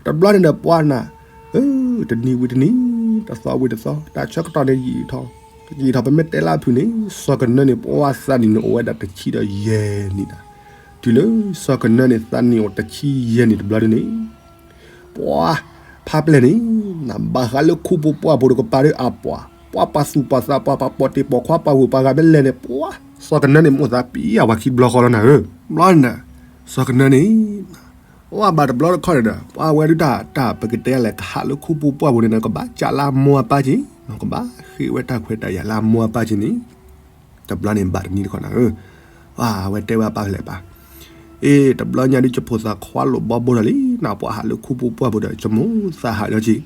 တဘျီန့ၣ်ဒီးပှၤနၤ တနံၤဝံၤတနံၤ တသီဝံၤတသီ တၢ်ဆၢကတီၢ်န့ၣ်ယံာ်ထီၣ်, ယံာ်ထီၣ် ပမ့ၢ်တဲလၢအဖုၣ်န့ၣ် စီၤကနၢန့ၣ် ပှၤသးနံၣ်န့ၣ်အိၣ်ဝဲဒၣ်တဆံဒီးယဲၢ်နံၣ်နၤ, တုၤလၢစီၤကနၢန့ၣ်သးနံၣ်အိၣ်တဆံယဲၢ်နံၣ်တဘျီဒုန့ၣ် ပှၤဖးပျဲၢ်န့ၣ် ဘၣ်ဃးလၢခူပူၤပှၢ်ပူၤဒီးကပၤဒုးအပှၤ, ပှၤပာ်သူၣ်ပာ်သး ပှၤပာ်ပိာ်တ့ၢ်ပိာ်ခွါ ပှၤဂုၤပှၤဂၤမ့ၢ်လဲၣ်န့ၣ် ပှၤ စီၤကနၢန့ၣ် မိၣ်သးပံအဝဲခံဘျီဃီလီၤနၤဧၢ, ဘျီန့ၣ် စီၤကနၢန့ၣ် အဝဲဘၣ်တဘျီတခီၣ်န့ၣ်ဒီး ပှၤဝဲဒုးတၢ် တၢ်ပကတဲလဲၣ် ကဟးလၢခူပူၤပှၢ်ပူၤန့ၣ်ဒီး ကဘၣ်ကးလၢအမိၢ်အပၢ်က့ၤ, ကဘၣ်ဃ့ဝဲတၢ်ခွဲးတၢ်ယာ်လၢအမိၢ်အပၢ်က့ၤန့ၣ်, တဘျီန့ၣ်ဘၣ်တနံၤတခီၣ်နၤဧၢ, အဝဲတဲဝဲအပၢ်ဖဲလဲၣ်ပၢ်, အ့ တဘျီညါဒုး ကဖိသၣ်ခွါလိာ်ဘီဘိဒီးလံ, နပှၤဟးလၢခူပူၤပှၢ်ပူၤဒီး ကမိၢ်သးဟးလၢက့ၤ,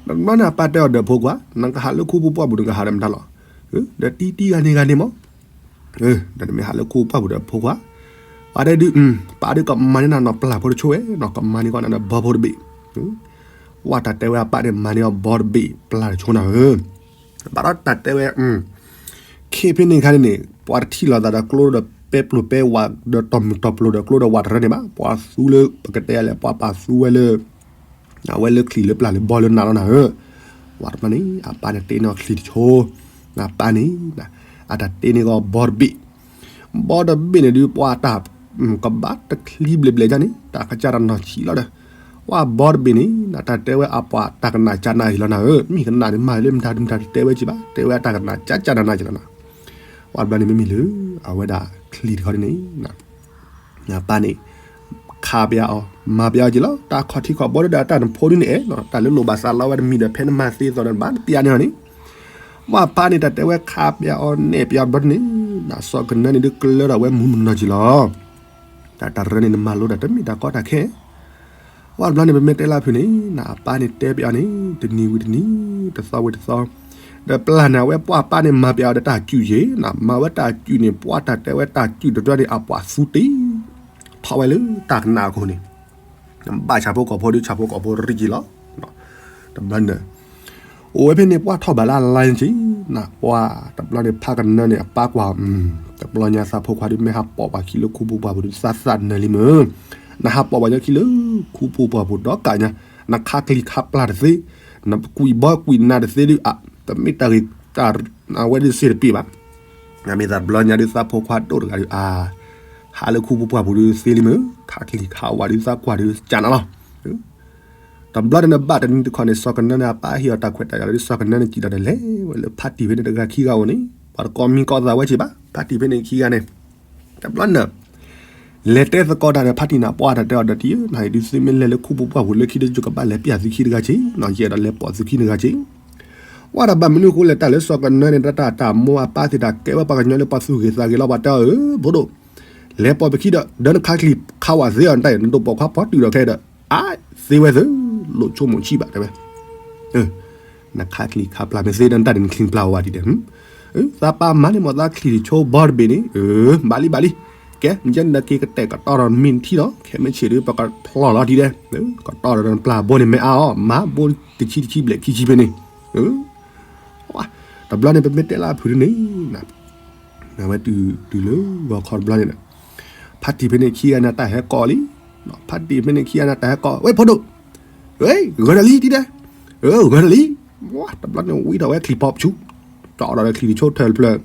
တဘျီန့ၣ်အပၢ်တဲအီၤဒီးဖိခွါ နကဟးလၢခူပူၤပှၢ်ပူၤ နကဟးဒီးမတၤလီၤ, ဒီးတံတံဂၤန့ၣ်ဂၤန့ၣ်မး ဒီးနမ့ၢ်ဟးလၢခူပူၤပှၢ်ပူၤဒီးဖိခွါ, ပၢ်ဒုး ပၢ်ဒုးကမၤန့ၢ်နၤနီၢ်ပျၢ်ဖိတဆိဝဲ, ကမၤန့ၢ်ကီးနၤဒီးဘီဖိတဘ့ၣ်, ဝဲတၢ်တဲဝဲအပၢ်န့ၣ် မၤန့ၢ်အီၤဘီတဘ့ၣ်ပျၢ်တဆိနၤဧၢ, ဘၣ်ဒီးတၢ်တဲဝဲ ခ့ဖဲန့ၣ်ခါန့ၣ်န့ၣ် ပှၤတထံၣ်လိာ်သးဒီးကျိဒီးပဲပျိၤပဲဝါ ဒီးတီၢ်မုၢ်တီၢ်ပျိၤဒီးကျိဒီးဝးတရၢန့ၣ်ဘၣ်, ပှၤသူလၢပကတဲလဲၣ် ပှၤပာ်သူဝဲလၢ အဝဲလၢချံၣ်လၢပျၢ်လၢဘီလၢနးလီၤနၤဧၢ, ဝဲတဘျီန့ၣ် အပၢ်န့ၣ်တ့န့ၢ်အီၤချံၣ်တဆိ, အပၢ်န့ၣ် အတၢ်တ့န့ၢ်ကီးဘီတဘ့ၣ်, ဘီတဘ့ၣ်န့ၣ်ဒုး ပှၤတၢ် ကဘၣ်တချံဘျဲၣ်ဘျဲၣ်ဒ်န့ၣ် တၢ်ကစၢ်တၢ်နီၢ်ဆံးလီၤဒီး, ပှၤဘီတဘ့ၣ်န့ၣ် တၢ်တဲဝဲအပှၤတၢ်ကနၣ်ကနၣ်အံၤလီၤနၤဧၢ, မ့ၢ်ကနၣ်န့ၣ် မၤလၢမတၤတမတၤတတဲဝဲက့ၤဘၣ်, တဲဝဲအတၢ်ကနၣ်ကနၣ်ကနၣ်က့ၤလီၤနၤ, ဝဲတဘျီန့ၣ်မ့မ့ၢ်လၢ အဝဲဒၣ်ချံၣ်တခီန့ၣ် အပၢ်န့ၣ် ခးပယီၤအီၤ မၤပယီၤက့ၤလီၤ, တၢ်ခီၣ်ထံးခီၣ်ဘိဒီးတၢ်နဖိဒ်န့ၣ်အဲၣ်, တၢ်လၢလိၣ်ဘၣ်သးလီဝဲတမံၤဒီး ဖဲနမၤသ့သိးဒီး နဘၣ်ပျၢ်န့ၢ်အီၤန့ၣ်, ပှၤပၢ်န့ၣ် တၢ်တဲဝဲခးပယီၤအီၤနဲၣ်ပယီၤတဘျီန့ၣ်, စီၤကနၢန့ၣ်ဒုးကလၢထီၣ်ဝဲမူမနီၤက့ၤလီၤ, တၢ်တရၢန့ၣ် နမၤလိတၢ်တမ့ၢ်တၢ်ကီတၢ်ခဲ ဝဲတဘျီန့ၣ် ပမ့ၢ်တဲလၢအဖုၣ်န့ၣ် နအပၢ်န့ၣ်တဲပယီၤန့ၣ် တနံၤဝံၤတနံၤ တသီဝံၤတသီ, ဒီးပျၢ်န့ၢ်ဝဲပှၤပၢ်န့ၣ် မၤပယီၤဒီးတၢ်စုၣ်ယ့ၣ်, မၤဝဲတၢ်စုၣ်န့ၣ် ပှၤတၢ်တဲဝဲတၢ်စုၣ်တဒၢန့ၣ် အပှၤသူတ့ထီၣ်ဝဲလၢတၢ်ကနၣ်အခိၣ်န့ၣ်, ဘၣ်ဆၣ်ဖိကီၢ်ဖိဒုး ဆၣ်ဖိကီၢ်ဖိရံၣ်က့ၤလီၤ, တဘျီန့ၣ် အိၣ်ဝဲဖဲန့ၣ် ပှၤထီၣ်ဘၣ်လၢအလါက့ၤ, ပှၤတဘျီန့ၣ် ဖးကနၢန့ၣ် အပၢ်ကွၢ်, တဘျီညါသးဖိခွါဒုး မ့ၢ်ဟးပိာ်ပှၤခံလၢခူပူၤပှၢ်ပူၤဒုး သးသးနၢၤလံမ့ၢ်, နဟးပိာ်ပှၤညီခံလၢခူပူၤပှၢ်ပူၤဒီးကးညါ, နခးကျံၤခးပျၢ်တသ့, နကွံာ်ဘီကွံာ်နးတသ့ဒုး တမ့ၢ်တၢ်ဂ့ၤ အဝဲဒုးစ့တပ့ၢ်ဘၣ်, မ့ၢ်သးတဘျီညါဒုး သးဖိခွါဒိၣ်တဂၤဒုး အါ ဟးလၢခူပူၤပှၢ်ပူၤဒုးသ့လံမ့ၢ်, ခးကျံၤခးဝးဒုး သးကွၢ်ဒုးကနၣ်လီၤ တဘျီန့ၣ် ဘၣ်တနံၤတခီန့ၣ် စီၤကနၢန့ၣ် အပၢ်ဟ့ၣ်အီၤတၢ်ခွဲးတၢ်ယာ်လီၤဒုး စီၤကနၢန့ၣ် စံၣ်လီၤဒီးလဲၤဝဲလၢဖါတံၢ်ဖဲန့ၣ် တဂၤခံဂၤအိၣ်န့ၣ် ပှၤတကိးမံၤကိးသးဝဲစ့ၢ်ဘၣ် ဖါတံၢ်ဖဲန့ၣ်ခံဂၤန့ၣ်, တဘျီန့ၣ် လဲၤတဲသကိးတၢ်ဒီးဖါတံၢ်န့ၣ် ပှၤတၢ်တဲအီၤဒီးတံၢ်ဧၢ နဟဲဒုးသုမ့ၢ်လဲၤလၢခူပူၤပှၢ်ပူၤလၢခံဒုး ယကဘၣ်လဲၤပျၢ်သုခံတဂၤစ့ၢ်, ယအဲၣ်ဒိးလဲၤပိာ်သုခံတဂၤစ့ၢ်, ပှၤတၢ်ဘၣ်မနုၤအဃိလဲၣ် တၢ်လၢစီၤကနၢန့ၣ် တၢ်တၢ်မိၢ်အပၢ်သ့ၣ်တၢ်ကဲဝဲပှၤကညီလၢပှၤသူၣ်ဂ့ၤသးဂ့ၤလီၤ ပှၤတဲအီၤဧၢ ဖိဒိၣ် လဲၤပိာ်ပခံဒီး ဒီးနခါချံၣ်ခါဝးသ့အီၤ နတၢ်အံၤ နဒိးပိာ်ခွါပိာ်တုာ်ဒီးခဲဒီး အါ သ့ဝဲသ့ လိၣ်ဆိကမိၣ်ဆံးဘၣ်တဲဝဲ, နခါချံၣ်ခါပျၢ်မ့ၢ်သ့ဒီး နတၢ်န့ၣ်နချံၣ်ပျၢ်ဝဲဒ်လဲၣ်, သးပၢ်မၤန့ၢ်မ့ၢ်သးချံၣ်ဆိဘီတဘ့ၣ်န့ၣ်, ဘၣ်လံဘၣ်လံ, ကဲ နကဲနက့ၤကတဲာ်ကတီၤဒီးမ့ၢ်နထံၣ်ဒီး ခဲမ့ၢ်ဆ့ၣ်ဒီး ပကဖျီၣ်လီၤထံဒီး, ကတီၤဒီးနပျၢ်ဘိန့ၣ်မ့ၢ်အါအီၤ မၤဘိတဆံတဆံဘျဲၣ်ခံဆံဖဲန့ၣ်, တဘျီန့ၣ် ပမ့ၢ်တဲလၢအဖုၣ်ဒ်န့ၣ် အဝဲတုၤလၢဂီၤခီတဘျီန့ၣ်ဒီး ဖါတံၢ်ဖဲန့ၣ်ခံဂၤန့ၣ် တၢ်ဟဲကိးလံ, ဖါတံၢ်ဖဲန့ၣ်ခံဂၤန့ၣ် တၢ်ဟဲကိး ဝဲဖိဒိၣ်, ဂဲၤဒီးလံဒ်လဲၣ်, ဂဲၤဒီးလံ, တဘျီန့ၣ်ဝံဒီးဝဲချံၣ်ဖီပဆူၣ်, ကၠီဒီးချံၣ်တဆိထၢၣ်တဖျၢၣ်,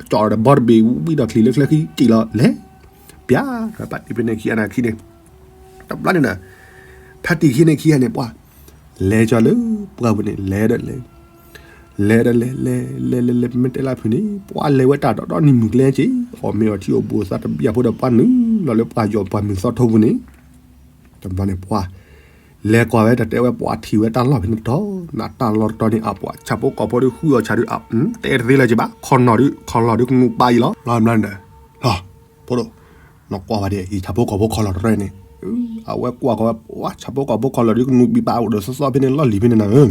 ကၠီဒီးဘီတဘ့ၣ် ဝံဒီးချံၣ်လၢချၢခံက့ၤလီၤလဲၤ, ပျၢ်, ဖါတံၢ်ဖဲန့ၣ်ခံဂၤန့ၣ်ခံန့ၣ်, တဘျီန့ၣ်ဒီး ဖါတံၢ်ခံန့ၣ်ခံဂၤန့ၣ် ပှၤ လဲၤကၠီလၢပှၢ်ပူၤန့ၣ် လဲၤဒီးလဲၤ, လဲၤဒီးလဲၤ လဲၤလဲၤလဲၤလဲၤ ပမ့ၢ်တဲလၢဖုန့ၣ် ပှၤလဲၤဝဲတၢ်ဒီးဒီနံၤမုၢ်ကျဲက့ၤ, အီၣ်မ့ၤအီထံအိၣ်ဘူးအသးတဘျီဖိဒီး ပှၤနုာ်လီၤလၢပှၢ်ယီၤပှၢ်မုၢ်သီထိပူၤန့ၣ်, တဘျီန့ၣ်ပှၤ လဲၤကွၢ်ဝဲတၢ်တဲဝဲ ပှၤထံၣ်ဝဲတၢ်လီၢ်ဖဲန့ၣ်တတီၤ, နတၢ်လီၢ်တတီၤန့ၣ် အပှၤဆၣ်ဖိကီၢ်ဖိဒီးဃုအီၣ်ဆၣ်ဒီး တဲတသ့လၢၤက့ၤဘၣ်, ခီနီၢ်ဒီး ခီလီၢ်ဒီးကနူးပာ်အံၤလီၤ, လီၤဘျီန့ၣ်ဒီး, လီၤ, ဖိဒိၣ်, နကွၢ်ဝဲဒ်အံၤ ဆၣ်ဖိကီၢ်ဖိခီလီၢ်တတီၤန့ၣ်, အဝဲကွၢ်ကီးဝဲ ပှၤဆၣ်ဖိကီၢ်ဖိခီလီၢ်ဒီးကနူးဘံၣ်ပာ်အိၣ်ဒီးသီသီဖဲန့ၣ်လီၢ်လံၤဖဲန့ၣ်နၤဧၢ,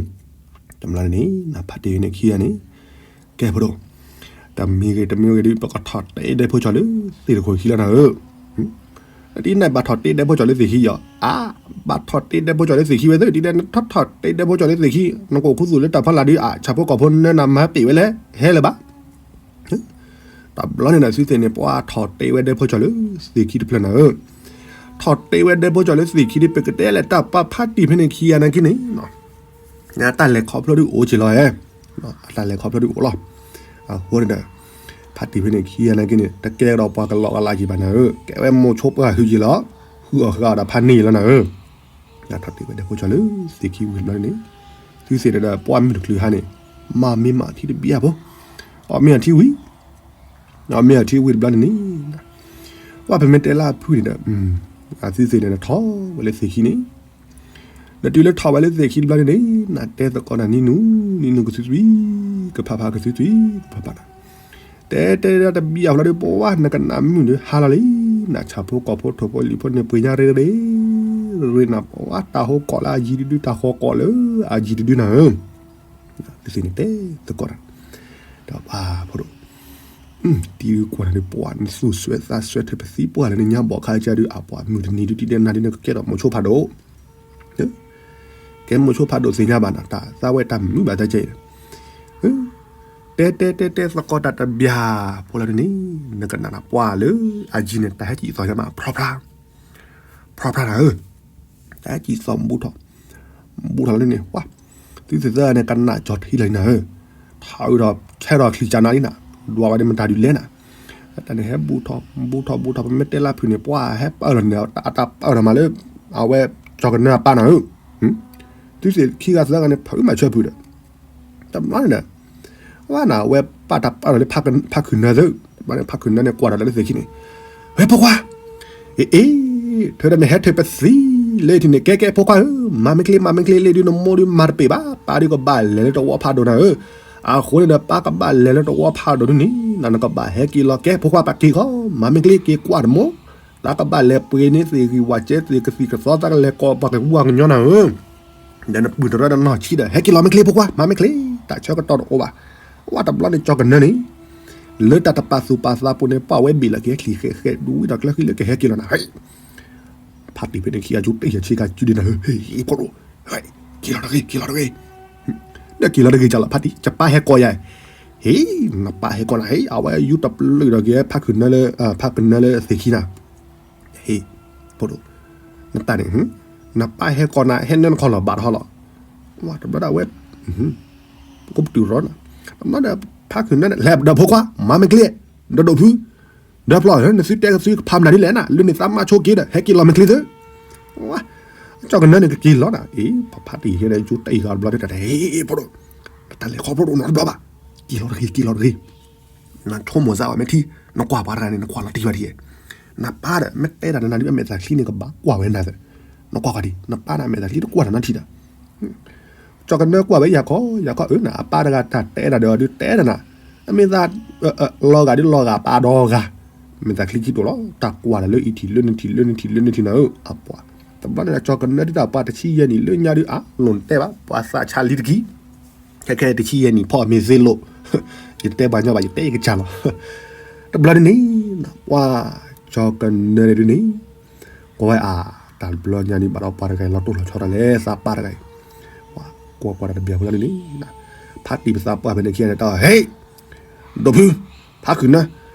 တဘျီန့ၣ်န့ၣ် နဖါတံၢ်န့ၣ်ခံဂၤန့ၣ်, ကဲဖိဒိၣ်, တမံၤဂ့ၤတမံၤဂ့ၤဒီး ပကထီၣ်တဲဒဲဖိကၠီလၢသ့ၣ်တခိၣ်ခံလီၤနၤဧၢ, ဒ်န့ၣ်ဘၣ်ထီၣ်တဲဒဲဖိကၠီလၢသ့ၣ်ခံယီၤ, အါ, ဘၣ်ထီၣ်တဲဒဲဖိကၠီလၢသ့ၣ်ခံဝဲသ့ၣ် ဒ်လဲၣ်နထီၣ်ထီၣ်တဲဒဲဖိကၠီလၢသ့ၣ်ခံ, နကအိၣ်ခူသူၣ်လၢတၢ်ဖီလာ်ဒီး အဆၣ်ဖိကီၢ်ဖိနၢနၤမၤပ့ၢ်ဝဲလဲၣ် ဟဲလၢၤဘၣ် တဘျီန့ၣ်ဒီး သုသ့ၣ်န့ၣ် ပှၤထီၣ်တဲဝဲဒဲဖိကၠီလၢသ့ၣ်ခံတဖျၢၣ်နၤဧၢ, ထီၣ်တဲဝဲဒဲဖိကၠီလၢသ့ၣ်ခံဒီး ပကတဲလဲၣ်တၢ်ပာ်ဖါတံၢ်ဖဲန့ၣ်ခံဂၤနာ်က့န့ၣ်, တၢ်လဲၤခီဖျိဒုးအိၣ်က့ၤလီၤဧဲ, တၢ်လဲၤခီဖျိဒုးအိၣ်လီၤ, အဃိန့ၣ်ဒီး, ဖါတံၢ်ဖဲန့ၣ်ခံဂၤနာ်က့န့ၣ် တကဲဒီးပှၤကလီကလးက့ၤဘၣ်နၤဧၢ, ကဲဝဲမိၤဆိပှၢ်ဟုက့ၤလီၤ, ဃုအီၣ်ဃုအီဒီးဖါန့ၢ်လီၤနၤဧၢ နထီၣ်တဲဝဲဒဲဖိကၠီလၢသ့ၣ်ခံဝံၤတဘျီန့ၣ်, သုသ့ၣ်ဒီးပှၢ်မုၢ်တချုးဟါန့ၣ်, မၤမ့ၢ်မၤထံတဘံၣ်အဖိ, အီၣ်မ့ၢ်အထံဝံၤ, အီၣ်မ့ၢ်အထံဝံၤတဘျီန့ၣ်န့ၣ်, ပှၢ်ပမ့ၢ်တဲလၢအဖုန့ၣ်ဒီး, အသုသ့ၣ်န့ၣ်ထီၣ်ဝဲလၢသ့ၣ်ခံန့ၣ်, ဒီးတုၤလၢထီၣ်ဝဲလၢသ့ၣ်ခံတဘျီန့ၣ်န့ၣ်, နတဲသကိးနၤနံၤနုၤ, နံၤနုၤကသုသွံ, ကဖးဖးကသုသွံ, ကဖးဖးနၤ တဲတဲဒၣ်တဘံၣ်အဖျီဒီး ပဝဲနကနၣ်မုၣ်ဒီးဟါလီၤလံ, နဆၣ်ဖိကီၢ်ဖိထိၣ်ဖိလံၤဖိန့ၣ် ပှ့ၤညါရ့ရ့, ရ့နၤပဝဲတၢ်ဟိကီၢ်လၢအယံၤတဒု တၢ်ဃီကီၢ်လၢအယံၤတဒုနၤဧၢ, သုသ့ၣ်န့ၣ်တဲသကိးတၢ်, ဒီးပှၢ်ဖိဒိၣ်, တံၤကွၢ်နၤဒီးပှၢ်နသူၣ်စွဲသးစွဲထၢၣ်ပသံပှၢ်လၢနညါဘီၣ်ခါကဒု အပှၢ်မုၢ်တနံၤဒု တံၤဒဲးနၤဒု နကကဲထီၣ်မိၤဆိဖးဒိၣ် ကဲမိၤဆိဖးဒိၣ်သ့ၣ်ညါဘၣ်နၤ တၢ်သးဝဲတၢ်မုာ်ဘၣ်တၢ်ကဲအံၤ, တဲတဲတဲတဲသကိးတၢ်တဘံၣ်ဖိလီၤဒ်န့ၣ်, နကနၣ်နၤပှၢ်လၢအယံၤန့ၣ် တၢ်ဟဲကံၣ်သီၣ်ညါမး ဖျီဖျါ, ဖျီဖျါနၤဧၢ, တၢ်ဟဲကံၣ်သီၣ်ဘူးထီၣ်, ဘူးထီၣ်လီၤဒ်န့ၣ် ပှၢ်, သုသ့ၣ်သၢဂၤန့ၣ် ကနၣ်ကၠီၤထံလီၤနၤဧၢ, ထီၣ်အုးဒီး ဆဲထီၣ်ချံၣ်ကၠးနၤလံနၤ, ဒွးဝဲဒ်မတၤဒုးလဲၣ်နၤ တၢ်န့ၣ်ဟဲဘူးထီၣ် ဘူးထီၣ်ဘူးထီၣ် ပမ့ၢ်တဲလၢဖုၣ်န့ၣ် ပှၢ်ဟဲပာ်လီၤန့ၣ် အတၢ်ပာ်လီၤမးလၢ အဝဲကၠီၤကနၢအပၢ်နၤဧၢ, သုသ့ၣ်ခံဂၤသၢဂၤန့ၣ် ဖုးမၤဆၢဖုၣ်ဒီး တဘျီန့ၣ်ဒီး ဝဲနၤ အဝဲပာ်တၢ်ပာ်လီၤလၢဖါခုၣ်နၢသၢ, တဘျီန့ၣ် ဖါခုၣ်နၢန့ၣ် ကွၢ်ဒီးလၢသ့ၣ်ခံန့ၣ်, ဝဲဖိခွါ, အ့ အ့ ထၢဒီးနဟဲထၢၣ်ပသံလၢထံၣ်န့ၣ် ကဲကဲဖိခွါဧၢ, မၤမ့ၢ်ချ့ မၤမ့ၢ်ချ့ လ့ၣ်ဒုနမိၢ်ဒုမၤတပ့ၢ်ဘၣ်, ပၢ်ဒုကဘၣ်လဲၤလၢတဝီဖးဒိၣ်နၤဧၢ, အဃိန့ၣ်ဒီး ပၢ်ကဘၣ်လဲၤလၢတဝီဖးဒိၣ်ဒ်န့ၣ် နကဘၣ်ဟဲက့ၤလီၤကဲ ဖိခွါ ပာ်က့ၤဃီ, မၤမ့ၢ်ချ့ က့ၤကွၢ်တမိၢ်, တၢ်ကဘၣ်လဲၤပှ့ၤန့ၢ်သ့ၣ်ဂံၢ်ဝၣ်ကဲ သ့ၣ်ကသံၣ်ကသီ တၢ်ကလဲၤကိးပှၤကဝီၤကညီနၤဧၢ ဒီးနပုၢ်တရၢဒီးနီၢ်ဆံးဒီး ဟဲက့ၤလီၤမ့ၢ်ချ့ဖိခွါ မၤမ့ၢ်ချ့, တၢ်ဆၢကတီၢ်တအိၣ်ဘၣ်, ဝဲတဘျီန့ၣ် ကၠီၤကနၢန့ၣ် လၢတၢ်တပာ်သူၣ်ပာ်သးပူၤန့ၣ် ပာ်ဝဲဘ့ၣ်လၢကဟဲချံၣ်ဃဲးဃဲး ဒူဝံထီၣ်ကျၢဃံလၢကဟဲက့ၤလီၤနၤ, ဖါတံၢ်ဖဲန့ၣ်ခံဂၤ ကၠူတ့ၢ်ယဆ့ကၤစုဒ်နၤဧၢ, ဟ့ၣ်ဖိဒိၣ်, က့ၤလီၤတဂ့ၤ က့ၤလီၤတဂ့ၤ, ဒီးက့ၤလီၤတဂ့ၤကလီၤ ဖါတံၢ် ကပၢ်ဟဲကိးယၤ, ဟ့ၣ် နပၢ်ဟဲကိးနၤ ဟ့ၣ် အဝဲယူတပျုာ်ဒီးက့ၤ ဖါခုၣ်နၢလၢ ဖါခုၣ်နၢလၢသ့ၣ်ခံနၤ ဟ့ၣ် ဖိဒိၣ်, နတၢ်န့ၣ် နပၢ်ဟဲကိးနၤ ဟဲနၢနခီၣ်လီၤဘၣ်တဟီလီၤ, တဘျီဒၣ်ဝဲ ကပတုာ်ရီနၤ, တဘျီဒီး ဖါခုၣ်နၢန့ၣ် လဲၤဒီးဖိခွါ မၤမ့ၢ်ချ့, ဒီးဒိၣ်ဖု, ဒီးဖျီၣ် နသုတဲကသုကဖးမနုၤဒ်လဲၣ်နၤ လၢန့ၣ်သးမါဆိက့ၤဒီး ဟဲက့ၤလီၤမ့ၢ်ချ့သု, ကၠီၤကနၢန့ၣ် ကက့ၤလီၤနၤ, အ့ ဖါတံၢ်ဟဲဒီး ကၠူတ့ၢ်ယၤတဘျီဒၣ် ဟ့ၣ် ဖိဒိၣ်, နတၢ်လဲၤခီဖျိတအိၣ်နီတဘျီဘၣ်, က့ၤလီၤတဂ့ၤ က့ၤလီၤတဂ့ၤ နဆိကမိၣ်စၢ်ဘၣ်မ့ၢ်ထံ, နကွၢ်ပှၤတဂၤန့ၣ် နကွၢ်လီၤတံၢ်ဘၣ်ထံ, နပၢ်ဒီး မ့ၢ်တဲတၢ်နၤဒုး အမဲာ်သၣ်ချံန့ၣ် ကဘၣ်ကွၢ်ဝဲနၤသၢ, နကွၢ်ကွၢ်ဒံး နပၢ်န့ၣ် အမဲာ်သၣ်ချံတကွၢ်တၢ်နီတထံၣ်ဒီး, ကၠီၤကနၢကွၢ်ဝဲ ယၤခီ ယၤခီ အၢ နအပၢ်တဂၤတၢ်တဲဒၣ်ဒီး ဒုးတဲဒၣ်နၤ, အမ့ၢ်သး လီၤဂာ်ဒုးလီၤဂာ်ပၢ်ဒီဂၤ, မဲာ်သၣ်ချံခံတိာ်လီၤ, တၢ်ကွၢ်တၢ်လၢအံၤထံၣ်လၢန့ၣ်ထံၣ်လၢန့ၣ်ထံၣ်လၢန့ၣ်ထံၣ်နၤဧၢ အပှၤ, တဘျီန့ၣ် ကၠီၤကနၢဒုးတၢ်ပှၤတဆံယဲၢ်နံၣ်လၢညါဒုး အလိၣ်နတဲဘၣ် ပှၤသးဆါလံတက့ၢ် ခဲခဲတဆံယဲၢ်နံၣ်ဖီၣ်မ့ၢ်သ့လိာ်, ယတဲပှၤညီဘၣ် ယတဲယကစၢ်လီၤ, တဘျီဒ်န့ၣ်, ပှၤကၠီၤကနၢဒုးန့ၣ်, ကွၢ်ဝဲအါ, တၢ်တဘျီညါန့ၣ် ဘၣ်ဒီးပှၤတဂၤအံၤ လီၤတိၢ်လီၤဆီတၢ်လဲၣ် သးပၢ်တဂၤအံၤ, ကွၢ်ကွၢ်တၢ်တဘျီဖိလၢန့ၣ်, ဖါတံၢ်ပသးပှၢ်ဖဲန့ၣ်ခံဂၤန့ၣ် တၢ်ဟ့ၣ်, ဒိၣ်ဖု, ဖါခုၣ်နၢ,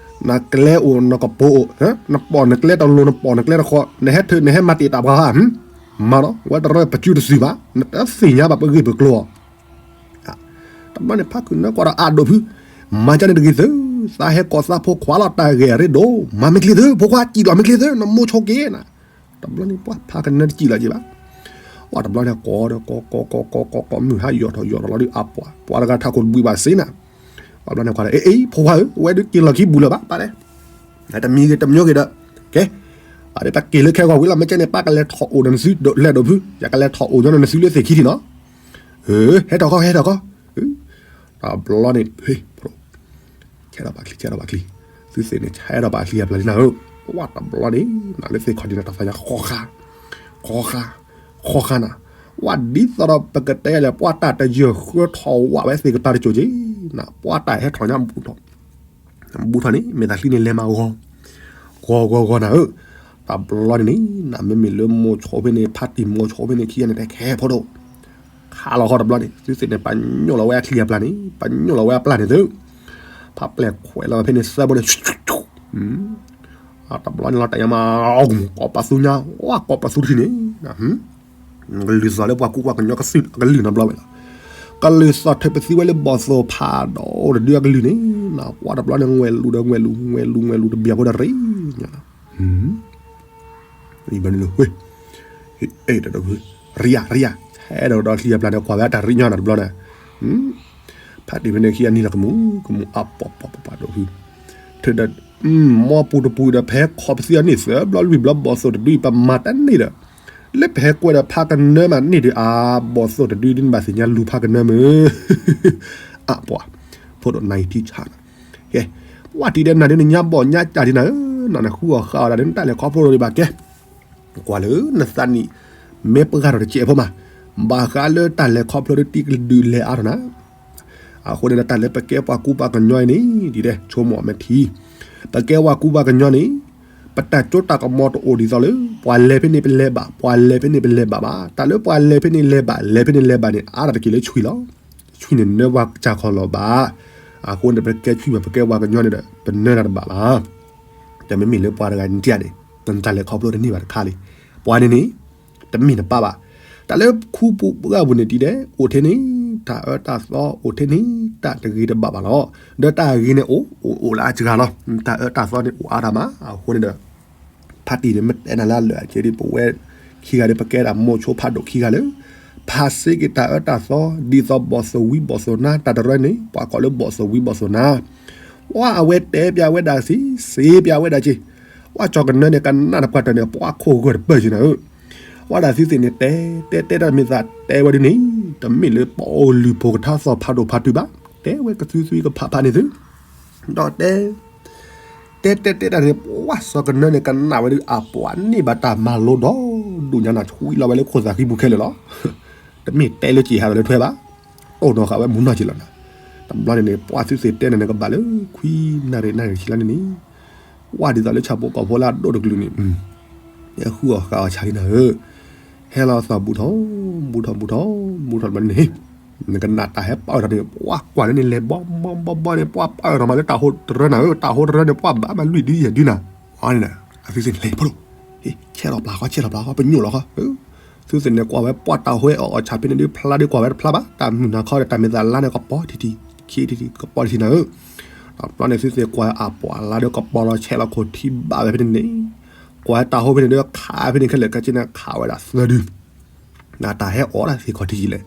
နကျဲအိၣ်နကပိာ်အိၣ်, နပိာ်နကျဲတလိၤ နပိာ်နကျဲတဃီ, နဟဲထုး နဟဲမၤတ့ၢ်တၢ်ပှၤဧါ, မၤဒီး ဝဲတရၢပစုတစုဘၣ်, နတသ့ၣ်ညါဘၣ်ပဂ့ၢ်ပကျိၤအီၤ. တဘျီန့ၣ် ဖးခုၣ်နၢကွၢ်ဒီးအဒိၣ်ဖု, မၤကန့ၣ်တဂ့ၤသု, သးဟဲကိးသးဖိခွါလီၤ တၢ်ဂဲၤအရ့ဒိၣ်, မၤမ့ၢ်ချ့သု ဖိခွါ စံၣ်လီၤမ့ၢ်ချ့သု နမိၢ်ဆိက့ၤနၤ. တဘျီန့ၣ် ပှၤဖးကနၢတစံၣ်လီၤက့ၤဘၣ်. ဝဲတဘျီန့ၣ် ကိးဒီးကိးကိးကိးကိးကိး မုၢ်ဟါယိာ်ထီၣ်ယိာ်ထီၣ်လီၤဒီး အပှၤ ပှၤတဂၤထးခိၣ်တဘှံးဘၣ်စ့နၤ. ဝဲတဘျီန့ၣ် ကွၢ်ဒီး အ့ အ့ ဖိခွါဧၢ, ဝဲဒုးက့ၤလီၢ်ခံ ဘူးလၢၤဘၣ် ပၢ်လဲၣ်, တမံၤဂ့ၤတမံၤဂ့ၤဒီး ကဲ, ပၢ်ဒီး ပက့ၤလၢခဲဂီၤဝံၤလီၤ မ့ၢ်ကဲန့ၣ် ပၢ်ကလဲၤထီၣ်အိၣ်ဒီးနသု လဲၤဒိၣ်ဖု, ယကလဲၤထီၣ်အိၣ်ညီနုၢ်နသုလၢသ့ၣ်ခံထံၣ်နီၤ. ဟဲထီၣ်ခီ ဟဲထီၣ်ခီ, တဘျီန့ၣ် ဟ့ၣ် ဆဲထီၣ်ပာ်ချံ ဆဲထီၣ်ပာ်ချံ, သုသ့ၣ်န့ၣ် ဆဲထီၣ်ပာ်ချံအပျၢ်လံနၤဧၢ, ဝဲတဘျီန့ၣ် နလၢသ့ၣ်ခီၣ်ထံးန့ၣ် တၢ်သးညါဃီဃါ, ဃီဃါ, ဃီဃါနၤ, ဝဲဒ်သိးဒီးပကတဲလဲၣ် ပှၤတၢ်တယၢၢ်ဃၢထီၣ်ဝဲသ့ၣ်ကပၤတစိၤက့ၤ, နပှၤတၢ်ဟဲထီၣ်ညါဘူးထီၣ် ဘူးထီၣ်န့ၣ် မ့ၢ်သးချံန့ၣ်လဲၤမးဂီၤ, ဂီၤဂီၤဂီၤနၤဧၢ, တဘျီန့ၣ်န့ၣ် နမ့မ့ၢ်လၢမိၢ်ဆိဖဲန့ၣ် ဖါတံၢ်မိၢ်ဆိဖဲန့ၣ်ခံဂၤန့ၣ် တဲခဲဖိဒိၣ်, ခါလီၤဃီတဘျီန့ၣ် သုသ့ၣ်န့ၣ် ပညိၣ်လီၤဝဲအချံအပျၢ်န့ၣ် ပညိၣ်လီၤဝဲအပျၢ်န့ၣ်သု, ဖးပျဲၢ်ခွဲးလီၤဝဲဖဲန့ၣ်သၢဘိန့ၣ် တဘျီန့ၣ်လီၤ တၢ်ယါမး ကိးပသူညါ, ဝဲကိးပသူတထံၣ်န့ၣ် ကလုၢ်သီၣ်လၢပှၤကူပှၤကညီကသုၣ်အကလုၢ်နီတဘျီဝဲလီၤ. ကလုၢ်သီၣ်ထုးပသံဝဲလၢဘီၣ်သိၣ်ဖးဒိၣ်တဒုအကလုၢ်န့ၣ်, ပှၤတဘျီန့ၣ် ငွဲၣ်လူၤဒီးငွဲၣ်လူၤ ငွဲၣ်လူၤငွဲၣ်လူၤတဘျီဖိဒီးရ့ညါလီၤ. ဘျီန့ၣ်လၢ ဟ့ၣ် အဲၣ်တၢ်ဒီး ရံယၤ ရံယၤ, ဟဲဒီးဒီးချံအပျၢ်န့ၣ် ကွၢ်ဝဲတၢ်ရ့ညါနၤတဘျီန့ၣ်, ဖးတံၢ်ဖဲန့ၣ်ခံဂၤနံၤလီၤ ကမူၤ ကမူၤအပှၤပှၤပှၤပှၤဒိၣ်ဖု, ထုးဒီး မ်ပူၤတပူၤဒီး ဖဲခီပသံအန့ၣ်သၢဘျီလွံၢ်ဘျီ ဘီၣ်သိၣ်တဒုအံၤ ပမၤတၢ်န့ၣ်ဒီး လၢပဟဲကွဲးဒီးဖးကနၢမးန့ၣ်ဒီး အါ ဘီၣ်သိၣ်တဒုဒ်နဘၣ်သ့ၣ်ညါလူၤဖးကနၢမုၢ်, အပှၤ ဖိဒိၣ်နၤအံၤထံဆါနၤ, ကဲ, ပှၤတံၤဒဲးနၤဒ်နညါဘီၣ်ညါကၢ်ဒ်နၤဧၢ, နနဃုအီၣ်ဃုအီဒၣ်ဒ်နတၢ်လဲၤခီဖျိဒံးဘၣ်ကဲ ကွၢ်လၢနသးနံၣ် မ့ၢ်ပှၤထီၣ်တစဲးဖိမး, ဘၣ်ဃးလၢတၢ်လဲၤခီဖျိဒ်တံၤဒုးလဲၤအါထီၣ်နၤ, အဃိန့ၣ်ဒီး တၢ်လၢပကဲပှၤကူပှၤကညီအံၤန့ၣ် ဒ်လဲၣ် ဆိကမိၣ်အမဲာ်ထံ, ပကဲပှၤကူပှၤကညီန့ၣ် ပတၢ်စိတၢ်ကမီၤတအိၣ်ဒ်သိးလၢ ပှၤလဲၤဖဲန့ၣ် ပလဲၤဘၣ်, ပှၤလဲၤဖဲန့ၣ် ပလဲၤဘၣ်ဘၣ်, တၢ်လၢပှၤလဲၤဖဲန့ၣ်လဲၤဘၣ် လဲၤဖဲန့ၣ်လဲၤဘၣ်န့ၣ် အါတၢ်တက့ၢ်လၢဆွံလီၤ. ဆွံန့ၣ်နၢပှၤစၢ်ခီၣ်လီၤဘၣ်. အဃိန့ၣ် ပကဲဆွံဘၣ် ပကဲပှၤကညီန့ၣ်ဒီး ပနၢတၢ်တဘၣ်ဘၣ်. တမ့မ့ၢ်လၢပှၤတဂၤန့ၣ်တယၤန့ၣ် နတၢ်လဲၤခီဖျိတန့ၢ်ဘၣ်တခါလံ. ပှၤန့ၣ်န့ၣ် တမ့ၢ်နပၢ်ဘၣ်. တၢ်လၢခူပူၤပှၢ်ပူၤန့ၣ်တံၤဒဲး အိၣ်ထဲန့ၣ် တၢ်အၢတၢ်သီ အိၣ်ထဲန့ၣ် တၢ်တဂ့ၤတဘၣ်ဘၣ်လီၤ. ဒီးတၢ်ဂ့ၤန့ၣ်အိၣ် အိၣ်အိၣ်လၢအစှၤလီၤ. တၢ်အၢတၢ်သီန့ၣ်အိၣ်အါတၢ်မး. အဃိန့ၣ်ဒီး ဖါတံၢ်န့ၣ် မ့ၢ်တဲနၤလၢအလၢာ်အကဲဒ် ပဝဲခံဂၤဒီး ပကဲဒၣ်မိၢ်ဆိဖးဒိၣ်ခံဂၤလၢ ဖးစ့က့ၤတၢ်အၢတၢ်သီ ဒ်သိးဘီၣ်သိၣ်ဝံဘီၣ်သိၣ်နါ တၢ်တရၢန့ၣ် ပှၤကိးလၢဘီၣ်သိၣ်ဝံဘီၣ်သိၣ်နါ. ဝဲအဝဲတဲပျးဝဲဒၣ်စ့ စ့ပျးဝဲဒၣ်စ့ ပှၤကၠီၤကနၢန့ၣ် ကနၣ်တပှၢ်တၢၢ်န့ၣ် ပှၤခိၣ်ဂၢၢ်တပၢၢ်က့ၤနၤဧၢ. ဝဲဒၣ်သုသ့ၣ်န့ၣ် တဲ တဲ တဲတၢ်မ့ၢ်သးတဲဝဲဒ်န့ၣ် တမ့ၢ်လၢပအိၣ်လုၢ်ဖိကထါသီၣ်ဖးဒိၣ်ဖးတုၤဘၣ်. တဲဝဲကသုသုကဖးဖးန့ၣ်သု ဒီးတဲ တဲ တဲ တဲတၢ်န့ၣ် ပှၤစီၤကနၢန့ၣ် ကနၣ်ဝဲဒ် အပှၤန့ၢ်ဘၣ်တၢ်မၤလိဒီး ဒိၣ်ညါနၤ ဆွံလီၤဝဲလၢခိၣ်သၣ်ဃံပူၤခဲလၢာ်လီၤ. တမ့ၢ်တဲလၢက့ၤဟးလီၤလၢထွဲဘၣ်. တိၢ်နီၣ်ဃာ်ဝဲမုၢ်နီၢ်က့ၤလီၤနၤ. တဘျီန့ၣ်န့ၣ် ပှၤသုသ့ၣ်တဲန့ၣ်န့ၣ် ကဘၣ်လၢ ခွံနၣ်ရံၣ်နၣ်ရံၣ်ဆံလါန့ၣ်န့ၣ် ဝဲဒ်သိးလၢဆၣ်ဖိကီၢ်ဖိလၢအဒိၣ်တကလုာ်န့ၣ် ဃုအီၣ်ဃာ်အီၣ်ဆၣ်လံနၤဧၢ. ဟဲလီၤသီၣ်ဘူးထီၣ် ဘူးထီၣ် ဘူးထီၣ် ဘူးထီၣ်တဘျီန့ၣ်န့ၣ် နကနၣ်တၢ်ဟဲပာ်အီၤဒီးန့ၣ် ပှၤကွၢ်လၢန့ၣ် လဲၤဘီဘီဘီဘီန့ၣ် ပှၤပာ်အီၤဒီးမးလၢတၢ်ဟိတရၢနၤဧၢ, တၢ်ဟိတရၢန့ၣ် ပှၤဘၣ်မးလွံၢ်ဒုယဲၢ်ဒုနၤ. အန့ၣ် အသုသ့ၣ်လဲၤဖိလိာ်, ဆဲးလီၤပျၢ်ဃီ ဆဲးလီၤပျၢ်ဃီ ပညိၣ်လီၤဃီ. သုသ့ၣ်န့ၣ်ကွၢ်ဝဲပှၤတၢ်ဟိအီၣ်အီၣ်ဆၣ်ဖဲန့ၣ်ဒုး ဖျါဒုးကွၢ်ဝဲတဖျါဘၣ်, တၢ်မုၢ်နၤခီဒီးတၢ်မ့ၢ်သးလါန့ၣ် ကပီၤထံထံ ခံထံထံ ကပီၤထံနၤဧၢ. တဘျီန့ၣ် သုသ့ၣ်ကွၢ်အပှၤလါဒီးကပီၤလီၤဆဲးလီၤခိၣ်ထံဘၣ်ဝဲဖဲန့ၣ်န့ၣ် ကွၢ်တၢ်ဟိဖဲန့ၣ်ဒီး ခးဖဲန့ၣ်ခဲလၢာ် ကဲက့န့ၣ် ခးဝဲဒၣ်သၢဒု နတၢ်ဟဲအီၣ်ဒၣ်သ့ၣ်ခီၣ်ထံးယံၤလဲၣ်.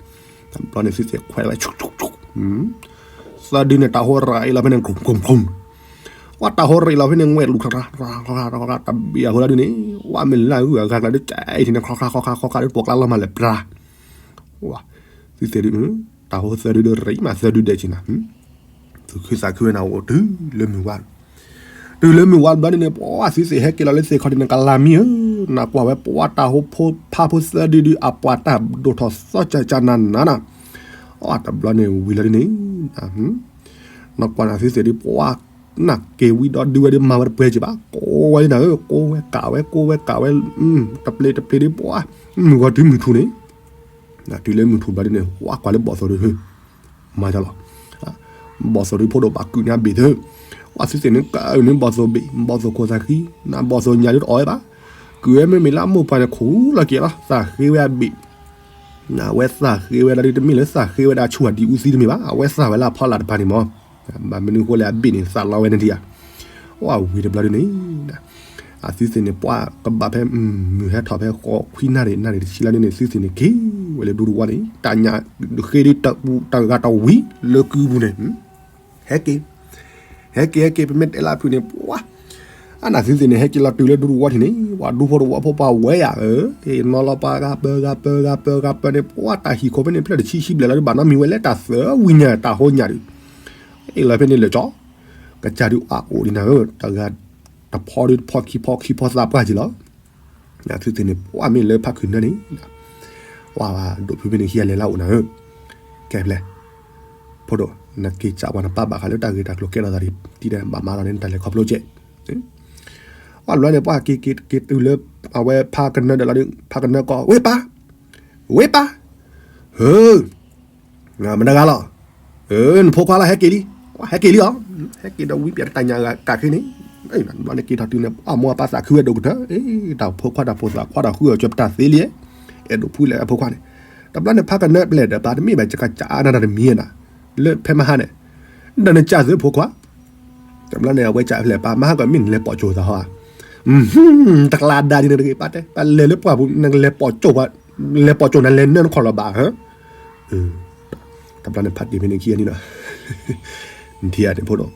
တဘျီန့ၣ် သုသ့ၣ်ခွဲးဝဲ သၢဒုန့ၣ် တၢ်ဟိရ့လီၤဖဲန့ၣ် ကရူၢ်ကရူၢ်ကရူၢ်, ဝဲတၢ်ဟိရ့လီၤဖဲန့ၣ် ငွဲၣ်လူၤ တဘျီဃီဒုန့ၣ် ဝဲမ့ၢ်လၢအဂုၤအဂၤကျါဒုး ကဲအံၤထံန့ၣ် ခီခါခီခါခီခါဒုး ပိာ်ကျါလီၤမးလဲၣ် ပြၤ ဝဲ သုသ့ၣ်ဒုး တၢ်ဟိသၢဒုဒီး ရ့မးသၢဒုဒဲးက့နၤ သုးခူသးခုဝဲနၤအိၣ်တုၤလၢမုၢ်ဝါ, တုၤလၢမုၢ်ဝါတဘျီန့ၣ်န့ၣ် ပှၤသုသ့ၣ်ဟဲက့ၤလီၤလၢသ့ၣ်ခီၣ်ထံးန့ၣ် ကလၤမံဧၢ, နကွၢ်ဝဲပှၤတၢ်ဟိဖိဖါဖိသၢဒုဒုး အပှၤတၢ်ဒိၣ်ထီၣ်သီကၢကၢနၤနၤနၤ, အတဘျီန့ၣ်ဝံၤလီၤဒ်န့ၣ် နကွၢ်နသုသ့ၣ်ဒုး ပှၤနၢ်က့ၤဝံၤဒီးဒုးဝဲဒုးမၤဝဲတပှဲၤက့ဘၣ်, ကိးဝဲဒ်နၤဧၢ, ကိးဝဲကးဝဲ ကိးဝဲကးဝဲ, တပျ့ၤတပျ့ၤဒုး ပှၤ မုၢ်ဂီၤတုၤမုၢ်ထူၣ်န့ၣ် တုၤလၢမုၢ်ထူၣ်ဘျီဒ်န့ၣ် ဝဲကွၢ်လၢဘီၣ်သိၣ်ဒုး မၤတၢ်လီၤ. ဘီၣ်သိၣ်ဒုးဖိဒိၣ်ဘၣ်ကုၢ်န့ၣ်အဘ့ၣ်သု, ပှၤသုသ့ၣ်န့ၣ်ကနုာ်ဘီၣ်သိၣ်ဘ့ၣ် ဘီၣ်သိၣ်ခိၣ်သးဃံ, နဘီၣ်သိၣ်ညၣ်ဒုတအီၣ်ဝဲဘၣ်. ကုၢ်ဝဲမ့မ့ၢ်လၢအမိၢ်ပှၢ်န့ၣ် ခိၣ်လီၤက့ၤလီၤ သးဃ့ဝဲအဘ့ၣ်. အဝဲသးဃ့ဝဲဒၣ်ဒုတမ့ၢ်လၢသးဃ့ဝဲဒၣ်ဆူၣ်အဒံးအူသံတမ့ၢ်ဘၣ်, အဝဲသးဝဲလၢအဖီလာ်တဖၣ်န့ၣ်မး. ဘၣ်မနုၤဃိလဲၣ် အဘ့ၣ်န့ၣ် သးလီဝဲန့ၣ်ဒံးဧါ. အိၣ်ဝံၤတဘျီဒုန့ၣ် အသုသ့ၣ်န့ၣ် ပှၤကဘၣ်ဖဲ မုၢ်ဟဲထီၣ်ဖဲဃိးခွံနၣ်ရံၣ် နၣ်ရံၣ်တဆံလၢန့ၣ်န့ၣ် သုသ့ၣ်န့ၣ်က့ၤဝဲလၢဒူတဝီန့ၣ် တၢ်ညၣ်ဃ့ဒ်တဂၤတဝံၤလၢကုပူၤန့ၣ် ဟဲက့ၤ, ဟဲက့ၤ ဟဲက့ၤ ပမ့ၢ်တဲလၢအဖုၣ်န့ၣ် ပှၤ အနၢ်သုသ့ၣ်န့ၣ် ဟဲက့ၤလီၤတုၤလၢဒူတဝီထံးန့ၣ် ပှၤဒူဖိတဝီဖိပှၤဝဲယၤဧၢ, နီၤလီၤပှၤဂၤပၢဂၤပၢဂၤပၢဂၤပၢန့ၣ် ပှၤတၢ်ဟံၣ်ခိၣ်ဖဲန့ၣ် ဖျၢၣ်တဆံဆံဘျဲၣ်လီၤဒု ဘၣ်နီတမံၤဝဲလၢတၢ်သၢဝံၤညါ တၢ်ဟိညၣ်ဒု အ့ၣ်လီၤဖဲန့ၣ်လၢာ်ကၠီ ကစၢ်ဒုးအအိၣ်ဒံးနၤဧၢ, တဂၤတဖီဒုတဖီခံဖီခံဖီသးပှၢ်က့ၤလီၤ. သုသ့ၣ်န့ၣ် ပှၤမ့ၢ်လၢဖးခုၣ်နၢန့ၣ် ပှၤဒိၣ်ဖုဖဲန့ၣ်ခံဂၤလဲၤလၢအအိၣ်နၤဧၢ, ကဲဖျဲၣ် ဖိဒိၣ် နက့ၤစးပှၤနပၢ်ဘၣ်ဃးလၢတၢ်ဂ့ၢ်တၢ်ကျိၤကဲထီၣ်သးဒ် တံၢ်ဒဲးဘၣ်မၤလီၤန့ၣ် နတၢ်လဲၤခီဖျိကဲး. ပှၤလွဲန့ၣ် ပှၤက့ၤက့ၤက့ၤတုၤလၢ အဝဲဖးကနၢဒီးလီၤဒု ဖးကနၢကိး ဝ့ၢ်ပၢ်, ဝ့ၢ်ပၢ်, ဧၢ မတၤဂၤလီၤ, နဖိခွါလီၤ ဟဲက့ၤလံ, ဟဲက့ၤလံလီၤ, ဟဲက့ၤဒီးဝံပၠးတၢ်ညၣ်ဂၤကးခဲန့ၣ်, ဘျီန့ၣ်က့ၤထီၣ်တုၤန့ၣ် အမိၢ်အပၢ်သးခုဝဲဒိၣ်ကတၢၢ်, တၢ်ဖိခွါတၢ်ဖိသၣ်ခွါတၢ်ဃုအီၤကၢၤပတၢ်သ့လံ, အဲၣ်ဒိးဖုလဲၣ်အဖိခွါန့ၣ်, တဘျီန့ၣ်ဖးကနၢပျဲၢ်ဒီးပၢ်တမ့ၢ်ဘၣ်ကကးအါနၤတၢ်တမံၤနၤ, လၢဖဲမဟါန့ၣ်, ဒီးနကးသုဖိခွါ တဘျီန့ၣ် အဝဲကးဖျဲၣ်ပၢ် မဟါကမ့ၢ်နလဲၤပိာ်ကၠိသးဟီဧါ, တကျါဒါဒ်န့ၣ်တဂ့ၤ ပၢ်တဲ ပၢ်လဲၤလၢပှၢ်ပူၤ နလဲၤပိာ်ကၠိပှၤ, လဲၤပိာ်ကၠိနၤလဲၤနၢနခီၣ်လီၤဘၣ်ဧၢ, တဘျီန့ၣ်ဖးတ့ၢ်ဖဲန့ၣ်ခံဂၤန့ၣ်ဒီး, နထံၣ်ဧါန့ၣ်ဖိဒီး,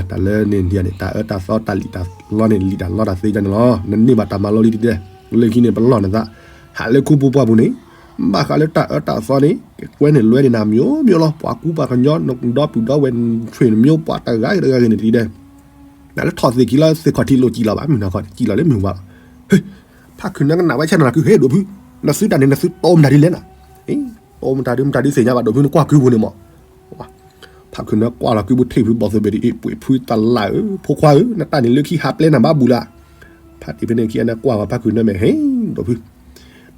တၢ်လၢန့ၣ်နထံၣ်ဧါန့ၣ် တၢ်အၢတၢ်သီတၢ်လံၣ်တၢ်လီန့ၣ် လံၣ်တၢ်လီတၢ်သ့န့ၣ်လီၤ, နန့ၢ်ဘၣ်တၢ်မၤလိလံတဒဲ, လၢခံန့ၣ် ပလီၢ်နသး, ဟးလၢခူပူၤပှၢ်ပူၤန့ၣ် ဘၣ်ဃးလၢတၢ်အၢတၢ်သီန့ၣ် ကွဲန့ၣ်လွဲန့ၣ်နၤ မျိုးမျိုးလီၤ, ပှၤကူပှၤကညီ နဒီပုၢ်ဒီဝဲၢ် ဆွေမျိုး ပှၤတဂၤဂ့ၤတဂၤဂ့ၤန့ၣ်တဒဲ, နလၢထီၣ်သ့ၣ်ခံလီၤ သ့ၣ်ခီၣ်ထံးလိာ်ကံၣ်လီၤဘၣ် မုၢ်နၤခီၣ်ထံးကံၣ်လီၤလၢမုၢ်ဝါလီၤ, ဟ့ၣ်, ဖးခုၣ်နၢကနၣ်ဝဲဆဲနၤနၤ ခုဟ့ၣ်ဒိၣ်ဖု, နသုတၢ်န့ၣ် နသုတိၢ်မတၤဒ်လဲၣ်နၤ, တိၢ်မတၤဒ်မတၤဒ်သ့ၣ်ညါဘၣ်ဒိၣ်ဖု နကွၢ်ကုပူၤန့ၣ်မး ဖးခုၣ်နၢကွၢ်လီၤကုပူၤထံၣ်ဖုဘီၣ်သိၣ်ဘ့ၣ်ဒ်အံၤ ပှ့ၤဖုတလၢ်ဧၢ ဖိခွါဧၢ နတၢ်န့ၣ်လၢခံဟးပျဲနၤဘၣ်ဘူးလၢ်, ဖးတ့ၢ်ဖဲန့ၣ်ခံဂၤန့ၣ်ကွၢ်ဝဲဖးခုၣ်နၢမဲာ် ဟ့ၣ်ဒိၣ်ဖု,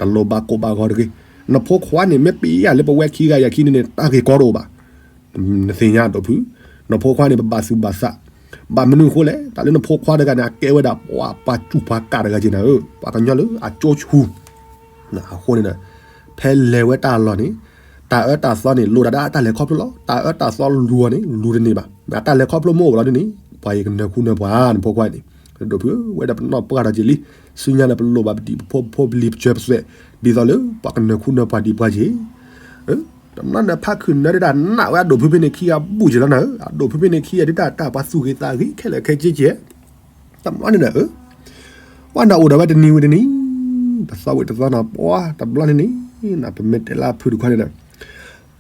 တလိၣ်ဘၣ်ကိးဘၣ်ဂီၤတဂ့ၤ, နဖိခွါန့ၣ် မ့ၢ်ပျံၤယၤလၢပဝဲခံဂၤယၤခံန့ၣ်န့ၣ် တၢ်ဂ့ၢ်ကီတအိၣ်ဘၣ်, နသ့ၣ်ညါဒိၣ်ဖု, နဖိခွါန့ၣ် ပဘၣ်သူၣ်ဘၣ်သး, ဘၣ်မနုၤအဃိလဲၣ် တၢ်လၢနဖိခွါတဂၤန့ၣ် အကဲဝဲဒၣ်ပှၤပှၤစူၣ်ပှၤကၣ်တဂၤက့ၤနၤဧၢ ပှၤကညီလၢအကၠိဆူၣ် အဃိန့ၣ်ဒီး ဖဲလဲၤဝဲတၢ်လီၢ်န့ၣ် တၢ်အၢတၢ်သီန့ၣ် လိၣ်ဒၣ်ဒၣ်တၢ်လဲၤခီဖျိလီၤ. တၢ်အၢတၢ်သီလူၤအီၤန့ၣ် လူၤတန့ၢ်ဘၣ်. တၢ်လဲၤခီဖျိမ့ၢ်အိၣ်လီၤဒ်န့ၣ် ပှၤအံၤကနၢၤခူနၢၤပှၤ နဖိခွါန့ၣ် ဒိၣ်ဖုဧၢ ဝဲဒၣ်ပနီၢ်ပှၢ်ဒီးက့ၤလံ. ဆူညါန့ၣ် ပလိၣ်ဘၣ်ပဒံၣ်ပဖိပလံၤပစၢၤပသွဲၣ် ဒ်သိးလၢပှၤကနၢၤခူနၢၤပှၤဒံးပှၤက့ၤ တဘျီန့ၣ် ဖးခုၣ်နၢဒၣ်နးဝဲအဒိၣ်ဖုဖဲန့ၣ်ခံဂၤဘူးက့ၤလီၤနၤဧၢ. အဒိၣ်ဖုဖဲန့ၣ်ခံဂၤဒုးတၢ်တၢ်ပှၤသူၣ်ဂ့ၤသးဂ့ၤခဲလၢာ်ခဲဆ့ကဲ တဘျီန့ၣ်ဒီး ပှၤနအိၣ်ဒီးဝဲတနံၤဝံၤတနံၤ တသီဝံၤတသီနီၤ ပှၤတဘျီန့ၣ်န့ၣ် ပမ့ၢ်တဲလၢအဖုတခီန့ၣ်ဒီး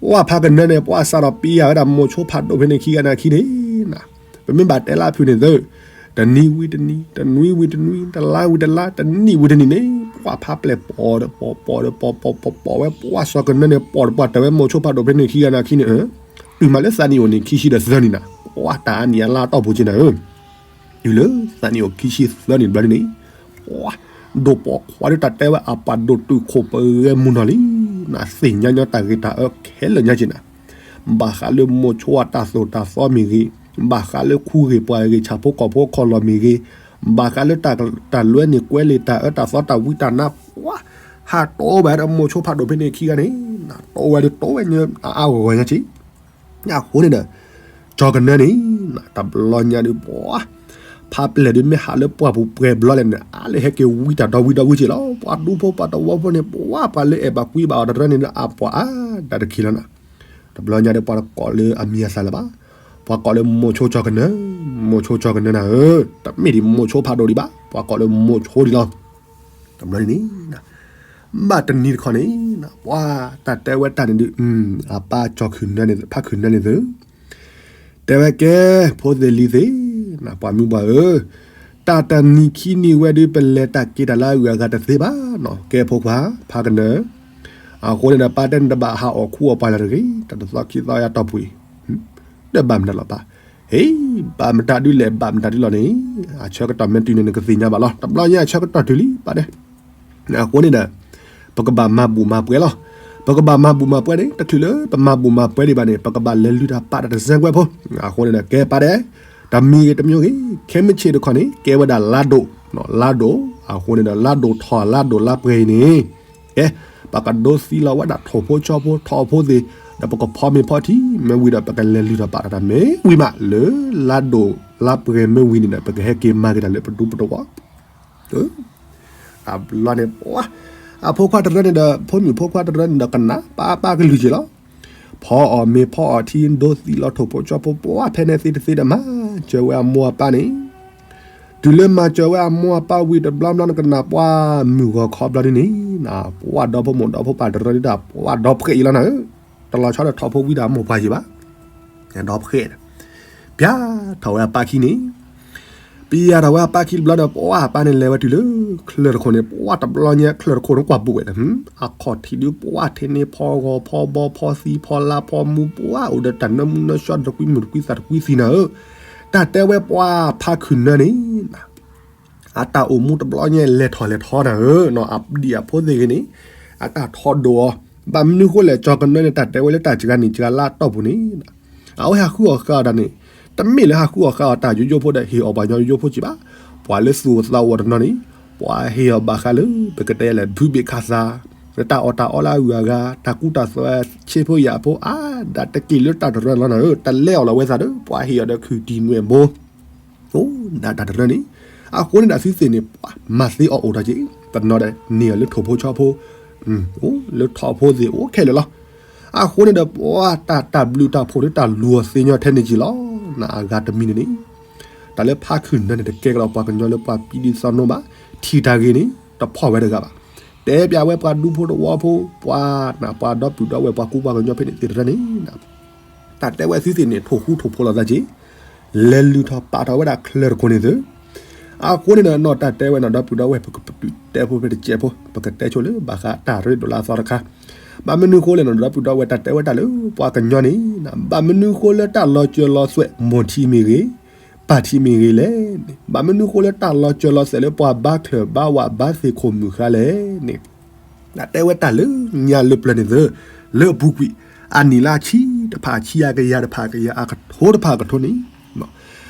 ပှၤဖးကနၢန့ၣ် ပှၤစးထီၣ်ပံယၤဝဲဒၣ်မိၤဆိဖးဒိၣ်ဖဲန့ၣ်ခံဂၤန့ၣ်အခံန့ၣ် ပမ့ၢ်ဘၣ်တဲလၢအဖုန့ၣ်သု တနံၤဝံၤတနံၤ တနွံဝံၤတနွံ တလါဝံၤတလါ တနံၣ်ဝံၤတနံၣ်န့ၣ် ပှၤဖးပျဲၢ်ပိာ်ဒီးပိာ်ပိာ်ဒီးပိာ်ပိာ်ပိာ်ပိာ်ဝဲ ပှၤစီၤကနၢန့ၣ် ပိာ်တပှၢ်တၢ်ဝဲမိၤဆိဖးဒိၣ်ဖဲန့ၣ်ခံဂၤန့ၣ်အခံန့ၣ် တုၤမးလၢသးနံၣ်အိၣ်န့ၣ် ခံဆံဒီးသၢနံၣ်နၤ ပှၤတၢ်အါနံၣ်အလါတီၢ်ပူၤက့ၤနၤဧၢ တုၤလၢသးနံၣ်အိၣ်ခံဆံသၢနံၣ်တဘျီန့ၣ် ပှၤဒိၣ်ပိာ်ခွါဒုးတၢ်တဲဝဲအပၢ်ဒိၣ်တုာ်ခိၣ်ပဂဲၤမုၢ်နီၢ်လံ နသ့ၣ်ညါညီတၢ်ဂ့ၤတၢ်အၢခဲလၢာ်ညါက့ၤနၤ ဘၣ်ဃးလၢမိၤဆိအတၢ်သိၣ်တၢ်သီမ့ၢ်ဂ့ၤ, ဘၣ်ဃးလၢခူဂ့ၤပှၤဂ့ၤဆၣ်ဖိကီၢ်ဖိခီၣ်လီၢ်မ့ၢ်ဂ့ၤ, ဘၣ်ဃးလၢတၢ်လွဲန့ၢ်ကွဲလ့ၢ်တၢ်အၢတၢ်သီတၢ်ဝံတၢ်နါ ပှၤဟးတီဝဲဒၣ်မိၤဆိဖးဒိၣ်ဖဲန့ၣ်ခံဂၤန့ၣ်, တီဝဲဒၣ်တီဝဲအါအါဂီၢ်ဂီၢ်ညါက့ၤ အဃိန့ၣ်ဒီး ကၠီကနၢန့ၣ် တဘျီညါဒုးပှၤ ဖးပျဲၢ်ဒုးမ့ၢ်ဟးလၢပှၢ်ပူၤပှဲၤဘျီလဲၣ်န့ၣ် အါလၢဟဲက့ၤဝံတၢ်ဒီဝံဒီဝံက့ၤလီၤ. ပှၤဒူဖိပှၤတဝီဖိန့ၣ် ပှၤပှၤလၢအဲၣ်ဘၣ်ကွံဘၣ်အီၤတရၢန့ၣ် အပှၤအါဒၣ်တခံလီၤနၤ. တဘျီညါဒုးပှၤတကိးလၢအမံၤအသၣ်လၢၤဘၣ်. ပှၤကိးလၢမိၤဆိကၠီကနၢ, မိၤဆိကၠီကနၢနၤဧၢ, တမ့ၢ်ဒံးမိၤဆိဖးဒိၣ်ဒံးဘၣ်. ပှၤကိးလၢမိၤဆိဒံးလီၤ. တဘျီန့ၣ်န့ၣ် ဘၣ်တနံၤတခီန့ၣ် ပှၤတၢ်တဲဝဲတၢ်န့ၣ်ဒုး အပၢ်ကၠီခုၣ်နၢန့ၣ် ဖးခုၣ်နၢန့ၣ်သု တဲဝဲကဲ ဖိသ့ၣ်လံၤသ့ၣ် ပှၤမုၢ်ပှၢ်ဧၢ, တၢ်တနံၤခံနံၤဝဲဒုး ပလဲၤတၢ်က့ၤတၢ်လၢအဂုၤအဂၤတသ့ဘၣ်နီၤ. ကဲဖိခွါ ဖးကနၢ, အဃိန့ၣ်ဒီးပၢ်တဲနတဘၣ်ဟးအီၣ်ခူအီၣ်ပှၢ်လၢၤတဂ့ၤ, တၢ်တသီခံသီယါတီၢ်ပှ့ၤ, ဒီးဘၣ်မတၤလီၤပၢ်, ဟ့ၣ် ဘၣ်မတၤဒုးလဲၣ် ဘၣ်မတၤဒုးလီၤန့ၣ်, အဆၢကတီၢ်မ့ၢ်တုၤန့ၣ် နကသ့ၣ်ညါဘၣ်လီၤ. တဘျီညါအဆၢကတီၢ်တုၤလံ ပၢ်တဲ အဃိန့ၣ်ဒီး ပကဘၣ်မၤဘူၣ်မၤပှဲၤလီၤ. ပ ပကဘၣ်မၤဘူၣ်မၤပှဲၤန့ၣ် တချုးလၢပမၤဘူၣ်မၤပှဲၤဒံးဘၣ်န့ၣ် ပကဘၣ်လဲၤလုၢ်တၢ်ပာ်တၢ်တစဲးကွဲးဖိ. အဃိန့ၣ်ဒီး ကဲပာ်ဒဲး, တမံၤဂ့ၤတမံၤဂ့ၤ, ခဲမုၢ်ဆ့ၣ်တခီန့ၣ် ကဲဝဲဒၣ်လါဒိၣ်, လါဒိၣ်, အဃိန့ၣ်ဒီး လါဒိၣ်ထီၣ်လါဒိၣ်လါပှဲၤအံၤန့ၣ်, ကဲ, ပကဒိသံလီၤဝဲဒၣ်ထိၣ်ဖိဆီဖိ ထိၣ်ဖိသ့ၣ်, ဒီးပကဖီမ့ၤဖီထံ, မ့ၢ်ဝံၤဒီး ပကလဲၤလုၢ်ထီၣ်ပာ်တၢ်မ့ၢ်ဝံၤမး လၢလါဒိၣ်လါပှဲၤမ့ၢ်ဝံၤန့ၣ်ဒီး ပကဟဲက့ၤမၤက့ၤတၢ်လၢပဒူပတဝီ အဘျီန့ၣ် ပှၤ, အဖိခွါတရၢန့ၣ်ဒီး ဖိမုၣ်ဖိခွါတရၢန့ၣ်ဒီး ကနၣ်ပၢ်ပၢ်ကလုၢ်က့ၤလီၤ. ဖီအီၣ်မ့ၤဖီအီၣ်ထံ ဒိသံလီၤထိၣ်ဖိဆီဖိ ပှၤဖဲန့ၣ်သ့တသ့ဒီး မၤစၢၤဝဲအမိၢ်အပၢ်န့ၣ်, တုၤလၢမၤစၢၤဝဲအမိၢ်အပၢ်ဝံၤတဘျီဘျီန့ၣ် ကနၣ်ပှၤမုၢ်ဂီၤခီဘျီဒ်န့ၣ်, ပှၤဒီဖိမိၢ်ဒီဖိပၢ်တရၢဒၣ် ပှၤဒီဖှဲးအံၤလီၤနၤဧၢ, တလီၤဆီဒီးထိၣ်ဖိဝံတၢ်မိၢ်ပှၢ်ယံၤဘၣ် ဒီဖှဲး, ပျၢ်ထီၣ်ဝဲအပၢ်ခံန့ၣ်, ပျၢ်ထီၣ်ဝဲအပၢ်ခံတဘျီဒီး ပှၤအပၢ်န့ၣ်လဲၤဝဲတုၤလၢချၢၣ်တခိၣ်န့ၣ် ပှၤတဘျီညါချၢၣ်တခိၣ်န့ၣ်ကွၢ်ဘူးဝဲလၢ, အခီၣ်ထံးဒုးပှၤထံးန့ၢ်ဖီဂီၤဖီဘီဖီသံဖီလါဖီမူ ပှၤအိၣ်ဒီးတၢ်နၢမူနၢဆှီတကွံမုၢ်တကွံသးတကွံသံနၤဧၢ, တၢ်တဲဝဲပှၤဖါခုၣ်နၢန့ၣ် အတၢ်အိၣ်မူတဘျီညါလဲၤထီၣ်လဲၤထီနၤဧၢ, အဒံၣ်အဖိသ့ၣ်ဂ့ၤန့ၣ် အတၢ်ထီဒိၣ်အီၤ, ဘၣ်မနုၤဃိလဲၣ် ကၠီၤကနၢန့ၣ် တၢ်တဲဝဲလၢတၢ်စှၤနံၣ်စှၤလါအတီၢ်ပူၤန့ၣ်, အဝဲဟးဃုအီၣ်ဃုအီတၢ်န့ၣ်, တမ့ၢ်လၢဟးဃုအီၣ်ဃုအီတၢ်ယိယိဖိဒီး ဟ့ၣ်အီၣ်ပှၤကညီယိယိဖိက့ဘၣ်, ပှၤလၢသူၣ်အိၣ်သးအိၣ်တနီၤန့ၣ်, ပှၤဟ့ၣ်အီၣ်ဘၣ်ဃးလၢ ပကတဲလဲၣ် ဘုဘ့ၣ်ခးသး, လၢတၢ်အီၣ်တၢ်အီလၢအဂုၤအဂၤ တၢ်ကူတၢ်သိးဆ့ဖိယာ်ဖိ အါဒၣ်တက့ၢ်လၢတၢ်တရၢလီၤနၤဧၢ, တလဲအီၣ်လီၤဝဲသးဒီး ပှၤဟ့ၣ်အီၤဒီးခုၣ်တံၢ်နွဲၣ်ဘိ အိၣ်ဒၣ်တၢ်တရၢန့ၣ်, အဃိန့ၣ်ဒီးသုသ့ၣ်န့ၣ် ပှၤမၤသ့အီၣ်အိၣ်တၢ်က့, တနီၤဒီးန့ၢ်အီၤလၢထိၣ်ဖိဆီဖိ, အိၣ်လၢထိၣ်ဖိသ့ၣ်အိၣ်ခဲလၢာ်လီၤ. အဃိန့ၣ်ဒီး ပှၤတၢ်တၢ်ဘျုးတၢ်ဖှိၣ်လၢတၢ်လူၤအီၤသ့ညီထဲန့ၣ်က့လီၤ. နအဂၤတမံၤန့ၣ်န့ၣ်, တၢ်လၢဖါခုၣ်နၢန့ၣ် တကဲကဒီးပှၤကညီလၢပှၤပံဒံသီနိဘၣ်, ထံၣ်တၢ်ဂ့ၤန့ၣ် တဖီၣ်ဝဲတဂၤဘၣ်. တဲပျးဝဲပှၤဒူဖိတဝီဖိ, ပှၤနပှၤဒီပုၢ်ဒီဝဲၢ်ပှၤကူပှၤကညီဖဲန့ၣ်သ့ၣ်တဖၣ်န့ၣ် တၢ်တဲဝဲသုသ့ၣ်န့ၣ် ထိၣ်ဃူထိၣ်ဖိးလိာ်သးက့ၤ, လဲၤလုၢ်ထီၣ်ပာ်ထီၣ်ဝဲဒၣ်ချၢၣ်တခိၣ်န့ၣ်သု, အဃိန့ၣ်ဒီး နီၢ်တၢ်တဲဝဲနီၢ်ဒီပုၢ်ဒီဝဲၢ် ပကပတုာ်တဲဖိဖဲတစဲးဖိ ပကတဲဆိလၢဘၣ်ဃးတၢ်ရ့ဒိၣ်လၢအသီတခါ, ဘၣ်မနုၤဃိလဲၣ်နီၢ်ဒီပုၢ်ဒီဝဲၢ် တၢ်တဲဝဲတၢ်လၢပှၤကညီန့ၣ် ဘၣ်မနုၤဃိလၢတၢ်လီၤစၢၤလီၤသွဲၣ် မိၢ်ထံမ့ၢ်ဂ့ၤ, ပၢ်ထံမ့ၢ်ဂ့ၤလဲၣ်န့ၣ်, ဘၣ်မနုၤဃိလၢတၢ်လီၤစၢၤလီၤသွဲၣ်လၢပှၤဘါချၢၣ်ဘါဝးဘါသ့ၣ်ခိၣ်မုၣ်ဃါလဲၣ်န့ၣ် တၢ်တဲဝဲတၢ်လၢညါလၢပျၢၤန့ၣ်သု, လၢအပူၤကွံာ်, အနံၣ်လၢအဆံတဖၣ်ဆံ အကယၤတဖၣ်ကယၤ အကထိတဖၣ်ကထိန့ၣ်,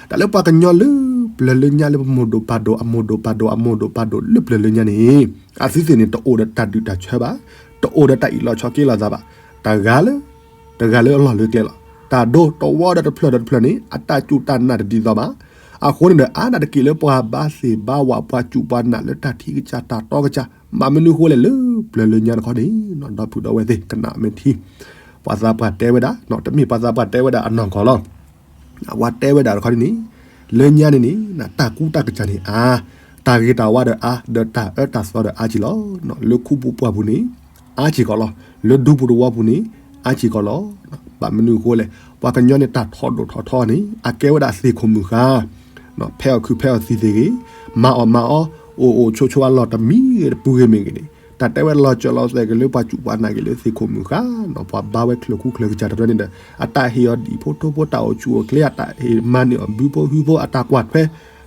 တၢ်လၢပှၤကညီလၢပျၢၤလၢညါလၢပမိၢ်ဒိၣ်ပၢ်ဒိၣ် အမိၢ်ဒိၣ်ပၢ်ဒိၣ် အမိၢ်ဒိၣ်ပၢ်ဒိၣ်လၢပျၢၤလၢညါန့ၣ်, အသုသ့ၣ်န့ၣ် တအိၣ်ဒီးတၢ်ဒုၣ်တၢ်ဆၢဘၣ်, တအိၣ်ဒီးတၢ်အ့ၣ်လိာ်ဆိးက့လိာ်သးဘၣ်, တဂၤလၢ တဂၤလၢအလီၢ်လၢကျဲလီၤ. တၢ်ဒိတဝီဒီးတဖျၢၣ်ဒီးတဖျၢၣ်န့ၣ် အတၢ်စူၢ်တၢ်နာ်တဒ်သိးဘၣ်. အဃိန့ၣ်ဒီး အါဒၣ်တက့ၢ်လၢပှၤဘါသ့ၣ်ဘါဝး ပှၤစူၢ်ပှၤနာ်လၢတၢ်ထံကစၢ်တၢ်တီကစၢ်, ဘၣ်မနုၤဃိလဲၣ်လၢပျၢၤလၢညါတခီန့ၣ် ဒီပုၢ်ဒီဝဲၢ်သ့ၣ် ကနၣ်မ့ၢ်ထံ, ပှၤသးပှၢ်တဲဝဲဒၣ်, တမ့ၢ်ပှၤသးပှၢ်တဲဝဲဒၣ်အနီၢ်ကီၢ်လီၤ. အဝဲတဲဝဲဒၣ်တခီန့ၣ်, လၢညါန့ၣ်န့ၣ် တၢ်ကူတၢ်ကစၢ်န့ၣ်အါ, တၢ်ဂ့ၤတၢ်ဝါဒီးအါ, ဒီးတၢ်အၢတၢ်သီဒီးအါက့ၤလီၤ. လၢခူပူၤပှၢ်ပူၤန့ၣ် အါက့ၤကီးလီၤ. လၢဒူပူၤတဝီပူၤန့ၣ် အါက့ၤကီးလီၤ. ဘၣ်မနုၤအဃိလဲၣ်, ပှၤကညီန့ၣ်တၢ်ထီဒိၣ်ထီထီန့ၣ် အကဲဝဲဒၣ်သ့ၣ်ခိၣ်မုၣ်ဃါ, ဖဲအီၣ်ခုးဖဲအီၣ်သံသ့ၣ်ဂ့ၤ, မၤအီၣ်မၤအီ, အိၣ်အိၣ်ဆိးဆိးအလီၢ်တမံၤဂ့ၤတပူၤဂ့ၤမ့ၢ်ဂ့ၤန့ၣ်, တၢ်တဲဝဲလီၤစၢၤလီၤသွဲၣ်က့ၤလၢပှၤစူၢ်ပှၤနာ်က့ၤလၢသ့ၣ်ခိၣ်မုၣ်ဃါ, ပှၤဘါဝဲချၢၣ်ခူချၢၣ်ကစၢ်တရၢန့ၣ်ဒီး အတၢ်ဟ့ၣ်အီၤဒံၣ်ဖိထိဖိ တၢ်အိၣ်ဆူၣ်အိၣ်ချ့ အတၢ်ဟ့ၣ်မၤန့ၢ်အီၤဘုဖိဟုဖိ အတၢ်ကွၢ်ထွဲ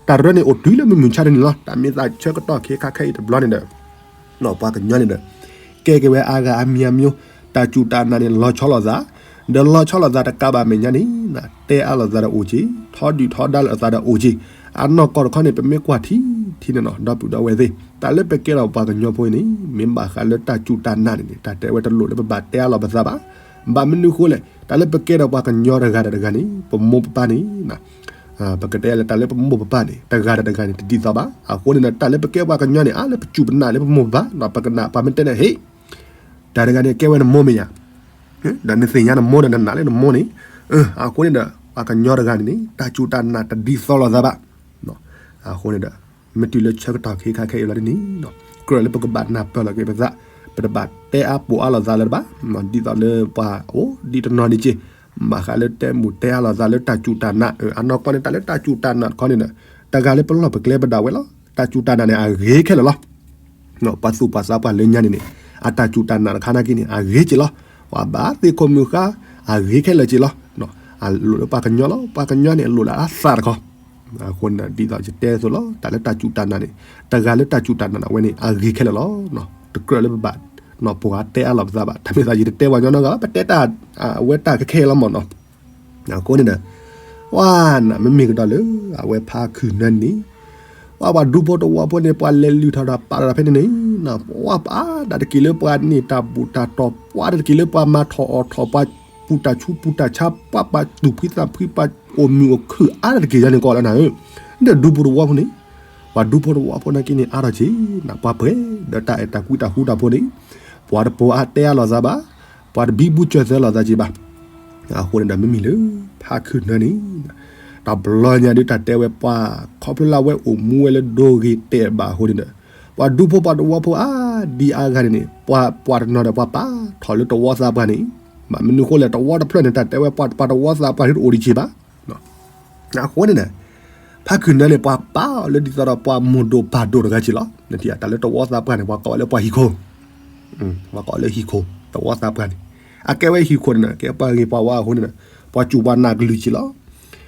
တၢ်တရၢန့ၣ်အိၣ်တုၤလၢမုၢ်မုၢ်ဆါတနံၤလီၤ. တၢ်မ့ၢ်သးဆၢကတီၢ်ခ့ခါခဲအံၤတဘျီန့ၣ်ဒီး ပှၤကညီန့ၣ်ဒီး ကဲက့ၤဝဲအါဂၤအါမံၤအါမံၤ, တၢ်စူၢ်တၢ်နာ်န့ၣ် လီၤဆီလိာ်သး, ဒီးလီၤဆီလိာ်သးတကးဘၣ်မဲာ်ညါန့ၣ် တဲအါလိာ်သးဒီးအိၣ်က့ၤ, ထီဒုၣ်ထီဒါလိာ်သးဒီးအိၣ်က့ၤ, အနီၢ်ကီၢ်တခီန့ၣ် ပမ့ၢ်ကွၢ်ထံထံန့ၣ်နီၤ ဒီပုၢ်ဒီဝဲၢ်သ့ၣ်, တၢ်လၢပကဲထီၣ်ပှၤကညီဖိအံၤန့ၣ် မ့ၢ်ဘၣ်ဃးလၢတၢ်စူၢ်တၢ်နာ်န့ၣ်န့ၣ် တၢ်တဲဝဲတလိၣ်လၢပဘၣ်တဲအါလိာ်ပသးဘၣ်. ဘၣ်မနုၤဃိလဲၣ်, တၢ်လၢပကဲထီၣ်ပှၤကညီတဂၤဒီးတဂၤန့ၣ် ပမိၢ်ပပၢ်န့ၣ် ပကတဲလၢတၢ်လၢပမိၢ်ပပၢ်န့ၣ် တဂၤဒီးတဂၤန့ၣ် တဒ်သိးဘၣ်. အဃိန့ၣ်ဒီး တၢ်လၢပကဲပှၤကညီန့ၣ် အါလၢပစူၢ်ပနာ်လၢပမိၢ်ပပၢ်, ပကနၣ်ပှၤမ့ၢ်တဲန့ၣ် ဟ့ၣ်, တၢ်တဂၤန့ၣ် ကဲဝဲနမိၢ်မ့ၢ်ယါ, ဒီးနသ့ၣ်ညါနမိၢ်ဒီးနနာ်လၢနမိၢ်န့ၣ်, အဃိန့ၣ်ဒီး ပှၤကညီတဂၤန့ၣ်န့ၣ် တၢ်စူၢ်တၢ်နာ်တဒ်သိးလိာ်သးဘၣ်. အဃိန့ၣ်ဒီး မ့ၢ်တုၤလၢဆၢကတီၢ်ခ့ခါခဲအံၤလီၤဒ်န့ၣ်, ကြၢးလၢပကဘၣ်နၢ်ပၢၢ်လီၤက့ၤပသး, ပတဘၣ်တဲအါပိာ်အါလိာ်သးလၢၤတဘၣ်, ဒ်သိးလၢပှၤအိၣ်ဒ်တနီၤန့ၣ်က့ၤ, ဘၣ်ဃးလၢတဲမုာ်တဲအါလိာ်သးလၢတၢ်စူၢ်တၢ်နာ်, အနီၢ်ကီၢ်န့ၣ် တၢ်လၢတၢ်စူၢ်တၢ်နာ်တခီန့ၣ်ဒီး တဂၤလၢပလီၢ်ပကျဲပဒၣ်ဝဲလီၤ. တၢ်စူၢ်တၢ်နာ်န့ၣ် အဂ့ၤခဲလၢာ်လီၤ. ပှၤသူၣ်ပှၤသးပှၢ်လၢညါန့ၣ်န့ၣ် အတၢ်စူၢ်တၢ်နာ်တခါနာ်က့န့ၣ် အဂ့ၤက့ၤလီၤ. ပှၤဘါသ့ၣ်ခိၣ်မုၣ်ဃါ အဂ့ၤခဲလၢာ်က့ၤလီၤ. အလိၣ်လၢပှၤကညီလီၤ. ပှၤကညီန့ၣ် အလိၣ်လၢအသးတခီ. အဃိန့ၣ် ဒ်သိးယတဲအသိးလီၤ, တၢ်လၢတၢ်စူၢ်တၢ်နာ်န့ၣ် တဂၤလၢတၢ်စူၢ်တၢ်နာ်န့ၣ် အဝဲန့ၣ် အဂ့ၤခဲလၢာ်လီၤ. တကြၢးလၢပဘၣ် ပှၤတဲအါလီၤပသးဘၣ်, တၢ်မ့ၢ်သးယတတဲပှၤညီနီတဂၤဘၣ်, ပတဲတၢ်အဝဲတၢ်ခဲခဲအံၤလီၤမၢ်နီၤ. အဃိန့ၣ်ဒီး ပှၤနၤ မ့မ့ၢ်ကဒီးလၢ အဝဲဖါခုၣ်နၢန့ၣ် ပှၤပှၤဒူဖိတဝီဖိန့ၣ် ပှၤလဲၤလုၢ်ထီၣ်တၢ်ပာ်လီၤတၢ်ဖဲန့ၣ်န့ၣ်, ပှၤပာ်တၢ်တက့ၢ်လၢပှၤန့ၢ်တၢ်ဘူၣ်တၢ်တီၤ, ပှၤတက့ၢ်လၢပှၤမၤထီၣ်အီၣ်ထီၣ်, ပှၤပူၤတၢ်ဆူးပူၤတၢ်ဆါ, ပှၤပာ်သူၣ်ဖှံသးဖှံ, ပှၤအိၣ်မုာ်အိၣ်ခုၣ်အါတက့ၢ်ယၤန့ၣ်ကီးလၢနၤဧၢ, ဒီးဒူဖိတဝီဖိန့ၣ်, ပှၤဒူဖိတဝီဖိနာ်က့န့ၣ် အါထီၣ်က့ၤနၤ, ပှၤပှဲၤဒီးတၢ်အဲၣ်တၢ်ကွံတၢ်ဃူတၢ်ဖိးန့ၣ်, ပှၤတပိာ်အါတဲအါလိာ်သးဘၣ်, ပှၤတဘံဘူစၢၤသၢလိာ်သးက့ၤဘၣ်. အဃိန့ၣ်ဒီးမ့မ့ၢ်လၢ ဖါခုၣ်နၢန့ၣ် တဘျီညါဒုးတၢ်တဲဝဲပှၤ ခီဖျိလၢအဝဲအိၣ်မူဝဲလၢဒိဂ့ၤတဲာ်ဘၣ်အဃိန့ၣ်ဒီး ပှၤဒူဖိပှၤတဝီဖိအါဒံအါဂၤန့ၣ်န့ၣ် ပှၤပှၤတနီၤဒီးပှၤပာ်ထီၣ်လၢတဝီသးပှၢ်န့ၣ်, ဘၣ်မနုၤအဃိလဲၣ် တဝီတဖျၢၣ်န့ၣ် တၢ်တဲဝဲပှၤပှၤတဝီသးပှၢ်န့ၣ်တအိၣ်ဒံးက့ၤဘၣ်. အဃိန့ၣ်ဒီး ဖါခုၣ်နၢန့ၣ် ပှၤပာ်အီၤလၢဒ်သိးဒီးပှၤမိၢ်ဒိၣ်ပၢ်ဒိၣ်တဂၤက့ၤလီၤ. နထံၣ်တၢ်လၢတဝီသးပှၢ်န့ၣ် ပှၤကိးဝဲလၢပှၤဟံၣ်ခိၣ်, ပှၤကိးလၢဟံၣ်ခိၣ် တဝီသးပှၢ်န့ၣ်, အကဲဝဲဟံၣ်ခိၣ်န့ၣ် ကဲပှၤဂ့ၤပှၤဝါအဃိန့ၣ်ဒီး ပှၤစူၢ်ပှၤနာ်ကလုာ်က့ၤလီၤ.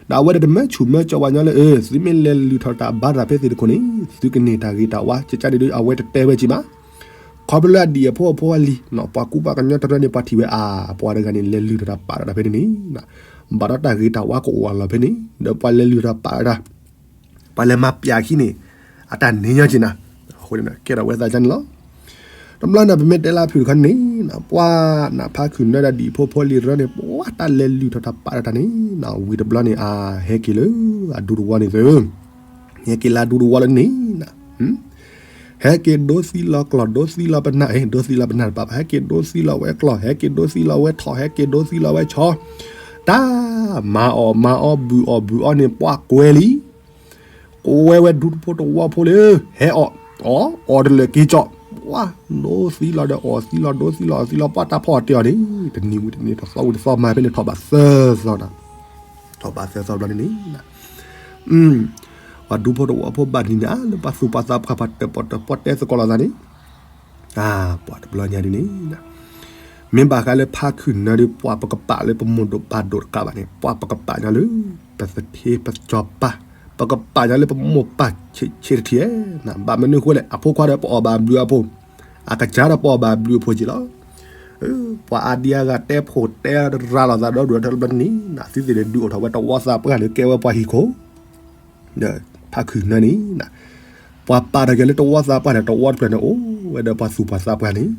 ဒီးအဝဲဒီးတမၢဆူၣ်မၢကၠီပှၤညီလၢ အၢ သုမ့ၢ်လဲၤလုၢ်ထီၣ်တၢ်ဘါတၢ်ဖဲသ့ၣ်တခိၣ်န့ၣ် သုကန့ၢ်တၢ်ဂ့ၤတၢ်ဝါ ကကါဒ်ဒီးအဝဲတတဲဝဲက့ၤဘၣ်. ခီဖျိလၢအဒံၣ်အဖိအဖိအလံၤ ပှၤကူပှၤကညီတရၢန့ၣ် ပှၤထံၣ်ဝဲအါ ပှၤတဂၤန့ၣ် လဲၤလုၢ်ထီၣ်တၢ်ပာ်လီၤတၢ်ဖဲန့ၣ်န့ၣ်, ဘၣ်ဒီးတၢ်ဂ့ၤတၢ်ဝါကအိၣ်အလီၢ်ဖဲန့ၣ် ဒီးပှၤလဲၤလုၢ်ထီၣ်တၢ်ပာ်လီၤတၢ် ပှၤလဲၤမၤပျၢ်ခံန့ၣ် အတၢ်န့ၢ်ညီက့ၤနၤ, အဃိန့ၣ် ကဲထီၣ်ဝဲသးကန့ၣ်လီၤ. တဘျီန့ၣ် ပမ့ၢ်တဲလၢအဖုၣ်တခီန့ၣ် ပှၤနဖါခုၣ်နၢဒီးဒံၣ်ဖိဖိလံၤတရၢန့ၣ် ပှၤတၢ်လဲၤလုၢ်ထီၣ်တၢ်ပာ်လီၤတၢ်န့ၣ် ဝံၤတဘျီန့ၣ် အဟဲက့ၤလၢအဒူတဝီန့ၣ်သု ဟဲက့ၤလၢအဒူတဝီလၢန့ၣ် ဟဲက့ၤဒိသံလီၤကျီၢ် ဒိသံလီၤပနၢ် ဒိသံလီၤပနၢ်တပာ်ဘၣ် ဟဲက့ၤဒိသံလီၤဝဲကျီၢ် ဟဲက့ၤဒိသံလီၤဝဲထီၣ် ဟဲက့ၤဒိသံလီၤဝဲဆီ, တၢ်မၤအီၣ်မၤအီဘုၣ်အီၣ်ဘုၣ်အီန့ၣ် ပှၤကွဲလံ ကွဲဝဲဒူတဖိတဝီဖိလၢ ဟဲအီၣ် အီၣ် အီၣ်တလၢာ်က့ၤကၠီၣ် ပှၤဒိသံလီၤဒီးအီၣ်သံလီၤ ဒိသံလီၤအီၣ်သံလီၤ ပှၤတၢ်ဖီအီၣ်တဲအီၤန့ၣ် တနံၤဝံၤတနံၤ တသီဝံၤတသီမၤဖဲန့ၣ် ထီၣ်ဘၣ်သၢသီဒီး ထီၣ်ဘၣ်သၢသီဘျီန့ၣ်န့ၣ် ပှၤဒူဖိတဝီဖိဘၣ်ဒ်န့ၣ် လၢပှၤသူၣ်ပှၤသးပှၢ် ပှၤတၢၣ်ပီၣ်တၢၣ်ပီၣ်တဲသကိးလိာ်သးန့ၣ် ပှၤတဘျီညါဒ်န့ၣ် မ့ၢ်ဘၣ်ဃးလၢဖါခုၣ်နၢဒုး ပှၤပကပာ်လၢပမိၢ်ဒိၣ်ပၢ်ဒိၣ်တကးဘၣ်န့ၣ် ပှၤပကပာ်ညီလၢ ပသထ့ပစီၤပၤ ပကပာ်ညီလၢပမိၢ်ပၢ်ဆံးဆံးတထံၣ်ဧါ ဘၣ်မနုၤအဃိလဲၣ် အဖိခွါဒီးပအီၣ်ဘၣ်ဘျုးအဖိ အကစၢ်ဒီးပအီၣ်ဘၣ်ဘျုးအဖိက့ၤလီၤ. ပှၤအါဒံအါဂၤတဲဖိတဲရၤလိာ်သးဒီဒူၣ်ဒီထၢတဘျီန့ၣ် သုသ့ၣ်န့ၣ်ဒုးအိၣ်ထီၣ်ဝဲတဝီသးပှၢ်လၢကဲဝဲပှၤဟံၣ်ခိၣ် ဒီးဖါခုၣ်နၢန့ၣ် ပှၤပာ်ထီၣ်က့ၤလၢတဝီသးပှၢ်န့ၣ် တဝီတဖျၢၣ်န့ၣ် အိၣ်ဝဲဒီးပှၤသူၣ်ပှၤသးပှၢ်န့ၣ်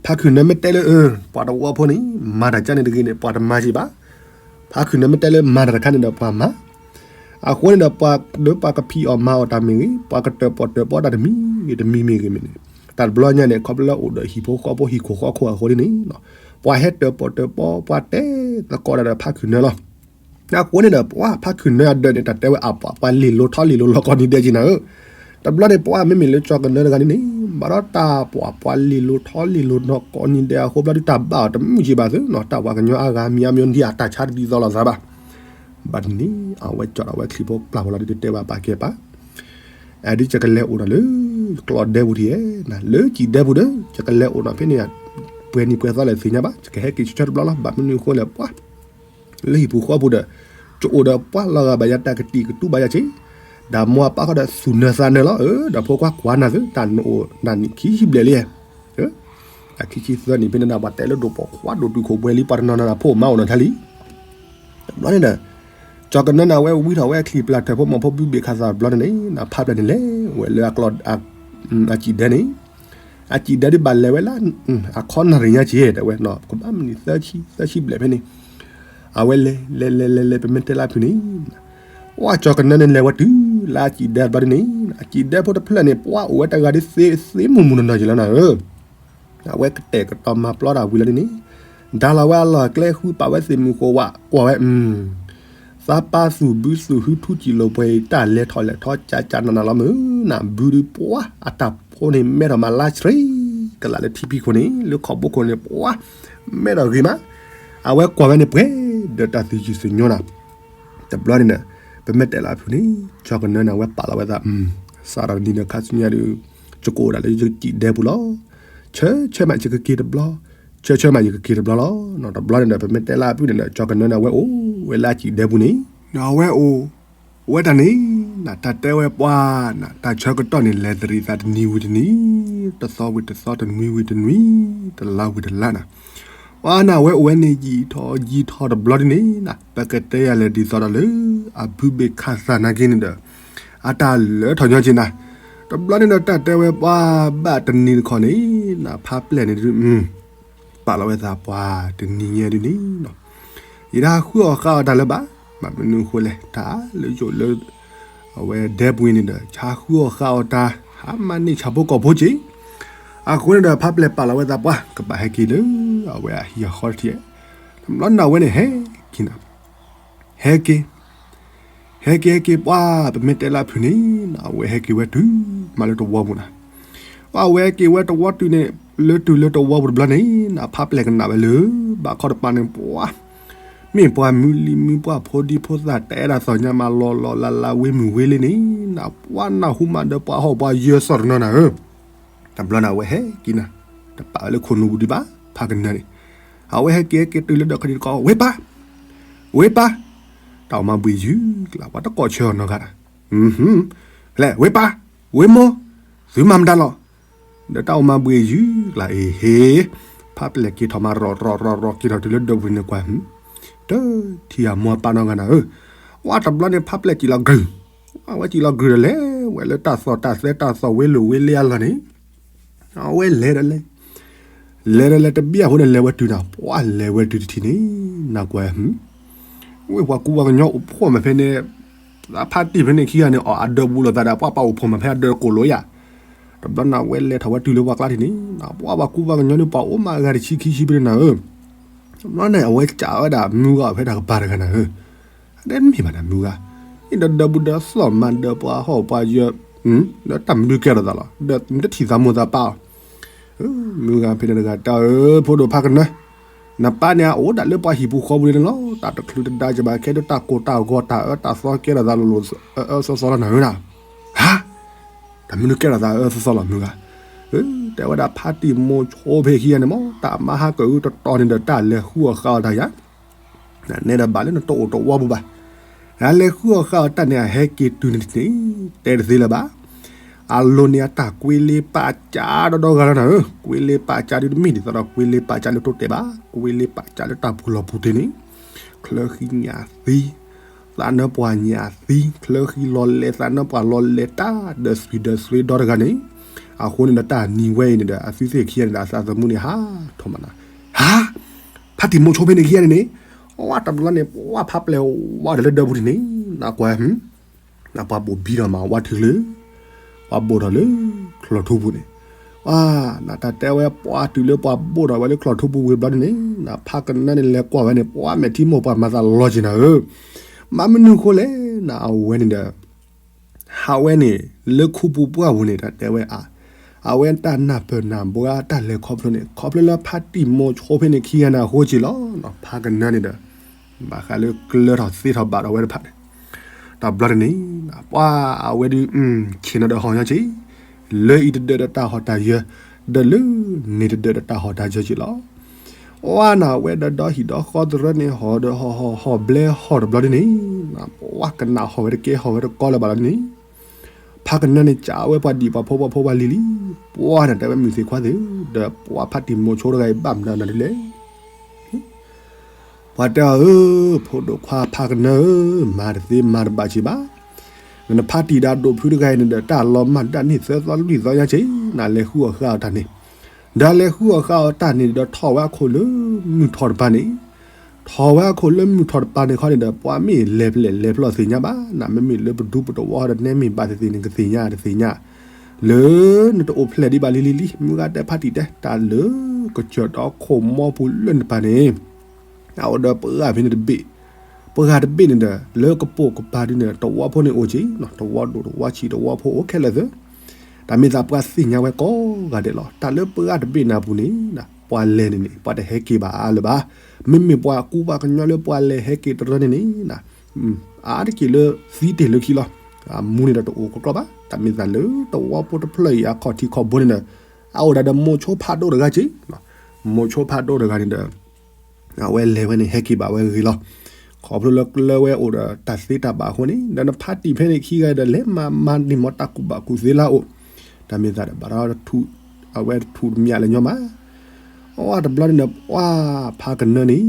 ဖါခုၣ်နၢမ့ၢ်တဲလၢ ပှၤတဝီဖိန့ၣ် မၤတၢ်ကန့ၣ်တဂ့ၤန့ၣ် ပှၤတမၤက့ၤဘၣ်. ဖါခုၣ်နၢမ့ၢ်တဲလၢမၤတၢ်တခါန့ၣ်ဒီးပှၤမၤ အဃိန့ၣ်ဒီးပှၤဒီးပှၤကဖံးအီၣ်မၤအီၣ်တၢ်မ့ၢ်ဂ့ၤ ပှၤကတၢၣ်ပီၣ်တၢၣ်ပီတၢ်တမံၤဂ့ၤတမံၤမ့ၢ်ဂ့ၤမ့ၢ်န့ၣ် တၢ်တဘျီညါန့ၣ် ခီဖျိလၢအိၣ်ဒီးဟံၣ်ဖိဃီဖိဟံၣ်ခိၣ်ဃီခိၣ်အဃိန့ၣ် ပှၤဟဲတၢၣ်ပီၣ်တၢၣ်ပီ ပှၤတဲသကိးတၢ်ဒီးဖါခုၣ်နၢလီၤ. အဃိန့ၣ်ဒီး ပှၤဖါခုၣ်နၢအဒၢးန့ၣ် တၢ်တဲဝဲအပှၤ ပှၤလ့ၣ်လိၤထီလ့ၣ်လိၤလီၤကိးနံၤဒဲးက့ၤနၤဧၢ တဘျီန့ၣ် ပှၤမ့မ့ၢ်လၢကၠီၤကနၢတဂၤန့ၣ်န့ၣ် ဘၣ်ဒီးတၢ်ပှၤ ပှၤလ့ၣ်လိၤထီလ့ၣ်လိၤနီၢ်ကိးနံၤဒဲးအဃိ ဘျီဒုးတၢ်ဘၣ်အီၤတမုာ်က့ၤဘၣ်သု တၢ်ပှၤကညီအါဂၤမံၤအါမံၤဒ်အတၢ်ဆါတဒ်သိးလိာ်သးဘၣ်. ဘၣ်တနံၤ အဝဲကၠီၣ်ဒီးအဝဲချံၣ်ဖိပျၢ်ဖိလီၤဒုးတတဲဘၣ်ပာ်ကဲပာ် အဒုးကကလဲၤအိၣ်ဒီးလၢ ကျီၢ်ဒဲပူၤထံၣ်ဧါ လၢကံၣ်ဒဲပူၤဒီး ကကလဲၤအိၣ်နီၤဖဲန့ၣ် ပှဲၤနံၣ်ပှဲၤသီလဲၣ်သ့ၣ်ညါဘၣ် ကဟဲက့ၤဆၢထၢၣ်တဘျီလီၤ ဘၣ်မနုၤအဃိလဲၣ်ပှၤ လၢဟံၣ်ပူၤဃီပူၤဒီး ကအိၣ်ဒီးပှၤလီၤဂာ်ဘၣ်ယၤတၢ်ကတံာ်ကတူၢ်ဘၣ်ယၤက့ၤ ဒီးမိၢ်အပၢ်ဃီဒီးသူၣ်နၢသးနၢလီၤ ဒီးဖိခွါကွၢ်နၤသု တၢ်နအိၣ်နၢ်နံၣ်ခံဆံဘျဲၣ်လံ တၢ်ခံဆံသၢနံၣ်ဖဲန့ၣ် ပှၤတဲလၢဒိၣ်ပိာ်ခွါဒိၣ်တုာ်ခိၣ်ပှဲၤလံ ပှၤတနီၤနီၤဖိမါအိၣ်နီၤထါလံ တဘျီန့ၣ်ဒီး ကၠီၤကနၢန့ၣ် အဝဲဝံထီၣ်ဝဲအချံၣ်ပျၢ်ထၢၣ်ဖိမီၤဖိဘုဘ့ၣ်ခးသးတဘျီန့ၣ်န့ၣ် ဖးပျၢ်န့ၣ်လဲၤဝဲလၢအကျီၢ် အကံၣ်ဒဲန့ၣ် အကံၣ်ဒဲဒ်ဘၣ်လဲၤဝဲလၢ အခီနၣ်ရံၣ်ညါက့ၤ တဲဝဲ ကဘၣ်မနုၤသၢဆံသၢဆံဘျဲၣ်ဖဲန့ၣ် အဝဲလဲၤလဲၤလဲၤလဲၤလဲၤ ပမ့ၢ်တဲလၢအဖုၣ်န့ၣ် ပှၤကၠီၤကနၢန့ၣ်လဲၤဝဲတုၤလၢအကံၣ်ဒဲတဘျီန့ၣ်န့ၣ် အကံၣ်ဒဲဖိတဖျၢၣ်န့ၣ် ပှၤအိၣ်ဝဲတဂၤဒ်သ့သ့မုၢ်မုၢ်နီၢ်နီၢ်က့ၤလီၤနၤဧၢ အဝဲကတဲာ်ကတီၤမၤပျီတၢ်ဝံၤလီၤဒ်န့ၣ် ဒါလီၤဝဲအလီၢ်အကျဲဃုပာ်ဝဲသ့ၣ်မုၢ်ဃိဝဲ ကွၢ်ဝဲ သးပၢ်သူၣ်ဘုသူၣ်ဟုထူစံၣ်လိာ်ပှဲၤအံၤ တၢ်လဲၤထီၣ်လဲၤထီကၢ်ကၢ်နးနးလီၤမုၢ်နၤ ဘုဒုးပှၤအတၢ်ဖိန့ၣ် မဲထီၣ်မးလါဆှံ ကလးလၢထံဖံးခိၣ်န့ၣ် လၢခီၣ်ဘိခိၣ်န့ၣ် ပှၤမဲထီၣ်ဂ့ၤမး အဝဲကွၢ်ဝဲန့ၣ်ပှဲၤဒီးတၢ်သယုၢ်သညိနၤ တဘျီန့ၣ်ဒီး ပမ့ၢ်တဲလၢအဖုၣ်န့ၣ် ကၠီၤကနၢန့ၣ် အဝဲပာ်လီၤဝဲသး စးထီၣ်တနံၤဒီးခါဆူညါဒီး ယကအိၣ်ဒၣ်လၢယကံၣ်ဒဲပူၤလီၤ. ဆၢဆၢမးယကက့ၤတဘျီ, ဆၢဆၢမးယကက့ၤတဘျီလီၤ. တဘျီန့ၣ်ဒီး ပမ့ၢ်တဲလၢအဖုၣ်န့ၣ်ဒီး ကၠီၤကနၢန့ၣ် အဝဲအိၣ်ဝဲလၢအကံၣ်ဒဲပူၤန့ၣ် ဒီးအဝဲအိၣ်ဝဲတၢ်န့ၣ် နတၢ်တဲဝဲပှၤနတၢ်ဆၢကတီၢ်န့ၣ် လဲၤတရံးသးတနံၤဝံၤတနံၤ, တသီဝံၤတသီ, တနွံဝံၤတနွံ, တလါဝံၤတလါနၤ. ပှၤနဝဲအိၣ်ဝဲန့ၣ်ယံာ်ထီၣ်ယံာ်ထီၣ်တဘျီဒ်န့ၣ်နၤ, ပကတဲယၤလဲၤဒ်သိးဒီးလၢ အဘုဘ့ၣ်ခးသးနာ်က့န့ၣ်ဒီး အတၢ်လၢထီၣ်ညီက့နၤ. တဘျီန့ၣ်ဒီး တၢ်တဲဝဲပှၤဘၣ်တနံၤတခီန့ၣ်နၤ, ဖးပျဲၢ်န့ၣ်ဒုး ပာ်လီၤဝဲသးပှၤတနံၤညါဒ်န့ၣ်နၤ. ယတဟးဃုအီၣ်ဃါအီၣ်တၢ်လၢၤဘၣ်, ဘၣ်မနုၤအဃိလဲၣ်, တၢ်လၢယိာ်လၢ အဝဲဒဲပူၤအံၤန့ၣ်ဒီး ဆါဃုအီၣ်ဃါအီၣ်တၢ်, ဟးမၤန့ၢ်ဆၣ်ဖိကီၢ်ဖိက့ၤ. အဃိန့ၣ်ဒီး ဖးပျဲၢ်ပာ်လီၤဝဲသးပှၤ ကဘၣ်ဟဲက့ၤလၢ အဝဲအဟံၣ်အဃီတထံၣ်, တဘျီန့ၣ်အဝဲန့ၣ်ဟဲက့ၤနၤ, ဟဲက့ၤ ဟဲက့ၤဟဲက့ၤပှၤ ပမ့ၢ်တဲလၢအဖုၣ်န့ၣ်နၤ, အဝဲဟဲက့ၤဝဲတုၤမးလၢတဝီပူၤနၤ. ပှၤအဝဲဟဲက့ၤဝဲတဝီတုၤန့ၣ်, လၢတုၤလၢတဝီပူၤတဘျီန့ၣ်နၤ, ဖးပျဲၢ်ကနၣ်ဝဲလၢ ဘၣ်ခီတပၤန့ၣ်ပှၤ မ့ၢ်ပှၤမုၢ်လံၤမုၢ်ပှၢ်ဖိဒံဖိသၣ် တအဲၣ်ဒိးသ့ၣ်ညါမး လီၤလီၤလးလးဝ့ၤမုၢ်ဝ့ၤလ့န့ၣ်နၤ, ပှၤနၢ်ဟူမးဒီးပှၤဟီၣ်ပှၤယၢၤစီၢ်တနီၤနၤဧၢ. တဘျီန့ၣ်အဝဲဟဲက့ၤနၤ, တပာ်ဝဲလၢခိၣ်နူာ်ပူၤဒံးဘၣ်, ဖးကနၢန့ၣ်, အဝဲဟဲက့ၤဟဲက့ၤတုၤလၢဒီးခဒံတကီး, ဝ့ၢ်ပၢ်, ဝ့ၢ်ပၢ်, တၢ်အိၣ်မၤဘှံးယုၤကျါ ပှၤတကိးဆၢအီၤနီတဂၤဒၣ်, လဲၣ် ဝ့ၢ်ပၢ်, ဝ့ၢ်မိၢ်, သုမၤမတၤလီၤ, ဒီးတၢ်အိၣ်မၤဘှံးယုၤကျါအံၤဟ့ၣ်, ဖးပျဲၢ်က့ၤထီၣ်မးရီၤရီၤရီၤရီၤ က့ၤထီၣ်တုၤလၢဒဲပူၤန့ၣ်ကွၢ်, တထံၣ်အမိၢ်အပၢ်နီတဂၤနၤဧၢ. ဝဲတဘျီန့ၣ် ဖးပျဲၢ်စံၣ်လီၤကရုၢ်, ဝဲစံၣ်လီၤကရုၢ်ဒီးလဲၤဝဲလၢတၢ်သီၣ်တၢ်သဲတၢ်သီၣ်ဝ့ၤလိာ်ဝ့ၤလ့အလီၢ်န့ၣ်, အဝဲလဲၤဒီးလဲၤ လဲၤဒီးလဲၤတဘျီအဃိန့ၣ် လဲၤဝဲတုၤနၤ, ပှၤလဲၤဝဲတုၤတထံၣ်န့ၣ် နကွၢ်, ဝ့ၢ်ပှၤကူပှၤကညီအိၣ်ဖှိၣ်မးဖဲန့ၣ်, ဖးတံၢ်ဖဲန့ၣ်ခံဂၤန့ၣ် အီၣ်အဒၢးဘူးလိာ်သးဒီး ပှၤပာ်အိၣ်ဖှိၣ်မးဖဲအဒၢးတကိၢ်လိာ်ယၤ, တဘျီန့ၣ်အဝဲလဲၤထီၣ်ဝဲတုၤလၢပှၤကျါတထံၣ်န့ၣ်, ပှၤပှၤကူပှၤကညီန့ၣ် ပှၤအိၣ်မးအဂၤတဆံခံဆံဖဲန့ၣ်နၤဧၢ. တဘျီန့ၣ် အဝဲစံးဝဲဒၣ်မုၢ်ဂၤဖဲတၢ်ကပၤတဂၤနၤဧၢ, အဒဲမ့ၢ်ဘၣ်နၤမုၢ်ဂၤ, အံၤဒီးဒၢးဘူးဒၢးသီၣ်မၤဒၢးပှၤဟီၣ်ပှၤယၢၤ, ဒီးတၢ်မနုၤကဲထီၣ်သးလီၤ, ဒီးနတထံၣ်သးမိၢ်သးပၢ်အီၤ, မုၢ်ဂၤဖဲန့ၣ်တဂၤတဲအီၤ ဖိဒိၣ်ဖးကနၢ, နပၢ်န့ၣ်အအိၣ်ဒၣ်လၢပှၤဟံၣ်ပူၤဃီပူၤန့ၣ်လီၤ, တၢ်တချုးတဒါကဘၣ်ခဲဒိၣ်တၢ်ကိၢ်တၢ်ဂီၤတၢ်အၢတၢ်သီကဲထီၣ်သးလိၤလိၤအၢအၢစီစီလီၤနၤဧၢနၤ, ဟါ, တၢ်မနုၤကဲထီၣ်သးအၢအၢစီစီလီၤမုၢ်ဂၤ, တဲဝဲဒၣ်ဖးတံၢ်မိၤဆိဖဲခံဂၤန့ၣ်မး တၢ်မၤဟါကအုတတီၤန့ၣ်ဒီးတၢ်လဲၤဃုအီၣ်ဃါအီၣ်တၢ်ယၤ နနဲဒီးဘၣ်လၢနတအိၣ်တဝီပူၤဘၣ်, နလဲၤဃုအီၣ်ဃါအီၣ်တၢ်န့ၣ် အဟဲက့ၤတုၤန့ၣ်တထံၣ်န့ၣ်, တဲတသ့လၢၤဘၣ်, အလိၤန့ၣ်အတၢ်ကွ့လ့ပာ်ကၢဒီဒီဂၤလီၤနၤဧၢ, ကွ့လ့ပာ်ကၢဒ်တမ့ၢ်ဒ်သိးဒီးကွ့လ့ပာ်ကၢလၢတိတဲာ်ဘၣ်, ကွ့လ့ပာ်ကၢလၢတၢ်ပူၤလီၢ်ပူၤတ့ၢ်န့ၣ်, ချၢဃံညၣ်သံ, သးနၢပှၤညၣ်သံ, ချၢဃံလီၤလဲၤ သးနၢပှၤလီၤလဲၤတၢ် ဒီးသွံၣ်ဒီးသွ့ဒီတဂၤန့ၣ်, အဃိန့ၣ်ဒီး တၢ်နံၤဝဲအံၤန့ၣ်ဒီး အသုသ့ၣ်ခံဂၤန့ၣ်ဒီး အသးသမူန့ၣ် ဟးထီၣ်မးနၤ, ဟါ, ဖးတံၢ်မိၤဆိဖဲန့ၣ်ခံဂၤန့ၣ်န့ၣ်, ဝဲတဘျီန့ၣ် ပှၤဖးပျဲၢ်ဝဲဒီးလၢဒၢးပူၤတထံၣ်န့ၣ်, နကွၢ်, နပှၤဘိၣ်ဘံထီၣ်မးဝဲထုးလၢ ပှၤဘိၣ်ထီၣ်လၢ ချီၣ်ထူပူၤန့ၣ်, ပှၤ, နတၢ်တဲဝဲပှၤတုၤလၢပှၤဘိၣ်ထီၣ်ဝဲလၢချီၣ်ထူပူၤဝံၤဘျီန့ၣ်န့ၣ်, နဖးကနၢန့ၣ်လဲၤကွၢ်ဝဲန့ၣ် ပှၤမဲာ်ထံမိၢ်ပှၤမၤသးလီၤက့ၤနၤဧၢ, မ့ၢ်မနုၤအဃိလဲၣ်, နအဝဲန့ၣ်ဒီး ဟးဝဲန့ၣ် လၢခူပူၤပှၢ်ပူၤန့ၣ် တၢ်တဲဝဲအါ, အဝဲတၢ်နၢ်ပၢၢ်နၢ်ဘှါတၢ်လဲၤခီဖျိန့ၣ် ခီဖျိလၢဖးတံၢ်မိၤဆိဖဲန့ၣ်ခံဂၤန့ၣ်အဃိက့ၤလီၤ, ဖးကနၢန့ၣ်ဒီး ဘၣ်ဃးလၢကျၢၤထီၣ်သ့ထီၣ်ဘၣ်ဒီးဝဲတဖၣ်န့ၣ်, တဘျီတန့ၣ်, ပှၤအဝဲဒုး ဆ့ၣ်နီၤဒီးဟီၣ်ညီက့ၤ, လၢအံၤတဒၢးဒီးတၢ်ဟီၣ်တၢ်ယၢၤ, ဒီးလၢန့ၣ်တဒၢးဒီးတၢ်ဟီၣ်တၢ်ယၢၤက့ၤလီၤ. ပှၤနဝဲဒီးဒီဟံၣ်ဒီဃီသရၢန့ၣ် ဟီၣ်ဒီးဟီၣ်ဟီၣ်ဟီၣ်ဘျဲဟီၣ်တဘျီဒ်န့ၣ်, ပှၤကနၣ်ဟီၣ်ဝဲတကဲဟီၣ်ဝဲတကီလၢၤဘၣ်လီၤန့ၣ်, ဖးကနၢန့ၣ် ကးဝဲပှၤဒံၣ်ပှၤဖိပှၤဖိပှၤလံၤလံ, ပှၤနတဲဝဲမုၢ်သ့ၣ်ခွါသ့ၣ်, ဒီးပှၤဖးတံၢ်မိၤဆိတဂၤအံၤဘၣ်မနုၤနၤဒ်လဲၣ် ပှၤတဲအီၤဧၢ, ဖိဒိၣ်ခွါဖးကနၢဧၢ, မၤတသ့မၤတဘၣ်က့ၤဘၣ်, နဖးတံၢ်ဒီးဒိၣ်ဖုတဂၤအံၤန့ၣ်ဒီး တၢ်လီၤမၢ်ဒၣ်န့ၢ်သၢသီလွံၢ်သီညါက့ၤ, နလဲၤဃုအီၣ်ဃါအီၣ်တၢ်န့ၣ်, ဒီးလဲၤဃုအီၣ်ဃါအီၣ်တၢ်န့ၣ်ဒီးထီၣ်ဝဲအခိၣ်လၢမုၢ်ထီၣ်တပၤန့ၣ်, ထီၣ်ဝဲအခိၣ်လၢမုၢ်ထီၣ်တပၤန့ၣ်ခီန့ၣ်ဒီး ပှၤမ့ၢ်လဲၤဖျဲၣ်လဲၤဖျီၣ်သ့ၣ်ညါဘၣ်, နမ့မ့ၢ်လၢပဒူပတဝီဒီးနဲမ့ၢ်ဘၣ်သ့ၣ်သ့ၣ်န့ၣ် ကသ့ၣ်ညါတသ့ၣ်ညါ, လၢနတအိၣ်ဖျဲၣ်ဒံးဘၣ်လံလံလံ, မုၢ်ဂၤတဲဖးတံၢ်တဲ တၢ်လၢကစၢၢ်ဒီခိၣ်မီပူၤလၢနပၤန့ၣ် အအိၣ်ဒီးပှၤဖဲန့ၣ်တဘ့ၣ်, ပှၤတဘ့ၣ်န့ၣ်ဒီး လၢကပိာ်ကပၤဒုန့ၣ် တဝီဖိန့ၣ်အိၣ်က့ၤ, တဝီဒိၣ်တဝီဆံးတဝီဖိအိၣ်ခဲလၢာ်သ့, တၢ်မ့ၢ်သးပှၤသ့ၣ်ညါဝဲကိးဂၤဒဲးလီၤ. တၢ်လၢပှၤတဘ့ၣ်နၤပူၤန့ၣ် ပှၤလဲၤန့ၣ်န့ၣ် ပှၤတဟဲက့ၤဘၣ်အါလၢၤဘၣ်. မ့မ့ၢ်ပှၤကူပှၤကညီလၢပှၤလဲၤဟဲက့ၤတရၢန့ၣ်န့ၣ် အါတက့ၢ်လၢသံတ့ၢ်လၢခံလီၤ. အမူန့ၣ်ဒီးတအိၣ်ကကျီဘၣ်. တၢ်မ့ၢ်သးလၢတဝီဖိတဖျၢၣ်အံၤအခီၣ်ထံးခီၣ်ဘိန့ၣ်ဒီး အအိၣ်ဒၣ်ဒီးမိၤဆိဖးဒိၣ်တဂၤက့ၤ, မိၤဆိဖးဒိၣ်တဂၤန့ၣ်ဒီး အဝဲလဲၤဝဲန့ၣ် ဟဲက့ၤဘၣ်ဝဲဂ့ၤလီၤ. ခီဖျိလၢကျၢၤဝဲအိၣ်ဒီးတၢ်သ့တၢ်ဘၣ်အဃိန့ၣ် ဒီးနဖါတံၢ်ဖဲန့ၣ်ခံဂၤဒီး လဲၤမၤမၤန့ၢ်မၤတၢ်ကူၣ်ဘၣ်ကူၣ်သ့လၢအအိၣ်, တၢ်မ့ၢ်သးဒီး ဘၣ်ဒီး အဝဲတထူၣ်တမံၤလၢၤညီမး, အတဘျီန့ၣ်ဒီး ပှၤဖးကနၢန့ၣ်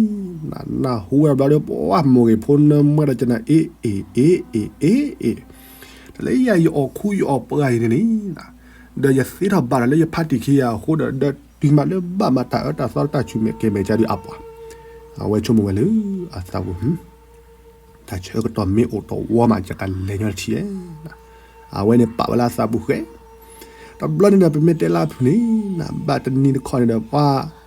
နၢ်ဟူဝဲတဘျီဒီး ပှၤမိၢ်ဂ့ၤဖိနၢမွဲဒီးကနၣ် အ့ၣ်အ့ၣ်အ့ၣ်အ့ၣ်အ့ၣ်, တၢ်လၢယၤယအီၣ်ခူယအီၣ်ပှၤအံၤန့ၣ်န့ၣ်, ဒီးယသ့ထီၣ်ဘၣ်ဒီးလၢယဖါတံၢ်ခံဂၤအဃိဒီး ဒီးတုၤမးလၢဘၣ်မၤတၢ်အၢတၢ်သီတၢ်ဆူၣ်မဲာ်ကဲမဲာ်ကါဒုးအပှၤ, အဝဲဆိကမိၣ်ဝဲလၢအသးပူၤ တၢ်ဆၢကတီၢ်မ့ၢ်အိၣ်တဝီမး ယကလဲၤညီတထံၣ်ဧါ, အဝဲန့ၣ်ပာ်ဝဲလၢအသးပူၤဃဲ, တဘျီန့ၣ်ဒီး ပမ့ၢ်တဲလၢအဖုၣ်န့ၣ် နဘၣ်တနံၤတခီန့ၣ်ဒီး ပှၤ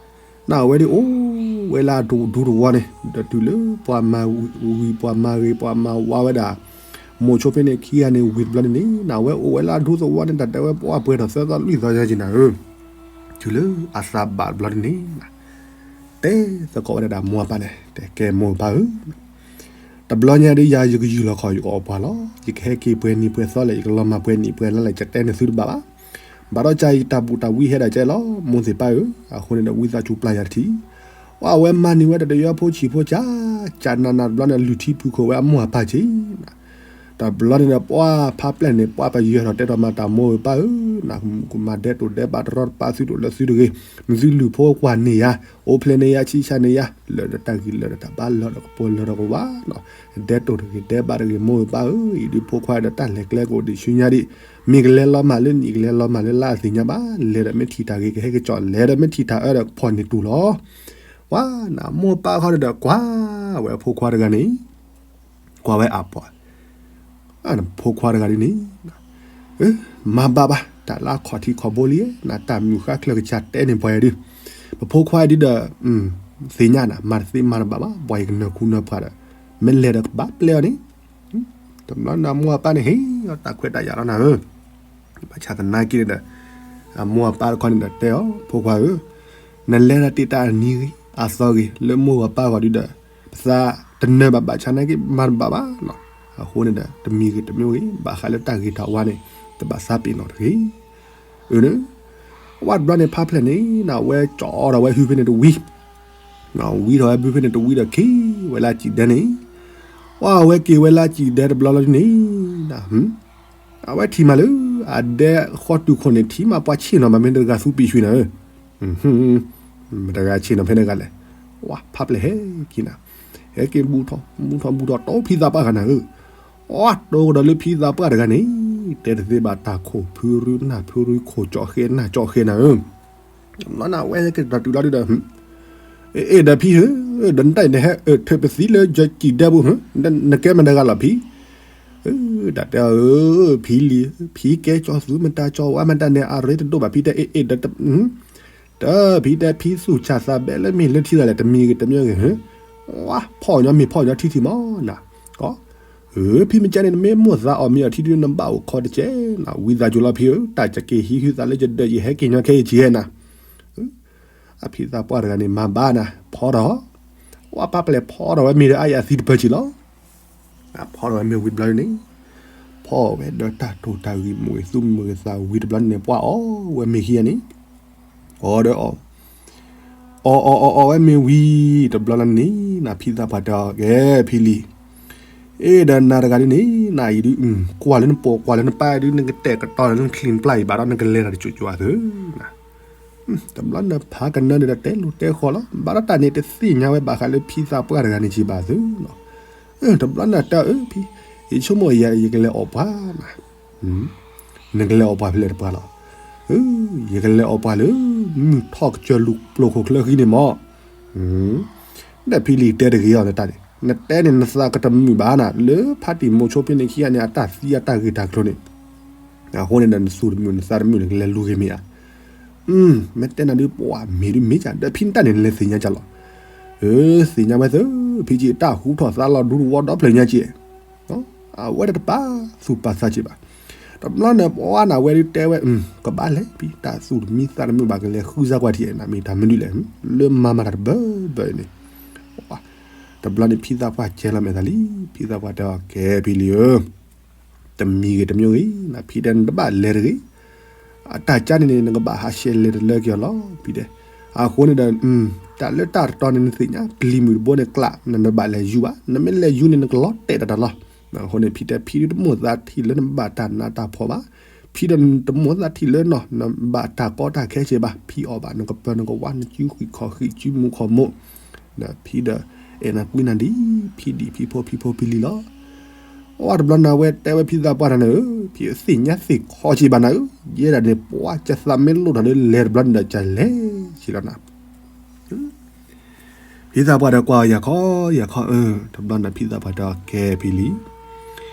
နအဝဲဒၣ်အိၣ်ဝဲလၢအဒူဒူတဝီန့ၣ် ဒီးတုၤလၢပှၤမၤဝံၤပှၤမၤဂ့ၤပှၤမၤဝါဝဲဒၣ် မိၤဆိဖဲန့ၣ်ခံဂၤန့ၣ် ဝံၤတဘျီန့ၣ်န့ၣ် နအဝဲအိၣ်ဝဲလၢအဒူသဝီန့ၣ် တၢ်တဲဝဲပှၤပှဲၤထီၣ်သၢသီလွံၢ်သီယါက့ၤနၤဧၢ, တုၤလၢအသးဘၣ်တဘျီန့ၣ်န့ၣ် တဲသကိးဝဲဒၣ်ဒီးမိၢ်အပၢ်န့ၣ် တဲကဲမိၢ်ပၢ်ဧၢ, တဘျီညါဒ်ယၤယကယူၢ်လီၤခီၣ်ယကအီၣ်ပှၤလီၤ, ယကဟဲက့ၤပှဲၤနံၤပှဲၤသီလဲၣ် ယကလီၤမၢ်ပှဲၤနံၤပှဲၤလါလဲၣ် ယတဲနသုတဘၣ်ဘၣ်, ဘၣ်ဒီးကၢ်ယတၢ်ဘူၣ်တၢ်ဝံဟဲဒၣ်ကဲလီၤ မိၢ်သ့ၣ်ပၢ်ဧၢ, အဃိန့ၣ်ဒီးဝံသးစူၤပျၢ်ယၤတထံၣ်, အဝဲမၤန့ၢ်ဝဲတၢ်တယၢဖိဆံးဖိကၢ်, ကၢ်နးနးတဘျီန့ၣ် လုၢ်ထံဖုၣ်ခိၣ်ဝဲအမိၢ်အပၢ်က့ၤ တဘျီန့ၣ်ဒီးပှၤဖးပျဲၢ်န့ၣ် ပှၤပယၢၤထီၣ်တဲထီၣ်မၤတၢ်မိၢ်ဧၢပၢ်ဧၢ, နကမၤဒဲးတိၢ်ဒဲးဘးတရီတပါသုတအိၣ်လၢသုတဂ့ၤ, မ့ၢ်သုလုၢ်ဖိကွၢ်န့ၢ်ယၤ, အိၣ်ဖျဲၣ်န့ၢ်ယၤ ဆံးဆါန့ၢ်ယၤ, လၢာ်ဒီးတၢ်ဂံၢ်လၢာ်ဒီးတၢ်ဘါလၢာ်ဒီးကပီၤလၢာ်ဒီးကဝါနီၤ, ဒဲးတိၢ်တဂ့ၤဒဲးဘးတဂ့ၤမိၢ်ဧၢပၢ်ဧၢ, အံၤဒုးဖိခွါဒီးတၢ်လဲၤကျဲကအိၣ်ဒံးဆူညါဒံး, မ့ၢ်ကလဲၤလီၤမၢ်လၢနံၣ်ကလဲၤလီၤမၢ်လၢလါအသ့ၣ်ညါဘၣ်, လဲၤဒီးမ့ၢ်ထံၣ်တၢ်ဂ့ၤကဟဲကစီၣ်, လဲၤဒီးမ့ၢ်ထံၣ်တၢ်အၢဒီးကဖီၣ်န့ၢ်တူၢ်လီၤ. ဝါနမိၢ်ပၢ်ခီန့ၣ်ဒီးကွၢ်ဝဲအဖိခွါတဂၤန့ၣ် ကွၢ်ဝဲအပှၤ, ဖိခွါတဂၤဒ်န့ၣ်, မၤဘၣ်ဘၣ် တၢ်လၢအခီၣ်ထံးခီၣ်ဘိလံ, နတၢ်မုၢ်ဃါချၢကစၢ်တဲန့ၢ်ပှၤယၤဒုး, ပဖိခွါဒ်ဒီး, သ့ၣ်ညါနၤ မၤတသ့မၤတဘၣ်ဘၣ်, ပှၤယကနၢၤခူနၢၤပှၤဒီး, မ့ၢ်လဲၤဒီးကဘၣ်ပျဲအီၤန့ၣ်, တဘျီန့ၣ်အမိၢ်အပၢ်န့ၣ်ဟ့ၣ်အီၤတၢ်ခွဲးတၢ်ယာ်လီၤနၤဧၢ, ဘၣ်ဆၣ်သနာ်က့န့ၣ်ဒီး, အမိၢ်အပၢ်တခီန့ၣ်ဒီးတဲအီၤ ဖိခွါဧၢ, နလဲၤဒီးတ့ၢ်တၢ်အနံၤဂ့ၤ အသီဂ့ၤ လၢမိၢ်ဂီၤပၢ်ဂီၤဒုးဒီး, ပသးတနၢၤဘၣ်ဘၣ်ဆၣ်နာ်က့မၤတဘၣ်ဘၣ်နီၤ, အဃိန့ၣ်ဒီး တမံၤဂ့ၤတမံၤဂ့ၤ ဘၣ်ဃးလၢတၢ်ဂ့ၤတၢ်ဝါန့ၣ်, တဘၣ်သးပ့ၤနီၣ်တဂ့ၤ, အၢ, ဝဲတဘျီန့ၣ်ဖးဖျဲၣ်န့ၣ် နဝဲကၠီဒီးဝဲဟုဖဲန့ၣ်တဝံၤ ဝံထီၣ်ဝဲဘုဖဲန့ၣ်တဝံၤဒီးခံဝဲလၢအစံၣ်ဒဲန့ၣ်, ဝဲက့ၤဝဲလၢအစံၣ်ဒဲတဘျီလီၤဒ်န့ၣ်, အဝဲထံၣ်မးလၢ အဒဲဃီတုၤခိၣ်န့ၣ် ထံမးပှၤဆ့ၣ်နီၤမး မ့ၢ်တဂၤသူပံာ်ဆှံနၤဧၢ, မ့ၢ်တဂၤဆ့ၣ်နီၤဖဲန့ၣ်ဂၤလဲၣ်, ဝါဖးဖျဲၣ်ဟဲက့ၤနၤ, ဟဲက့ၤဘူၣ်ထီၣ်ဘူၣ်ထီၣ်ဘူၣ်ထီၣ်တီဖံသးပှၢ်ဂၤနၤဧၢ, အီတိကဒီးလၢဖံသးပှၢ်တဂၤန့ၣ်, တဲတသ့ဘၣ်တၢ်ခိၣ်ဖုရူနၢ်ဖုရူခိၣ်ကၠီဃဲနၢ်ကၠီဃဲနၤဧၢ လီၤနဝဲကဒီးတုၤလီၤဒုဒီး, အ့ၣ်ဒီးဖံဧၢ, ဒီးနတၢ်အံၤနဟဲအၢၣ်ထၢၣ်ပသံလၢယစံၣ်ဒဲပူၤဧၢ, နကဲမတၤတဂၤလီၤဖံ, တၢ်တဲအီၤဧၢ, ဖံလံၤ, ဖံကဲကၠီသူမတၤကၠီဝါမတၤန့ၣ် အရ့တဒိၣ်ဘၣ်ဖံတဲအ့ၣ်အ့ၣ်ဒီး, တၢ်ဖံတဲဖံသူၣ်ဆၣ်သးဘဲလၢမ့ၢ်လၢထံသးလဲၣ် တမံၤဂ့ၤတမံၤဂ့ၤဧၢ, ဝါဖီၣ်ညီမ့ၢ်ဖီၣ်ညီထံထံမးနၤ, ကီ ဧၢ, ဖံမ့ၢ်ကဲန့ၣ် နမ့ၢ်မိၢ်သးအီၣ်မ့ၤအီထံဒုးနဘၣ်အိၣ်ခီတကဲးနၤ, ဝံသးစူၤလီၤဖံဧၢ, တၢ်ကက့ၤဟံးဟုသးလၢယဒၢး ယဟဲက့ၤညီခဲအံၤကဲနၤ, အဖံသးပှၢ်တဂၤန့ၣ် မၤဘၣ်နၤ, ဖီထီၣ်, ဝဲပာ်ပလဲၣ်ဖီထီၣ်ဝဲမ့ၤဒီးအါယၤသံတပၢၢ်ဆံးလီၤ. ဖီထီၣ်ဝဲမ့ၤဝံၤတဘျီန့ၣ်, ဖီဝဲဒီးတၢ်တိၢ်တၢ်ဂံၢ်မူဂ့ၤ သူမုၢ်ဂ့ၤသးဝံၤတဘျီန့ၣ် ပှၤအီၣ်ဝဲမ့ၤခံဂၤန့ၣ်, အီၣ်ဒီးအီၣ် အီၣ်အီၣ်အီၣ်အီၣ်ဝဲမ့ၤဝံၤတဘျီလီၤန့ၣ်, နဖံသးပှၢ်တဲအီၤ ကဲဖံလံၤ, အ့ၣ်ဒီးနၤတဂၤဒ်န့ၣ် နအံၤဒုး ကွၢ်လၢနပိာ်ကွၢ်လၢနပၢ်ဒုး နကတဲာ်ကတီၤလၢနချံနပျၢ်အံၤဘၣ်ဒီး နကလဲၤတၢ်တစိၤစိၤအသုးနၤ, တဘျီနဖးကနၢန့ၣ်ဒီးတဲလိၤတဲဃီၤလီၤ, ဘၣ်ဒီးတၢ်န့ၣ်တသ့ၣ်ညါဝဲဘၣ်ဃးလၢဖံသးပှၢ်တဂၤန့ၣ်က့ၤဘၣ်သုး, တဘျီနတဲအီၤ အၢ ဖံ, ယဆိကမိၣ်ယၤ ယကလဲၤအီၣ်ပှၤနၤ, နကလဲၤအီၣ်ပှၤဖဲလဲၣ်တပှၢ်လီၤ, ယကလဲၤအီၣ်ပှၤလၢ မုၢ်ထီၣ်ကစၢၢ်လူၤပျိၢ်ခိၣ်ချၢဃံန့ၣ်မး, ဒီးဖံလံၤတဲတဂ့ၤအီၤနတၢ်န့ၣ် နတဲန့ၣ် နသးကတမုာ်ဘၣ်နၤ လၢဖါတံၢ်မိၤဆိဖဲန့ၣ်ခံဂၤန့ၣ် အတၢ်သံအတၢ်ဂ့ၢ်တၢ်ကျိၤန့ၣ်, အဃိန့ၣ်ဒီး နသူၣ်တမုာ်နသးတမုာ်န့ၣ် ကလဲၤလူၤဂ့ၤမ့ၢ်ဧါ, မ့ၢ်တဲနၤဒုး ပှၤမ့ၢ်ဒုးမ့ၢ်ကၢ် ဒီးဖံနတၢ်န့ၣ် နလဲၤသ့ၣ်ညါကၢ်လီၤ, သ့ၣ်ညါဝဲသု ဖံကၠံၣ်တၢ်ဟူထီၣ်သါလီၤဒူတဝီဒီဖျၢၣ်ညါကၠ့ အဝဲဒၣ်တပာ်သူၣ်ပာ်သးက့ၤဘၣ်, တဘျီန့ၣ် ပှၤနၤဝဲဒုးတဲဝဲ ကဘၣ်လဲၤဖံ တၢ်သူၣ်တမံသးတမုာ်ဘၣ် ကလဲၤဃုစါကွၢ်ထံၣ်နၤ မ့ၢ်တၢ်မနုၤလဲၣ်, လၢမၤမၤတၢ်တဘၢဘၢအံၤန့ၣ်, တဘျီန့ၣ် ဖံသးပှၢ်ကဲလီၤမဲာ်သးလံ, ဖံသးပှၢ်တဲအီၤ ကဲဖံလံၤဧၢ တမံၤဂ့ၤတမံၤဂ့ၤ နဖံတဲနတဘၣ်လဲၤတဂ့ၤ, အတၢ်ကါန့ၣ်န့ၣ် နကဘၣ်ဟးရှဲလဲၤတလၢက့ၤအီၤလီၤ ဖံတဲ, အဃိန့ၣ်ဒီး တၢ်လၢတၢ်တတီန့ၣ်နသ့ၣ်ညါ ပျံၤမုၢ်တဘိန့ၣ်ကျး နတဘၣ်လဲၤယူၤဘၣ်, နမ့ၢ်လဲၤယူၤန့ၣ် နကလီၤတဲာ်တၢ်တၢ်လီၤ. အဃိန့ၣ် ဖံတဲ ဖံတမိၣ်သးထံၣ်လၢနဘၣ်တၢ်နးတၢ်ဖှီၣ်ဘၣ်, ဖံဒီးတမိၣ်သးထံၣ်လၢနီၤ နဘၣ်တၢ်ကီတၢ်ခဲစဲးဘၣ်, ဖံအီၣ်ဘၣ်နကပၢၤနကဝါ နစုဃံးခီၣ်ဃံး စုမူခိၣ်မူ, ဒီးဖံဒီး အဲၣ်နၤကွံနၤဒ် ဖံဒံးဖံဖိ ဖံဖိဖံလံၤလီၤ. အဝဲတဘျီန့ၣ် အဝဲတဲဝဲဖံသးပှၢ်တၢ်န့ၣ်ဧၢ, ဖံသ့ၣ်ညါသ့ၣ်ခီစ့ဘၣ်နၤဧၢ, ယဲဒၣ်န့ၣ် ပှၤကသးမ့ၢ်လိၣ်ထီၣ်လၢလဲၤတဘျီန့ၣ်ဒီး ကလဲၤစ့လီၤနၤ. ဖံသးပှၢ်ဒီးကွၢ်အီၤ ယၤခီ ယၤခီ, တဘျီန့ၣ် ဖံသးပှၢ်တဲအီၤ ကဲဖံလံၤ,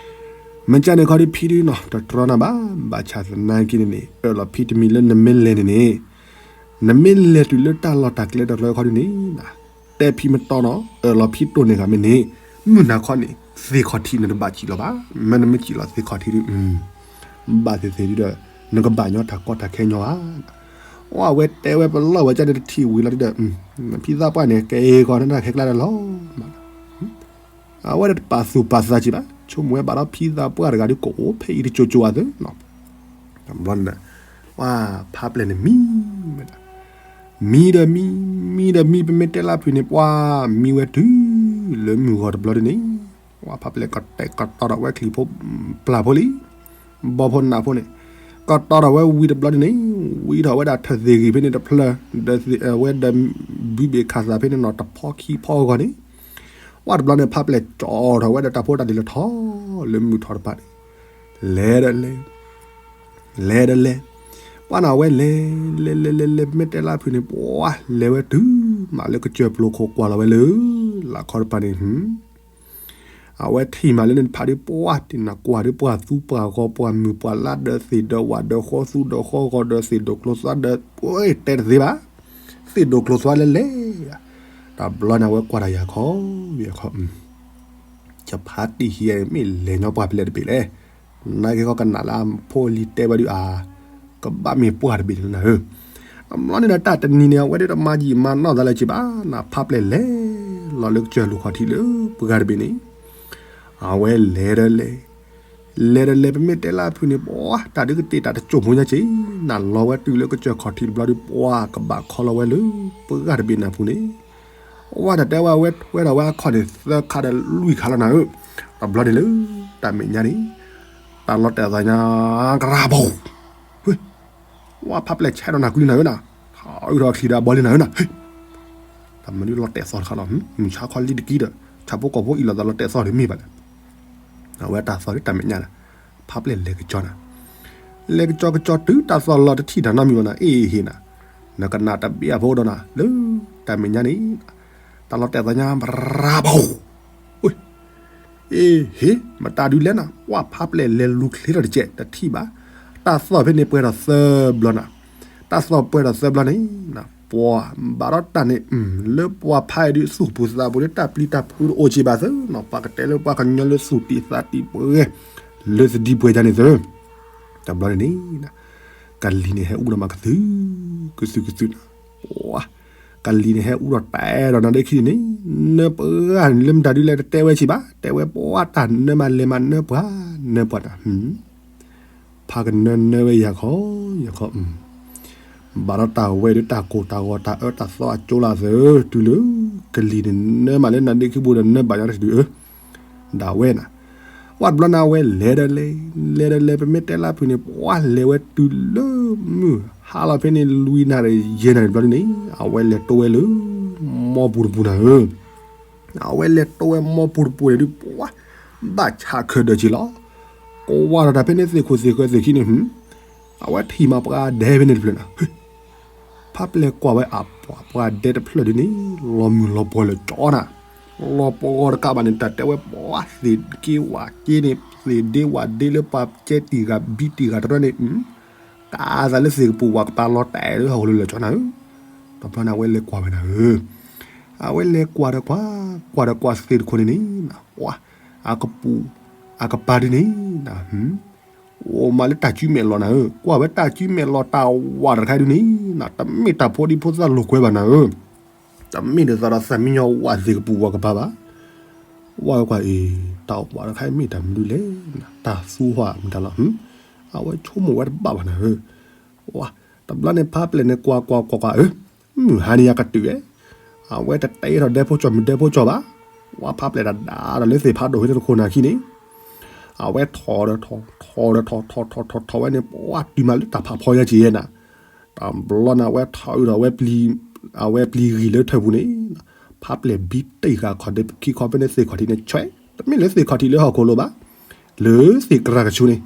မ့ၢ်ကန့ၣ်ခီဒ်ဖံဒ်နီၤ တတြီနၤဘၣ်, ဘၣ်ဆၣ်သနာ်က့န့ၣ်န့ၣ် အၢၣ်လီၤဖံတမံၤလၢနမ့ၢ်လဲၤန့ၣ်န့ၣ်, နမ့ၢ်လဲၤတုၤလၢတၢ်လီၢ်တၢ်ကျဲတရၢခီဒ်န့ၣ် တဲဖံမတီနီၤ အၢၣ်လီၤဖံတိၢ်န့ၢ်ဂၤမ့ၢ်န့ၣ် မုၢ်နၤခီန့ၣ် သ့ၣ်ခီၣ်ထံးနတဘၣ်စံၣ်လီၤဘၣ်, မ့ၢ်နမ့ၢ်စံၣ်လီၤသ့ၣ်ခီၣ်ထံးဒ် ဘၣ်သ့ၣ်သ့ၣ်ဒ်ဒီး နကဘၣ်ညီတၢ်ကီတၢ်ခဲညီဧါ. အဝဲတဲဝဲပလီၢ်ဝဲကန့ၣ်တထံၣ်ဝံၤလီၤဒ်ဒီး ဖံသးပှၢ်န့ၣ် ကဲကီးနတၢ်ခဲကျါဒီးလီၤ. အဝဲဒၣ်တပာ်သူၣ်ပာ်သးစ့ၢ်ဘၣ်, ဆိကမိၣ်ဝဲဘၣ်ဒီးဖံသးပှၢ်တဂၤဒ်ကအိၣ်ဖဲအံၤတကၠိၤကၠိၤအသး တဘျီန့ၣ် ပှၤဖးပျဲၢ်န့ၣ်မံဝဲဒၣ်, မံဒီးမံ, မံဒီးမံ ပမ့ၢ်တဲလၢဖုၣ်န့ၣ် ပှၤမံဝဲတုၤလၢမုၢ်ဂီၤတဘျီဒ်န့ၣ်, ပှၤဖးပျဲၢ်ကတဲာ်ကတီၤထီၣ်ဝဲချံးဖိပျၢ်ဖိလံ, ဘီဖိနးဖိန့ၣ်, ကတီၤထီၣ်ဝဲဝံၤတဘျီဒ်န့ၣ်, ဝံထီၣ်ဝဲဒၣ်ထၢၣ်သ့ၣ်ဂံၢ်ဖဲန့ၣ်တဖျၢၣ်, ဒီးဝဲဒီးဘုဘ့ၣ်ခးသးဖဲန့ၣ်နီၤ တဖီခံဖီအဂီၢ်န့ၣ်, ပှၤတဘျီန့ၣ် ဖးပျဲၢ်ကၠီထီၣ်ဝဲဒီးတၢ်ဖိတၢ်လံၤလၢထီၣ်လၢမုၢ်ထီၣ်တဖၣ်န့ၣ်, လဲၤဒီးလဲၤ လဲၤဒီးလဲၤ, ပှၤန့ၣ်ဝဲလဲၤ လဲၤလဲၤလဲၤလဲၤ ပမ့ၢ်တဲလၢဖုၣ်န့ၣ် ပှၤလဲၤဝဲတုၤမးလၢကစၢၢ်ပျိၤခိၣ်ကွၢ်လီၤဝဲလၢ လၢခီတဖၣ်န့ၣ်, အဝဲထံၣ်မးလၢန့ၣ်တဖၣ်ဒီး ပှၤတ့ၢ်နၤကွၢ်ဒီး ပှၤသူပှၤဂီၤ ပှၤမုၢ်ပှၤလါဒီးသ့ၣ်ဒီးဝၣ်ဒီးဃီ သူဒီးဃီ ဂီၤဒီးသ့ၣ်ဒီးကျိၤသွါဒီး တဲတသ့ဘၣ်, သ့ၣ်ဒီးကျိၤသွါလဲၤလဲၤ, တဘျီန့ၣ် အဝဲကွၢ်တၢ်ယၤခီ ယၤခီ ယဖးတံၢ်ဟံးမ့ၢ်လဲၤညီပှၤဖဲလဲၣ်တဘ့ၣ်လဲၣ်, နာ်က့ခီကနၣ်လၢအဖိအလံၤတဲဝဲဒုးအါ, ကဘၣ်မ့ၢ်ပှၢ်တဘ့ၣ်န့ၣ်နၤဧၢ, အဘျီန့ၣ်ဒီးတၢ်တနံၤန့ၣ် အဝဲဒၣ်တမၤယံာ်မၤနီၢ်သးလၢၤက့ဘၣ်, နဖးပျဲၢ်လဲၤလီၤလၢကစၢၢ်လူၢ်ခီၣ်ထံးလၢပှၤတဘ့ၣ်န့ၣ်, အဝဲလဲၤဒီးလဲၤ လဲၤဒီးလဲၤ ပမ့ၢ်တဲလၢအဖုၣ်န့ၣ် ပှၤတၢ်ဒုးကတ့ၢ်တၢ်တစိၢ်ဖိညါက့, နလီၤဝဲတုၤလၢကစၢၢ်ခီၣ်ထံးတဘျီဒီး ပှၤကဘၣ်ခီလီၤဝဲလၢ ပှၤတဘ့ၣ်နၢ်ပူၤန့ၣ်, ဝဲတတဲဝဲ အဝဲထွဲထီၣ်ဝဲအခီၣ်န့ၣ် သၢခါဒီးလွံၢ်ခါလီၤနၤဧၢ, တဘျီန့ၣ်လၢ တၢ်မဲာ်ညါန့ၣ်, တၢ်လီၤတဲာ်သးညါ ကရၢဘီ ဝဲဖးပျဲၢ်ဆဲးဒီးနၤကွံနၤဧၢနၤ, အုၣ်ထီၣ်ချံဒီးအဘီလံနၤဧၢနၤ, တၢ်မနုၤလီၤတဲာ်သီတခါလီၤ, မုၢ်ဆါခီလံတကံဒီး ဆၣ်ဖိကီၢ်ဖိအံၤလီၤသးလီၤတဲာ်သီန့ၣ်မ့ၢ်ဘၣ်လဲၣ်, အဝဲတၢ်သီဒီးတၢ်မဲာ်ညါနၤ, ဖးပျဲၢ်လဲၤကကၠီနၤ, လဲၤကကၠီကကၠီတုၤတၢ်သီလီၤတထံၣ်တၢ်နီတမံၤဘၣ်နၤ, အ့ၣ်ဟ့ၣ်နၤ, နကနၣ်တဘ့ၣ်အဖိဒီးနၤ လၢ တၢ်မဲာ်ညါန့ၣ်, တၢ်လီၤတဲာ်သးညါ ပရၢဘီ အ့ၣ်ဟ့ၣ် မတၤဒုးလဲၣ်နၤ, ပှၤဖးပျဲၢ်လဲၤလူၤချ့ထီၣ်တကဲး တထံၣ်ဘၣ်, တၢ်သီၣ်ဖဲန့ၣ်ပှဲၤထီၣ်သၢဘျီနၤ, တၢ်သီၣ်ပှဲၤထီၣ်သၢဘျီန့ၣ်, ပှၤဘၣ်ဒီးတၢ်န့ၣ် လၢပှၤဖးအံၤဒုးသူၣ်ပူၤသးပူၤလၢတၢ်ပျံၤတၢ်ဖုးတအိၣ်က့ဘၣ်သၢ, ပှၤကတဲလၢပှၤကညီလၢသူၣ်တံၢ်သးတံၢ်ပှဲၤ လၢသဒံပှဲၤယါန့ၣ်သၢ, တဘျီန့ၣ်န့ၣ် ကလံၤန့ၣ်ဟဲအူဒီးမးကသု ကသုကသုနၤ, ကလံၤန့ၣ်ဟဲအူဒီးတဲဒီးနၤဒ့ခံန့ၣ်, နပှၤဂၤန့ၣ်လၢမတၤဒုးလဲၣ်တတဲဝဲက့ဘၣ်, တဲဝဲပှၤတၢ်နၢမးလဲၤမးနၢပှၤ, နၢပှၤတၢ် ဖးကနၢနၢဝဲယၤခီ, ယၤခီ, ဘၣ်ဒီးတၢ်ဝဲဒီးတၢ်ကိၢ်တၢ်ဂီၤတၢ်အၢတၢ်သီအကၠိလၢသၢ, တုၤလၢ ကလံၤန့ၣ်နၢမးလၢနၤဒ့ခံပူၤဒီးနၢဘၣ်ယါတၢ်တဒုးအၢ, ဒၣ်ဝဲနၤ, ဝဲတဘျီန့ၣ် အဝဲလဲၤဒီးလဲၤ, လဲၤဒီးလဲၤ ပမ့ၢ်တဲလၢဖုၣ်န့ၣ် ပှၤလဲၤဝဲတုၤလၢမုၢ်ဟါလီၤဖဲန့ၣ် လွံၢ်နၣ်ရံၣ်ယဲၢ်နၣ်ရံၣ်တဘျီန့ၣ် အဝဲလဲၤတိဝဲလၢ မီပူၤတပူၤနၤဧၢ အဝဲလဲၤတိဝဲမီပူၤတပူၤန့ၣ်ဒုး ပှၤဘၣ်ဆးခၢၣ်ဒၢးက့လီၤ. ကွၢ်ဒီးတၢ်ဖဲန့ၣ်သ့ၣ်ခိၣ်သ့ၣ်ဃၢၤသ့ၣ်ခံန့ၣ်, အဝဲထံၣ်မးပှၤဒဲဖဲန့ၣ်တဖျၢၣ်နၤ, ဖးပျဲၢ်ကွၢ်ဝဲအပှၤပှၤဒဲတဖျၢၣ်ဒ်န့ၣ် လီၤမုၢ်လီၤပှီၢ်လၢာ်ကၠီနၤ, လီၤပှီၢ်တကးဘၣ်န့ၣ် တၢ်တဲဝဲပှၤသ့ၣ်က့ဝၣ်က့န့ၣ် သ့ၣ်ဒ့ဝၣ်ဒ့လၢပှၤကဲတံၢ်ဂၤဘံတံၢ်ဂၤတရၢန့ၣ် ကးသးလၢသ့ၣ်ကပူၤဝၤကပၤလီၤတဲာ်လၢဟီၣ်ခိၣ်လၢာ်လၢာ်ကၠီနၤဧၢ, တဘျီန့ၣ် အဝဲလဲၤကွၢ်ဝဲနၤဧၢ, အဝဲလဲၤကွၢ်ဒီးကွၢ်, ကွၢ်ဒီးကွၢ်သ့ၣ်တခိၣ်န့ၣ်န့ၣ်, ပှၤအကပူၤ အကပၤဒ်န့ၣ် အိၣ်မးလၢတၢ်စုမဲာ်လီၤနၤဧၢ, ကွၢ်ဝဲတၢ်စုမဲာ်လီၤတၢ်ဝးတခါဒ်န့ၣ်, တမ့ၢ်တၢ်ဖိဒံဖိသၣ်လိာ်ကွဲဘၣ်နၤဧၢ, တမ့ၢ်ဒ်သိးဒီးသးမံညီဝးသ့ၣ်ကပူၤဝၤကပၤဘၣ်, ဝဲကွၢ်အံၤ တၢ်ဝးတခါအံၤမ့ၢ်တၢ်မနုၤလဲၣ်, တၢ်သူဟးမတၤလီၤ, အဝဲဆိကမိၣ်ဝဲတဘၣ်ဘၣ်နၤဧၢ, ဝဲ, တဘျီန့ၣ်ဖးပျဲၢ်န့ၣ်ကွၢ်ကွၢ်ကွၢ်ကွၢ်ဧၢ မုၢ်ဟါန့ၣ်ယကတုၤဝဲ, အဝဲတတဲထီၣ်ဒဲဖိကၠီမုၢ်ဒဲဖိကၠီဘၣ်, ဝဲဖးပျဲၢ်တဒါဒီးလၢသ့ၣ်ဖးဒိၣ်ဟဲတခိၣ်နၤခံန့ၣ်, အဝဲထီၣ်ဒီးထီၣ် ထီၣ်ဒီးထီၣ် ထီၣ်ထီၣ်ထီၣ်ထီၣ်ဝဲန့ၣ် ပှၤတုၤမးလၢတၢ်ဖးဖီညါက့ၤယဲနၤ, တဘျီန့ၣ် အဝဲထီၣ်အုးဒီး အဝဲပျံၤဂံၢ်လၢထၢၣ်ပူၤန့ၣ်, ဖးပျဲၢ်ဘံတ့ၢ်ဃာ်ခီၣ်ဒ့ခံခီဖဲန့ၣ်သ့ၣ်ခီၣ်ထံးန့ၣ် ဆွဲ, တမ့ၢ်လၢသ့ၣ်ခီၣ်ထံးလၢဟီၣ်ခိၣ်လိၤဘၣ်, လၢသ့ၣ်တြၢ်ကဆူန့ၣ်,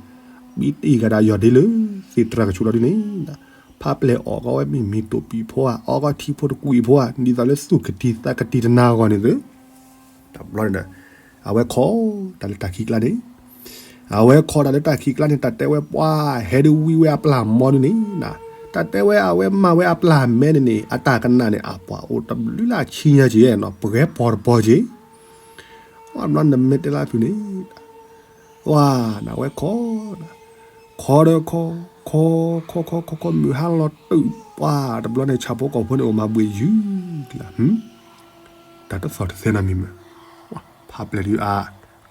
ဘံတ့ၢ်ဃာ်ဒၣ်ယီၢ်ဒ့လၢသ့ၣ်တြၢ်ကဆူလီၤဒ်န့ၣ်, ဖးပျဲၢ်အီၣ်ကီဝဲမ့ၢ်မ့ၢ်တိာ်ပံၤဖိဧါ, အီၣ်ကီထံဖိတကွံာ်ဖိဧါ, ဒ်သိးလၢသူၣ်ကတံၤသးကတံၤတနၤအဂီၢ်န့ၣ်သ့ၣ် တဘျီန့ၣ်ဒီး အဝဲခိးတၢ်လၢတၢ်ခံးကျါန့ၣ်, အဝဲခိးတၢ်လၢတၢ်ခံးကျါန့ၣ် တၢ်တဲဝဲပှၤဟဲဒုးဝံဝဲအပျၢ်မီဒ်န့ၣ်, တၢ်တဲဝဲအဝဲမၤဝဲအပျၢ်မဲန့ၣ်န့ၣ် အတၢ်ကနၣ်န့ၣ် အပှၤအိၣ်တဘျုးလၢအဆံညါက့ၤနီၤ ပှဲၤပီၤတပီၤက့ၤ, တဘျီန့ၣ်မ့ၢ်တဲလၢဖုန့ၣ် ဝါ, နဝဲခိး, ခိးဒီးခိး, ခိး, ခိး ခိး ခိး ခိး မုၢ်ဟါလီၤတုၤပှၤတဘျီန့ၣ် ဆၣ်ဖိကီၢ်ဖိန့ၣ်အိၣ်မးဘှ့ၣ်ယုၢ်ကလၢ, တၢ်တသီၣ်တသဲနၤမံၤမး, ဖးပျဲၢ်ဒုးအါ,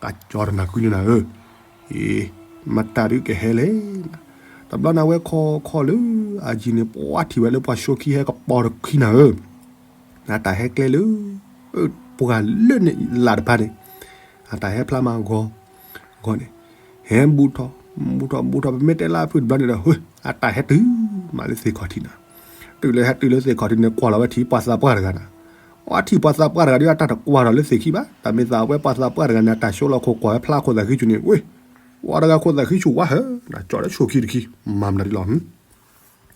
ကၠီတနၤကွံန့ၣ်နၤဧၢ, အ့, မတၤဒုးကဟဲလဲၣ်, တဘျီန့ၣ်ဝဲခိးခိးလၢအယံၤန့ၣ် ပှၤထံၣ်ဝဲလၢပှၤၡိခံဟဲကပီၤတခံနၤဧၢ, အတၢ်ဟဲကျဲလၢ ပှၤလၢန့ၣ်လၢ်တဖၣ်န့ၣ်, အတၢ်ဟဲဖျါမးဂီၤ, ဂီၤန့ၣ်, ဟဲဘူးထီၣ်, ဘူးထီၣ် ဘူးထီၣ် ပမ့ၢ်တဲလၢဖုတဘျီန့ၣ်ဒီး အတၢ်ဟဲတုၤမးလၢသ့ၣ်ခီၣ်ထံးနၤ, တုၤလၢဟဲတုၤလၢသ့ၣ်ခီၣ်ထံးန့ၣ် ကွၢ်လီၤဝဲထံၣ်ပှၤသးပှၢ်တဂၤနၤ, အထံၣ်ပှၤသးပှၢ်တဂၤဒီးအတၢ်တကွၢ်ဒီးလၢသ့ၣ်ခံဘၣ်, တၢ်မ့ၢ်သးဝဲပှၤသးပှၢ်တဂၤန့ၣ် အတၢ်ဆိလီၤခိၣ်ကွၢ်ဝဲဖျါခိၣ်သးဃံဆူၣ်န့ၣ်, ဝဲ, ပှၤတဂၤခိၣ်သးဃံဆူၣ်ဝါဟၢ, နကၠီလၢဆိခံတခံ, မၤမနုၤဒ်လီၤ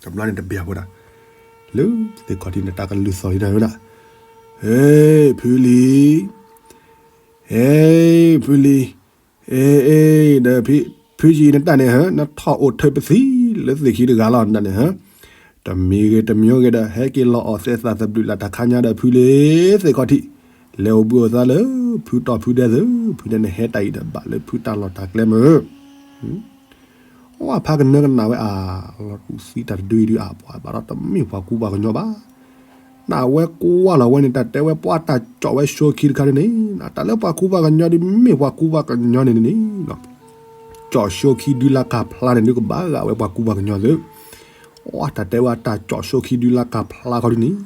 တဘျီန့ၣ်တဘၣ်ဖိဒၣ်, လၢသ့ၣ်ခီၣ်ထံးန့ၣ် တၢ်ကလုၢ်သီၣ်လံနၤဧၢဒၣ်, ဟဲ, ဖုလံၤ, ဟဲ, ဖုလံၤ, အ့, ဒီး, ဖုကံနတၢ်န့ၣ်ဧၢ, နထီၣ်အိၣ်ထၢပသံလၢသ့ၣ်ခံတဂၤလီၤနတၢ်န့ၣ်ဧၢ, တမံၤဂ့ၤတမံၤဂ့ၤဒီး ဟဲက့ၤလီၤအီၣ်သဲးသးသဘျုးလၢ်တၢ်ခါညါဒီးဖုလံၤသ့ၣ်ခီၣ်ထံး, လဲၤအိၣ်ဘှံးအိၣ်သါလၢ ဖုတီၢ်ဖုဒဲသၢ, ဖုဒဲန့ၣ်ဟဲတၢ်အံၤဒီးဘၣ်လၢဖုတၢ်လီၢ်တၢ်ကျဲမ့ၢ် အဝဲဖးကနၢကနၣ်ဝဲအါ, လီၤတူၢ်သံတၢ်တဒုအံၤဒုအါပှၤဘၣ်ဒီးတမ့ၢ်ပှၤကူပှၤကညီဘၣ်, နဝဲကွၢ်လီၤဝဲန့ၣ် တၢ်တဲဝဲပှၤတၢ်ကၠီၣ်ဝဲဆိခံတခါန့ၣ်, တၢ်လၢပှၤကူပှၤကညီဒုမ့ၢ်ပှၤကူပှၤကညီန့ၣ်န့ၣ်, ကၠီၣ်ဆိခံဒုလၢကၢ်ဖျါန့ၣ်ဒုကဘၣ်ဂာ်ဝဲပှၤကူပှၤကညီသ့, အတၢ်တဲဝဲအတၢ်ကၠီၣ်ဆိခံဒုလၢကၢ်ဖျါခီဒုန့ၣ်,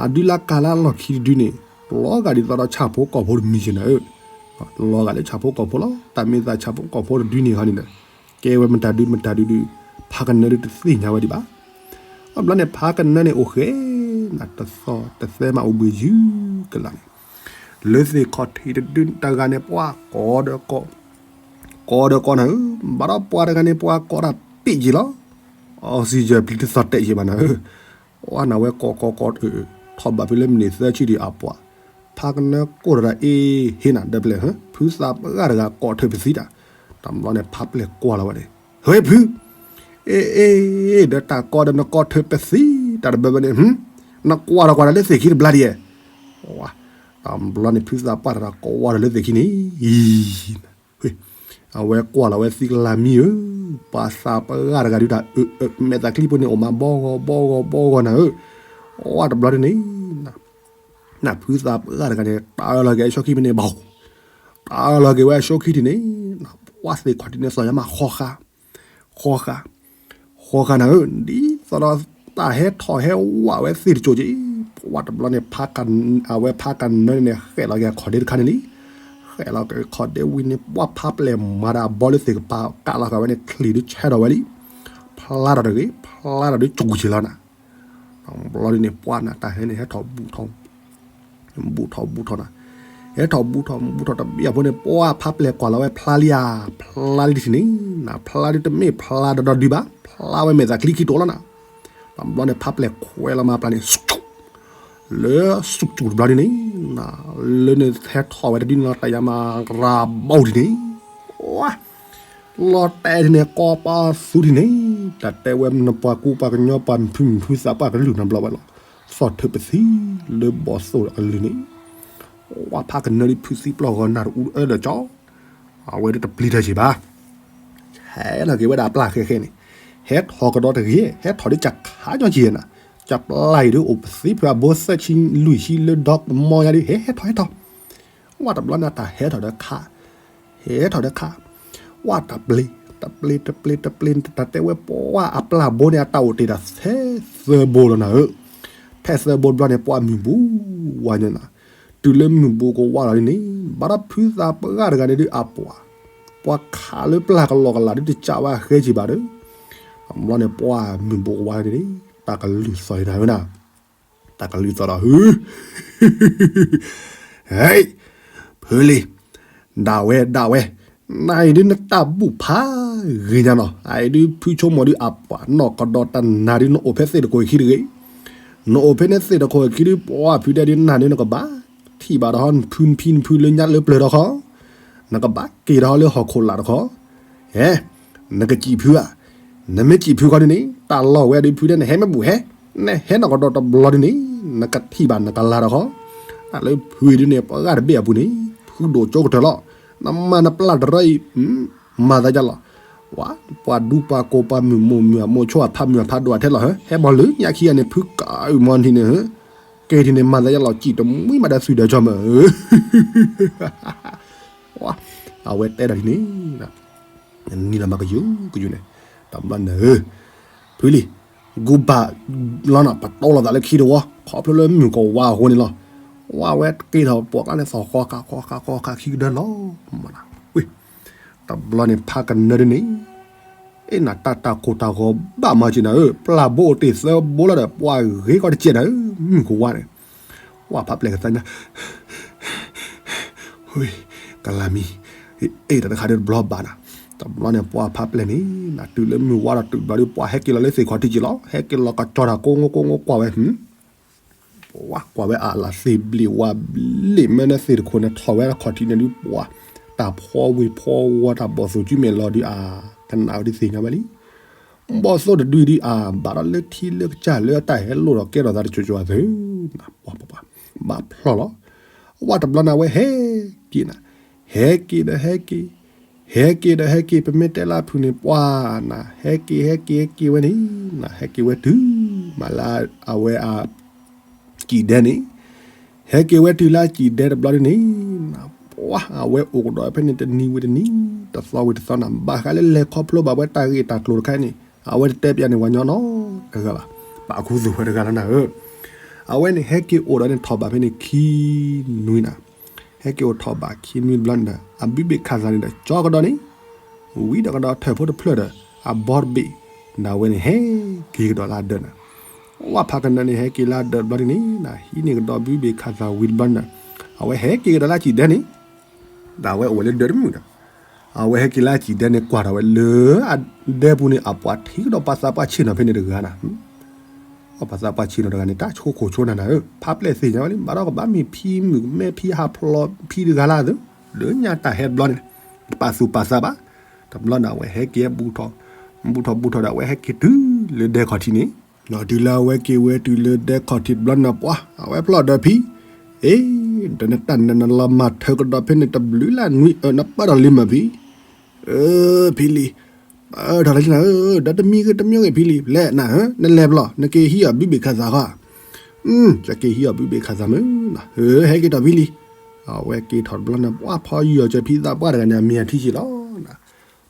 အဒုလၢကၢ်လၢအလီၢ်ခံတဒုန့ၣ်, လီၤဂာ်ဒ်သိးဒီးဆၣ်ဖိကီၢ်ဖိတမံၤက့ၤနၤဧၢ, လီၤဂာ်လၢဆၣ်ဖိကီၢ်ဖိလီၤ, တၢ်မ့ၢ်သးဆၣ်ဖိကီၢ်ဖိတဒုန့ၣ်ခီန့ၣ်ဒီး, ကဲဝဲမတၤဒုမတၤဒုဒု, ဖးကနၢဒုတသ့ၣ်ညါဝဲဒံးဘၣ်, အဘျီန့ၣ်ဖးကနၢန့ၣ်အိၣ်ဃဲ, နတသီၣ်တသဲမးအိၣ်ဘှံးယုၢ်ကလၢ်န့ၣ်, လၢသ့ၣ်ခီၣ်ထံးတဒုတဂၤန့ၣ်ပှၤကိးဒီးကိး, ကိးဒီးကိးနၤဧၢ, ဘၣ်ဒီးပှၤတဂၤန့ၣ်ပှၤကိးတၢ်ပ့ၢ်က့ၤလီၤ, အီစံၣ်ယၢၢ်ပျံၤတသီၣ်တဲာ်ယဲၢ်ဘၣ်နၤဧၢ, အဝဲကိးကိးကိး, ထီၣ်ဘၣ်ဖဲလၢမံးနံးသၢဆံဒံးအပှၤ, ဖးကနၢကိးဒီးတၢ်အ့ဟ့နၤဒီးပျဲၢ်, ဖုသးပှၢ်တဂၤကိးထၢၣ်ပသံတၢ်, တဘျီန့ၣ်ဖးပျဲၢ်ကွၢ်လီၤဝဲန့ၣ်, ဟဲဖု အ့ အ့ ဒီးတၢ်ကိးဒီးနကိးထၢၣ်ပသံတၢ်တဘၢဘၢန့ၣ်, နကွၢ်ဒီးကွၢ်ဒီးလၢသ့ၣ်ခံတဘျါဒံးဧါ, တဘျီန့ၣ် ဖုသးပှၢ်တၢ်ကိးဝါဒီးလၢသ့ၣ်ခံန့ၣ်, အဝဲကွၢ်လီၤဝဲသံကလၤမံဧၢ, ပှၤသးပှၢ်တဂၤဒုးတၢ်အၢ မဲာ်သးချံဖိန့ၣ်အိၣ်မးဘီဂီၤဘီဂီၤဘီဂီၤနၤဧၢ, ဝါတဘျီဒ်န့ၣ် နဖုသးပှၢ်တဂၤန့ၣ် တၢ်လီၤက့ၤအဆိခံဖဲန့ၣ်ဘၣ်, တၢ်လီၤက့ၤဝဲအဆိခံထံၣ်န့ၣ်, ပှၤသ့ၣ်ခီၣ်ထံးန့ၣ်သီၣ်ညါမးဃီဃာ်, ဃီဃာ်, ဃီဃာ်နၤဧၢ, ဒ်သိးဒီးတၢ်ဟဲထီၣ်ဟဲဝးဝဲသ့ၣ်တကိၤက့ၤ, ပှၤတဘျီန့ၣ် အဝဲဖးကနၢန့ၣ် ဃဲးလီၤက့ၤခီၣ်ဒ့တခါန့ၣ်လံ, ဃဲးလီၤက့ၤခီၣ်ဒ့ဝံၤန့ၣ် ပှၤဖးပျဲၢ်မၤဒီးအဘီလၢသ့ၣ်ကပၤကးလီၤဃာ်ဝဲန့ၣ် ချံၣ်ဒုးဆဲးထီၣ်ဝဲလံ, ဖျါထီၣ်တဂ့ၤ, ဖျါထီၣ်ဒုးကိၤက့ၤလီၤနၤ တဘျီဒ်န့ၣ် ပှၤနတၢ်ဟဲန့ၣ် ဟဲထီၣ်ဘူးထီၣ်, ဘူးထီၣ်ဘူးထီၣ်နၤ, ဟဲထီၣ်ဘူးထီၣ်ဘူးထီၣ်တဘျီအဃိန့ၣ် ပှၤဖးပျဲၢ်ကွၢ်လီၤဝဲဖျါလံဧါ, ဖျါလံတထံၣ်န့ၣ်, ဖျါဒုးတမ့ၢ်ဖျါဒီးဒီဒုဘၣ်, ဖျါဝဲမဲာ်သးချံခံတိၤလီၤနၤ, တဘျီန့ၣ် ဖးပျဲၢ်ခွဲးလီၤမးပျၢ်န့ၣ် လၢစူၣ်စူၣ်တဘျီဒ်န့ၣ်, လၢန့ၣ်ဟဲထီၣ်ဝဲတဒုန့ၣ်လီၤ တၢ်ယါမၤရၤဘီဒ်န့ၣ် လီၤတဲာ်ဒ်န့ၣ် ကိးပသူဒ်န့ၣ်, တၢ်တဲဝဲနပှၤကူပှၤကညီပှၤဖုမုၣ်ဖုသးပှၢ်ကလုၢ်နဘျီဝဲလီၤ, သီၣ်ထၢၣ်ပသံလၢဘီၣ်သိၣ်အကလုၢ်န့ၣ်, ဝဲဖးကနၢဒ်ဖုသံပျီၢ်ဂီၤနၢ်တအူအၢဒီးကၠီ, အဝဲဒၣ်တပျံၤတၢ်က့ၤဘၣ်, ဟဲလီၤက့ၤဝဲဒၣ်အပျၢ်ဃဲဃဲန့ၣ်, ဟဲထီၣ်ကဒီးတဂ့ၤ, ဟဲထီၣ်ဒ်ကခါညီက့ၤနၤ, ကပျၢ်အံၤဒ်အိၣ်ပသံဖုအဘိသၢဆံလွံၢ်ဆံလၢဒီမီညါဒ် ဟဲဟဲထီၣ်ဟဲထီၣ် ဝဲတဘျီန့ၣ် တၢ်ဟဲထီၣ်ဒီးခး, ဟဲထီၣ်ဒီးခး, ဝဲတပျ့ၤ, တပျ့ၤ တပျ့ၤ တပျ့ၤ တၢ်တဲဝဲပှၤအပျၢ်ဘိန့ၣ် အတၢ်အိၣ်တ့ၢ်တၢ်သဲသၢဘိလီၤနၤဧၢ, ဖဲသၢဘိတဘျီန့ၣ် ပှၤမုၢ်ဘူးဝါညီနၤ, တုၤလၢမုၢ်ဘူးကဝါလီၤဒ်န့ၣ် ဘၣ်ဒီးဖုသးပှၢ်တဂၤန့ၣ်ဒုးအပှၤ, ပှၤခးလၢပျၢ်ကလီကလးဒုးတကးဝဲအဃဲက့ၤဘၣ်ဒီး, အဘျီန့ၣ်ပှၤမုၢ်ဘူးကဝါန့ၣ် တၢ်ကလုၢ်သီၣ်န့ၣ်ဝဲနၤ, တၢ်ကလုၢ်သီၣ်ဒီး ဟ့, ဖုလံၤ, ဒၣ်ဝဲဒၣ်ဝဲ, နအံၤဒုးနတၢ်ဘူၣ်ဖးဂ့ၤညါနီၤ, အအံၤဒုးဖုဆိကမိၣ်ဒုးအပှၤ နီၢ်ကဒီးတနၤဒုး နအိၣ်ဖဲသ့ၣ်တခိၣ်အခံတဂ့ၤ, နအိၣ်ဖဲန့ၣ်သ့ၣ်တခိၣ်အခံဒုး ပှၤဖုတဲဒုးနၤဒုး နကဘၣ်ထံၣ်ဘၣ်ဒီးဟီ နဖုနဖံနဖုလၢညါလၢပျၢၤတခီ, နကဘၣ်က့ၤဒီးဟီလၢဟီၣ်ခိၣ်လာ်တခီ, ဟဲ, နကစံးဖုဧါ, နမ့ၢ်စံးဖုခီဒုးန့ၣ် တၢ်လီၢ်ဝဲဒုးဖုတဲ နဟဲမ့ၢ်ဘူၣ်ဟဲ, နဟဲနီၢ်ကဒီးတဘျီဒုးန့ၣ် နကထံၣ်ဘၣ်နကလၤတခီ, တၢ်လၢဖုအံၤဒုးန့ၣ် ပှၤဂၤတဘ့ၣ်အပူၤန့ၣ် ဖုဒိၣ်ကၠိကတၢၢ်လီၤ, နမၤနပျၢ်တရၢအံၤ မၤသးဒ်လီၤ, ဝါ, ပှၤဒူပှၤကိးပှၤမုၢ်မိၢ်မုၢ်အမိၢ်ဆိအဖးမုၢ်အဖးဒိၣ်အထဲလီၤဟၢ, ဟဲမီၢ်လၢညါခံဂၤန့ၣ် ဖုကအုၣ်မီၤထံန့ၣ်ဟၢ, ကဲထံန့ၣ် မၤသးဒ်လီၤ စံၣ်တမှံမးဒီးသုးဒီးကၠီမၢ်, ဝါ, အဝဲတဲဒၣ်ဒ်န့ၣ် နံၤလီၤမၤကယူၤကယူၤန့ၣ်, တဘျီန့ၣ်, ဖုလံၤ, ဂူဘၣ်လီၤနီၤ ပတီၢ်လိာ်သးလၢခံတဝီ ခီဖျိလၢမုၢ်ကဝါအဃိန့ၣ်လီၤ, ဝါဝဲက့ၤထီၣ်ပှၤကါန့ၣ် သီၣ်ဃီဃာ်ဃီဃာ်ဃီဃာ်ခံကဒၢလီၤ, မနီၤ, ဝ့ၢ်, တဘျီန့ၣ်ဖးကနၢဒ်န့ၣ်, အ့ၣ်နၤတၢ်တၢ်ကိၢ်တၢ်ဂီၤဘၣ်မၤစၢၤနၤဧၢ, ပျၢ်ဘိအိၣ်တ့ၢ်သၢဘိလီၤဒီး ပှၤဂ့ၤကီတစဲးနၤဧၢ, မုၢ်ကဝါန့ၣ် ဝါဖးပျဲၢ်ကသါညါ, ဝ့ၢ်, ကလၤမံၤ, အ့ၣ်တၢ်တခါဒုးတဘျီဘၣ်နၤ, တဘျီန့ၣ်ပှၤဖးပျဲၢ်န့ၣ် နၤတုၤလၢမုၢ်ဝါဒီးတုၤတဘျီဒုး ပှၤဟဲက့ၤလီၤလၢသ့ၣ်ခီၣ်ထံးက့ၤလီၤ, ဟဲက့ၤလီၤကကၠီတၢ်ကိးငိကိးငိကွၢ်ဝဲ, ပှၤကွၢ်ဝဲအလၢသ့ၣ်ဘျ့းဝါဘျ့းမ့ၢ်န့ၣ်သ့ၣ်တခိၣ်န့ၣ် ထီၣ်ဝဲခီၣ်ထံးန့ၣ်ဒုး ပှၤ, တၢ်ဖီဝ့ၤဖီဝီတၢ်ဘီၣ်သိၣ်ကၠူမဲာ်လီၤဒုးအါ, ကနၣ်ဝဲဒုးသ့ၣ်ညါဝဲလံ ဘီၣ်သိၣ်တဒုဒုအါ ဘၣ်ဒီးလၢထံလၢကစၢ်လၢအတၢ်ဟဲလိၣ်ဒီးကဲထီၣ်သးတစိၤစိၤအသိး, ဘၣ်ဖျီၣ်လီၤ, ဝဲတဘျီန့ၣ် အဝဲဟဲက့ၤနၤ, ဟဲက့ၤဒီးဟဲက့ၤ, ဟဲက့ၤဒီးဟဲက့ၤ ပမ့ၢ်တဲလၢအဖုၣ်န့ၣ် ပှၤနၤ ဟဲက့ၤ ဟဲက့ၤ ဟဲက့ၤဝဲန့ၣ်, နၤ ဟဲက့ၤဝဲတုၤ, မးလၢအဝဲအ စံၣ်ဒဲန့ၣ်, ဟဲက့ၤဝဲတုၤလၢအစံၣ်ဒဲတဘျီဒ်န့ၣ်, ပှၤ အဝဲအိၣ်ကဒီးဖဲန့ၣ်တနံၤဝံၤတနံၤ, တသီဝံၤတသီနၤ, ဘၣ်ဃးလၢလဲၤခီဖျိဘၣ်ဝဲတၢ်ဂ့ၢ်တၢ်ကျိၤတခါန့ၣ်, အဝဲတတဲပျးန့ၣ်ပှၤညီနီတဂၤဘၣ်, ပာ်ခူသူၣ်ဝဲတဂၤလီၤနၤဧၢ, အဝဲန့ၣ်ဟဲက့ၤအိၣ်ဒီးန့ၣ်ထီၣ်ဘးဖဲန့ၣ်ခံနွံနၤ, ဟဲက့ၤအိၣ်ထီၣ်ဘးခံနွံတဘျီန့ၣ်ဒီး အဘုဘ့ၣ်ခးသးန့ၣ်ဒီး ကၠီကဒီးန့ၣ် ဝံၤဒီးကဒီးထၢၣ်ဖိတဖျၢၣ်ဒီး အဘီတဘ့ၣ်, ဒီးအဝဲန့ၣ်ဟဲက့ၤကဒီးလၢအဒၢးနၤ, ဝၣ်ဖးကနၢန့ၣ် ဟဲက့ၤလၢအဒၢးတဘျီဒ်န့ၣ် နၤ ဟံးန့ၢ်ကဒီးဘုဘ့ၣ်ခးသးဝံၤတဘျီန့ၣ်ဒီး အဝဲဟဲက့ၤကဒီးလၢအစံၣ်ဒဲန့ၣ်, ဒီးအဝဲအိၣ်ဝဲလၢဒၢးတမုာ်ဒီး အဝဲဟဲက့ၤလၢအစံၣ်ဒဲန့ၣ် ကွၢ်ထီၣ်ဝဲလၢအဒဲပူၤန့ၣ် အပှၤထံၣ်ကဒီးပှၤသးပှၢ်ဆ့ၣ်နီၤဖဲန့ၣ်တဂၤနၤ ပှၤသးပှၢ်ဆ့ၣ်နီၤတဂၤန့ၣ် တၢ်ဆိခိၣ်ဆိနၤနၤဧၢ, ဖးပျဲၢ်သ့ၣ်ညါဝဲလံ ဘၣ်ဒီးကဘၣ်မ့ၢ်ဖံမုၣ်ကမဲဖံဟးဖျိးဖံတဂၤလၢအသိး, လၢညါတၢ်ဟဲတဘျီန့ၣ် တပာ်သူၣ်ပာ်သးဘၣ်, တဘျီန့ၣ် အဝဲဟဲက့ၤဘူၣ်ထီၣ်, ဘူၣ်ထီၣ်ဘူၣ်ထီၣ်ဒီး အဝဲဟဲက့ၤတုၤလၢဒဲခီၣ်ထံးန့ၣ်, နီၢ်တုၤလၢအဝဲက့ၤဝဲတုၤလၢဒဲခီၣ်ထံးတဘျီန့ၣ် ပှၤ အဝဲဖျီၣ်ဒီးဖံ, အ့, ဒီးနတၢ်နနလီၤမၤထၢကဒီး ဖဲန့ၣ်တဘျုးလၢနွံအၢ နပၢၢ်ထီၣ်လံမးဖံ, အၢ ဖံလံၤ, ပၢၢ်ထီၣ်လံနၤဧၢ, ဒီးတမံၤဂ့ၤတမံၤဂ့ၤဖံလံၤ လဲၤနၤဧၢ, နလဲၤဘျီ နက့ၤဟံးအီၤဘုဘ့ၣ်ခးသးဃီ, ယက့ၤဟံးအီၤဘုဘ့ၣ်ခးသးမုၢ်, ဟဲက့ၤထီၣ်ဖံလံၤ, အဝဲက့ၤထီၣ်တဘျီန့ၣ် ပှၤဖီယုၢ်အီၤစၢၤဖံသးပှၢ်တဂၤန့ၣ် အမ့ၢ်အ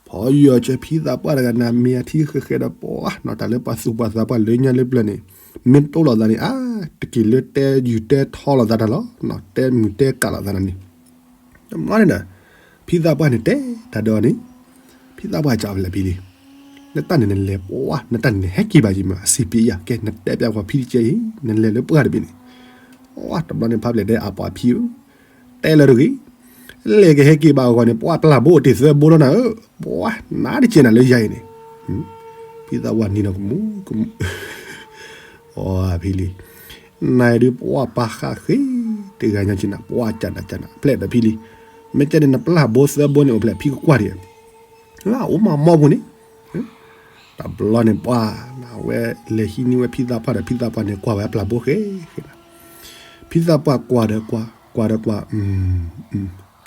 ထံက့ၤလီၤ, ဖီယုၢ်အီၤစၢၤဖံသးပှၢ်တဂၤန့ၣ် အမ့ၢ်အထံဃဲဃဲဒီး ပှၤ နီၢ်တၢ်လၢပှၤသူၣ်ပှၤသးပှၢ်လၢညါလၢပျၢၤန့ၣ်, မ့ၢ်တအိၣ်လိာ်သးန့ၣ် အါ တက့ၤလၢတဲယုၢ်တဲထီလိာ်သးတၢ်လီၤ, တဲမုာ်တဲကးလိာ်သးတၢ်န့ၣ်, တဘျီန့ၣ်ဒီး ဖံသးပှၢ်န့ၣ်တဲတၢ်ဒီးအီၤန့ၣ်, ဖံသးပှၢ်ကးအီၤဖဲလဲၣ်ဖံလံၤ, နတၢ်န့ၣ်နလဲၤပှၤ နတၢ်န့ၣ်နဟဲက့ၤဘၣ်က့ၤမး အဆံးပ့ၤယၤ ကဲ နတဲပျးကွၢ်ဖံတကဲအံၤ နလဲၤလၢပှၢ်တဘ့ၣ်န့ၣ်, တဘျီန့ၣ်ဖးပျဲၢ်တဲအပှၤဖံဧၢ, တဲလၢတဂ့ၤ, လဲၤကဟဲက့ၤဘၣ်အဂီၢ်န့ၣ် ပှၤပျၢ်ဘိအိၣ်တ့ၢ်သၢဘိလီၤနၤဧၢ, ပှၤနါတကဲနၤလၢယၤအံၤန့ၣ်, ဖံသးပှၢ်နံၤနီၤကမူကမူ အီ ဖံလံၤ, နၤဒုးပှၤပာ်ဃာ်ဃ့ တဂၤညါက့နၤ ပှၤကနၤကနၤ ဖျဲၣ်ဒီးဖံလံၤ, မ့ၢ်ကဲန့ၣ် နပျၢ်ဘိသၢဘိန့ၣ် အိၣ်ဖျဲၣ်ဖံကကွၢ်ဒံး, အိၣ်မးမီၢ်ပူၤန့ၣ်, တဘျီန့ၣ်ပှၤ အဝဲလဲၤဟံးန့ၢ်ဝဲဖံသးပှၢ်ဒီး ဖံသးပှၢ်န့ၣ်ကွၢ်ဝဲအပျၢ်ဘိဃဲဃဲနၤ, ဖံသးပှၢ်ကွၢ်ဒီးကွၢ် ကွၢ်ဒီးကွၢ်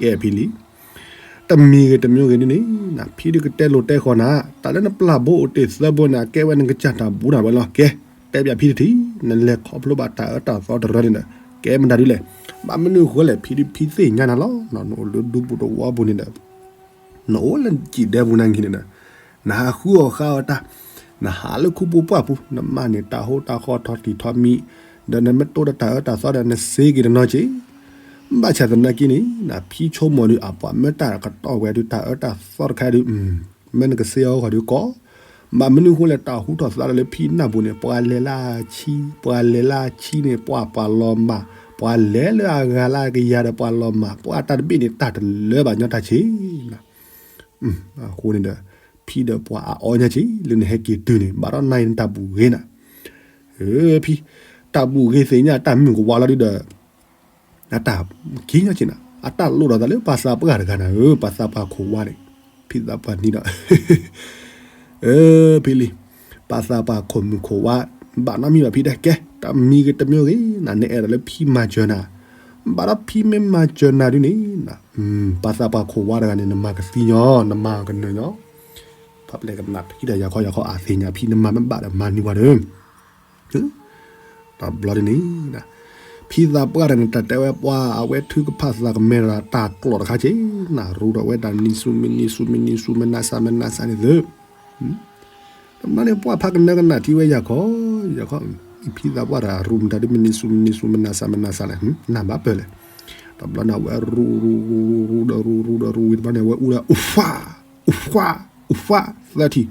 ကဲဖံလံၤ တမံၤဂ့ၤတမံၤဂ့ၤန့ၣ်န့ၣ် ဖံဒုးကတဲလိာ်တဲဃီနၤ, တၢ်လၢနပျၢ်ဘိအိၣ်တ့ၢ်သၢဘိန့ၣ် အကဲဝဲနကစၢ်တၢ်ဘူးနၤဝဲလီၤ. ကဲ တဲပျးဖံတထံၣ်, နလဲၤခီဖျိဘၣ်တၢ်အၢတၢ်သီတရၢန့ၣ်ဒီး ကဲမတၤဒ်လဲၣ်. ဘၣ်မနုၤအဃိလဲၣ် ဖံဒုးဖံသ့ၣ်ညါနၤလီၤ. နအိၣ်လၢဒူပူၤသဝီပူၤန့ၣ်ဒီး နအိၣ်လၢစံၣ်ဒဲပူၤနၤဂ့ၤန့ၣ်ဒီး နဟးဃုအီၣ်ဃါအီၣ်တၢ်, နဟးလၢခူပူၤပှၢ်ပူၤ, နမၤန့ၢ်တၢ်ဟိတၢ်ဃီထီၣ်တံၢ်ထီၣ်မံၤ, ဒီးနမ့ၢ်တိၢ်ဒီးတၢ်အၢတၢ်သီဒီး နစ့က့ၤတနီၤက့ၤ, ဘၣ်ဆၣ်သနာ်က့န့ၣ် ဖံဆိကမိၣ်ဒီး အပှၤမၢတၢ်ကတီၢ်ဝဲဒီး တၢ်အၢတၢ်သီတခါဒီး မ့ၢ်နကစ့အီၤဃီဒီးကီး, ဘၣ်မနုၤအဃိလဲၣ် တၢ်ဟူထီၣ်သါဒီးလၢဖံနၢ်ပူၤန့ၣ် ပှၤလဲၤလၢအဆံ, ပှၤလဲၤလၢအဆံန့ၣ် ပှၤပှၤလီၤမၢ်, ပှၤလဲၤလၢအဂၤလၢအကယၤဒီးပှၤလီၤမၢ်, ပှၤတၢ်တဘ့ၣ်န့ၣ် တၢ်တလၢဘၣ်ညီတၢ်ဆ့ အဃိန့ၣ်ဒီး ဖံဒီးပှၤအအီညါက့ၤ လၢနဟဲက့ၤတုၤန့ၣ် ဘၣ်ဒီးနၤအံၤနတၢ်ဘူၣ်ဂ့ၤနၤ, ဖံ, တၢ်ဘူၣ်ဂ့ၤသ့ၣ်ညါ တၢ်မုၢ်ကဝါလီၤဒုဒီး အတၢ်က့ၤညီက့ၤနၤ အတၢ်လိၣ်ဒီးသးလၢပှၤသးပှၢ်တဂၤနၤဧၢ, ပှၤသးပှၢ်ခိၣ်ဝါန့ၣ်, ဖံသးပှၢ်နံၤဒီး ဖံလံၤ, ပှၤသးပှၢ်ခိၣ်မုၣ်ခိၣ်ဝါ, ဘၣ်နီတမံၤဘၣ်ဖံတဲ ကဲ တမံၤဂ့ၤတမံၤဂ့ၤ နနအဲၣ်ဒိးလၢဖံမၤစၢၤနၤ, ဘၣ်ဒီးဖံမ့ၢ်မၤစၢၤနၤဒုန့ၣ် ပှၤသးပှၢ်ခိၣ်ဝါတဂၤန့ၣ် နမၤကသံညီ, နမၤကနၢၤညီ, ဖးပျဲၢ်ကနၣ်ထံဒီးယၤခီယၤခီအသ့ၣ်ညါဖံနမၤမ့ၢ်ဘၣ်ဒီးမၤနုၤဝဲဒီး တဘျီဒ်န့ၣ် ဖံသးပှၢ်တဂၤန့ၣ် တၢ်တဲဝဲပှၤ အဝဲထုကဖၣ်သးကမဲဒီးတၢ်ကျိာ်တခါက့ၤ နရူဒီးဝဲဒၣ်နံၤဆူမံနံၤဆူမံနံၤဆူမံနၤစၢ်မံနၤစၢ်န့ၣ်သ့, တဘျီန့ၣ်ပှၤဖးကနၢကနၣ်ထံဝဲယၤခီ, ယၤခီ, ဖံသးပှၢ်တဂၤရူမတၤဒ်မံနံၤဆူမံနံၤဆူမံနၤစၢ်မံနၤစၢ်လဲၣ်, နၢ်ဘၣ်ပၢၢ်လဲၣ်, တဘျီန့ၣ်အဝဲရူရူရူရူဒီးရူရူဒီးရူဝံၤတဘျီန့ၣ် အဝဲအူဒီး အူဖး, အူဖး, အူဖး, သၢထံၣ်,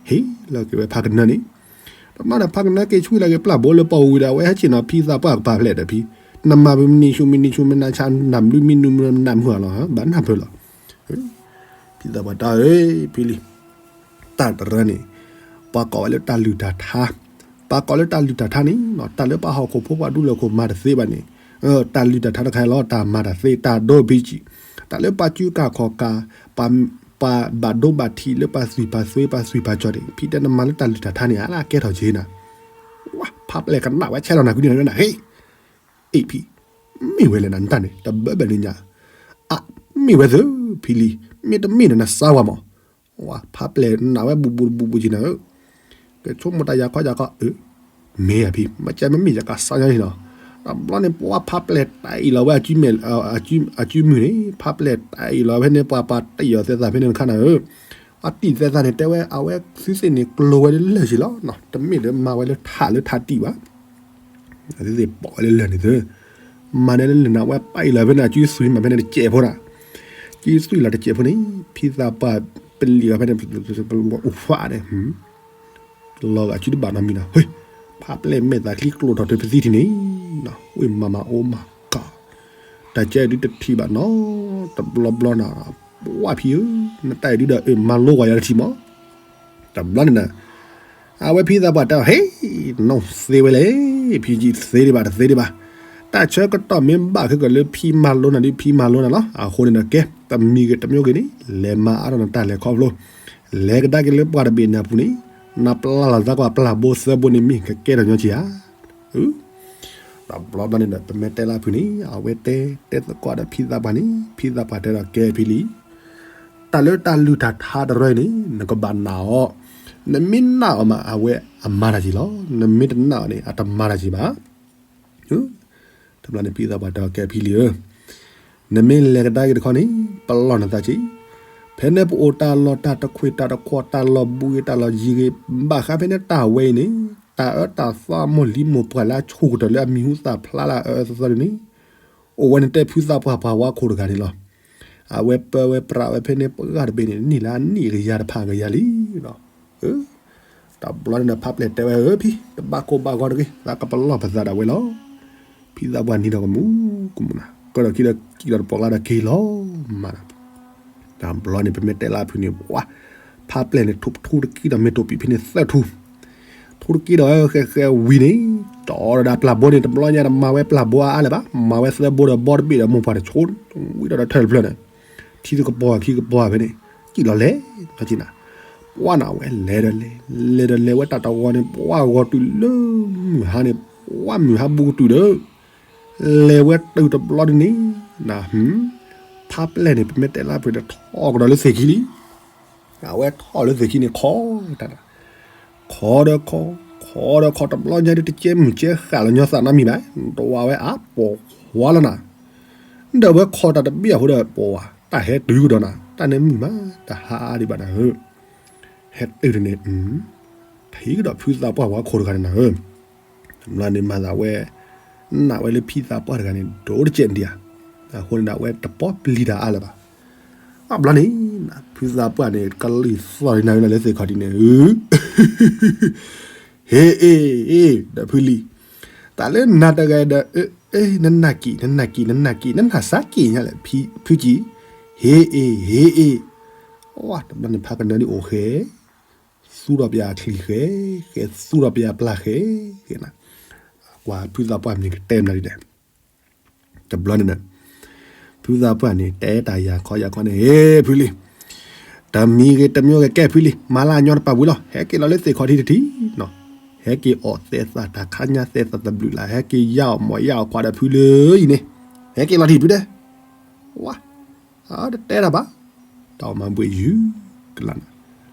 ဟ့ၣ်လီၤက့ၤဝဲဖးကနၢန့ၣ် တဘျီန့ၣ် ဖးကနၢက့ၤဆူၣ်လီၤက့ၤပျၢ်ဘိလၢပှၢ်ဝံၤဒီး အဝဲဟဲက့ၤနီၤ ဖံသးပှၢ်ကပၤဖျဲးဒီးဖံ, နမၤပမံနံၤဆူမံနံၤဆူမံနၤစၢ် နၢ်ဘျုးမံနုၤမံနၤမုၢ်လီၤ ဘၣ်နၢ်ပၢၢ်လီၤ, ဖံသးပှၢ်တဲ ဖံလံၤ, တၢ်တရၢန့ၣ် ပှၤကိးဝဲလၢတၢ်လုၢ်တၢ်ထါ, ပှၤကိးလၢတၢ်လုၢ်တၢ်ထါန့ၣ် တၢ်လၢပှၤဟီၣ်ခိၣ်ဖိပှၤဒူလၢာ်ခိၣ်မၤတသ့ဘၣ်န့ၣ်, တၢ်လုၢ်တၢ်ထါတခါလီၤ တၢ်မၤတၢ်သ့ တၢ်ဒိဘံကံ, တၢ်လၢပှၤစုကၢ်ခီၣ်ကၢ် ပှၤဘၣ်ဒိဘၣ်ထံးလၢပှၤသွံၣ်ပှၤသွ့ပှၤသွံၣ်ပှၤကၠီၣ်န့ၣ် ဖံတဲနမၤလၢတၢ်လုၢ်တၢ်ထါန့ၣ် အါလၢအကဲထီၣ်က့ၤနၤ, ဝဲဖးပျဲၢ်ကနၣ်ဝဲဆဲးလီၤနၤကွံန့ၣ်နၤ ဟ့ၣ်, အ့ၣ်ဖံ, မ့ၢ်ဝဲလဲၣ်နၤ နတၢ်န့ၣ် တဘၢဘၢလၢညါ, အါ, မ့ၢ်ဝဲသ့ၣ် ဖံလံၤ, မ့ၢ်တမ့ၢ်န့ၣ် နစါဝဲမး, ဝဲဖးပျဲၢ်နၢ်ဝဲဘူးဘူးဘူးဘူးက့ၤနၤဧၢ, ကဆိကမိၣ်တၢ်ယၤခီယၤခီ, မ့ၢ်ဧါဖံ, မ့ၢ်ကဲမ့မ့ၢ်ယကစါညါန့ၣ်လီၤ, တဘျီန့ၣ် ပှၤဖးပျဲၢ်တၢ်အံၣ်လီၤဝဲ အစုမုၢ်န့ၣ် ဖးပျဲၢ်တၢ်အံၣ်လီၤဝဲဖဲန့ၣ် ပှၤပှၤတံၢ်အီၤသဲသးဖဲန့ၣ်တခါနၤဧၢ, အတံၢ်သဲသးန့ၣ် တဲဝဲအဝဲသုသ့ၣ်န့ၣ် ကျိၤဝဲလၢာ်က့ၤလီၤ, တမ့ၢ်လၢမၤဝဲလၢထးလၢထးတံၢ်ဘၣ် အသ့ၣ်ပိာ်ဝဲလၢလၢၢ်န့ၣ်သ့, မၤန့ၢ်လၢလၢၢ်န့ၣ် အဝဲပာ်အံၣ်လီၤဖဲန့ၣ် အစုသွံၣ်မးဖဲန့ၣ်တစဲးဖိဒၣ်, စုသွံၣ်လီၤတစဲးဖိန့ၣ် ဖံသးပှၢ်ပလံာ်အီၤဖဲန့ၣ် အူဖးန့ၣ်, လီၤဂာ်စုတဘၣ်နီတမံၤနီၤ, ဖးပျဲၢ်မဲာ်သးချံကျိးထီၣ်တုၤပသံထံၣ်န့ၣ်, ဝ့ၢ်မၤမၤအိၣ်မၤကၢ်, တၢ်ကဲဒုတထံၣ်ဘၣ်နီၤ, တဘျီဘျီနၤ, ပှၢ်ဖံဧၢ, နတၢ်အံၤဒုဒီး မၤလိဂီၤယၤတထံၣ်မး တဘျီန့ၣ်ဒီး အဝဲဖံသးပှၢ်တဲအီၤ ဟ့ၣ်, နသ့ဝဲလဲၣ်, ဖံကံသ့ဒံးဘၣ်တသ့ဒံးဘၣ်, တၢ်ဆၢကတီၢ်မ့ၢ်ဘၣ်ခဲကလၢဖံမၤလိနၤဒ်ဖံမၤလိနၤလီၤ, အဃိန့ၣ်ဒီးကဲ, တမံၤဂ့ၤတမံၤဂ့ၤန့ၣ် လဲၤမၤအါထီၣ်နတၢ်လဲၤခီဖျိ, လဲၤကဒါက့ၤလၢပှၢ်တဘ့ၣ်န့ၣ်အပူၤန့ၣ်, နပျၢ်လီၤသးကွၢ်ပျၢ်ဘိသၢဘိန့ၣ်မ့ၢ်ကကဲထီၣ်ညီက့ၤဧါ တဘျီဘျီန့ၣ်ဒီး ပမ့ၢ်တဲလၢဖုန့ၣ် အဝဲတဲတဲသကိးဒီးဖံသးပှၢ်န့ၣ် ဖံသးပှၢ်တဲဒီးကဲဖံလံ, တၢ်လၢတၢ်လုၢ်တၢ်ထါတရၢအံၤန့ၣ် နကဘၣ်နာ်အီၤ, နမ့ၢ်နာ်အီၤမး အဝဲအမၤတၢ်က့ၤလီၤ, နမ့ၢ်တနာ်အီၤန့ၣ် အတမၤတၢ်က့ၤဘၣ်. တဘျီန့ၣ်ဖံသးပှၢ်တဲအီၤ ကဲဖံလံဧၢ, နမ့ၢ်လဲၤကဒါက့ၤတခီန့ၣ် ပလီၢ်နသးက့ၤ, ဖဲန့ၣ်ပအိၣ်တၢ်လီၢ်တၢ်တခွ့တၢ်တခွီ တၢ်လီၢ်ဘူးဂ့ၤ တၢ်လီၢ်ယံၤဂ့ၤ, ဘၣ်ဃးဖဲန့ၣ်တၢ်ဝဲအံၤန့ၣ် တၢ်အၢတၢ်သီမိၢ်လံမိၢ်ပှၢ်လၢအဆူၣ်ကတၢၢ်လၢအမံၤဟူသၣ်ဖျါလၢအအၢအသီန့ၣ် အိၣ်ဝဲန့ၣ်တဲဖုသးပှၢ်ပှၤဝါခိၣ်တဂၤန့ၣ်လီၤ. အဝဲပၢဝဲပြးဝဲဖဲန့ၣ်ပှၢ်တဘ့ၣ်န့ၣ် နံၣ်လၢအနံၣ်ကယၤတဖၣ်ကယၤလံလီၤ. တဘျီန့ၣ်ဒီးဖးပျဲၢ်တဲဝဲဧၢဖံ, တဘၣ်ကိၢ်ဘၣ်ဂီၤတဂ့ၤ, သးကပလီၢ်ပသးဒၣ်ဝဲလီၤ. ဖံသးပှၢ်နံၤဒီးကမူၤကမူၤနၤ, ကဒီးခံဒီးကံၢ်ဒီးတပိာ်ကျါဒီးက့ၤလီၤမးနၤ. တဘျီန့ၣ် ပမ့ၢ်တဲလၢဖုန့ၣ် ပှၤ ဖးပျဲၢ်န့ၣ် ထူတကံဒီးမ့ၢ်တိာ်ပံာ်ဖဲန့ၣ်သၢထူ, ထူတကံဒီးဃဲဃဲဝံၤန့ၣ် တီဒီးဒၣ်ပျၢ်ဘိန့ၣ် တဘျီညါဒီးမၤဝဲပျၢ်ဘိအါအါလၢၤဘၣ်, မၤဝဲသၢဘိဒီးဘီတဘ့ၣ်ဒီးမိၢ်ပှၢ်တဆိ, ဝံၤဒီးဒီးထၢၣ်တဖျၢၣ်န့ၣ် ထံတကပီၤခံကပီၤဖဲန့ၣ် ကံၣ်လီၤလဲၤ, ထီၣ်ကံၣ်နၤ, ပှၤနၤဝဲလဲၤဒီးလဲၤ, လဲၤဒီးလဲၤဝဲတၢ်တဝီန့ၣ် ပှၤဂီၤတုၤလၢမုၢ်ဟါန့ၣ် ပှၤမုၢ်ဟါဘူးကတုၤဒီး လဲၤဝဲတုၤတဘျီဒ်န့ၣ် ဖးပျဲၢ်န့ၣ် ပမ့ၢ်တဲလၢဖုန့ၣ် ထီၣ်ကဒီးလၢသ့ၣ်ခံလံ. အဝဲထီၣ်လၢသ့ၣ်ခံန့ၣ် ခီတၢ်, ခီဒီးခီ, ခီဒီးခီတဘျီညါဒ်တကဲမုၢ်ကဲဃာ်လီၤညီသးနီတမံၤဘၣ်, တဝၤဝဲအါပိာ်ခွါလီၤနၤ, ဒီးဝဲခီတၢ်တဘ့ၣ်အဃိဒီး ပှၤတၢ်ဟဲတုၤကဒီးနၤ, တၢ်န့ၣ်မုာ်မး တဟါအါဒံးဘၣ်နၤဧၢ, ဟဲတုၤန့ၣ် ထံၣ်ကဒီးဖုသးပှၢ်ဝါခိၣ်တဂၤန့ၣ်နၤဧၢ, တဘျီန့ၣ်မၤသးဝဲ နာ်ဝဲလၢဖံသးပှၢ်တဂၤန့ၣ် ဒိၣ်တကဲးဒံးဧါ, အဃိန့ၣ်ဒီးအဝဲတပီၢ်ပျံၤတၢ်အါလၢၤဘၣ်. အဘျီန့ၣ် ဖံသးပှၢ်န့ၣ် ကလုၢ်သီၣ်လံနၤလၢသ့ၣ်ခီၣ်ထံးန့ၣ်, ဟ့ၣ်အ့ၣ် ဒီးဖုလံၤ, တၢ်လၢနၤတဂၤဒီး နနာ်က့ၤ နနာ်က့ၤ နနာ်က့ၤ နနာ်စၢ်က့ၤညါလဲၣ် ဖုကံ, ဟ့ၣ်အ့ၣ် ဟ့ၣ်အ့ၣ်, တဘျီန့ၣ် ဖးကနၢဒုးအိၣ်ဃဲ သူၣ်ထီၣ်ပယၤချံဃဲ, ဃဲသူၣ်ထီၣ်ပယၤပျၢ်ဃဲ, ကွၢ်ဖုသးပှၢ်မ့ၢ်ကတဲမနုၤဒ်လဲၣ်. တဘျီန့ၣ်ဒီး ဖုသးပှၢ်န့ၣ် တဲတၢ်ယၤခီယၤခီန့ၣ်, ဟ့ၣ်ဖုလံၤ, တမံၤဂ့ၤတမံၤဂ့ၤကဲဖုလံၤ မၤလၢအညီတပာ်ဝံၤလီၤ ဟဲက့ၤလီၤလၢသ့ၣ်ခီၣ်ထံးတထံၣ်, ဟဲက့ၤအီၣ်သဲးသးတၢ်ခါညါသဲးသးတဘျုးလၢ် ဟဲက့ၤယါအီၣ်မီၢ်ယါအီၣ်ခွါဒီးဖုလၢအံၤန့ၣ်, ဟဲက့ၤလီၤထံၣ်ဖုဒဲး, ဝါ တတဲတၢ်ဘၣ်, တၢ်အီၣ်မၤဘှံးယုၤကလါန့ၣ်,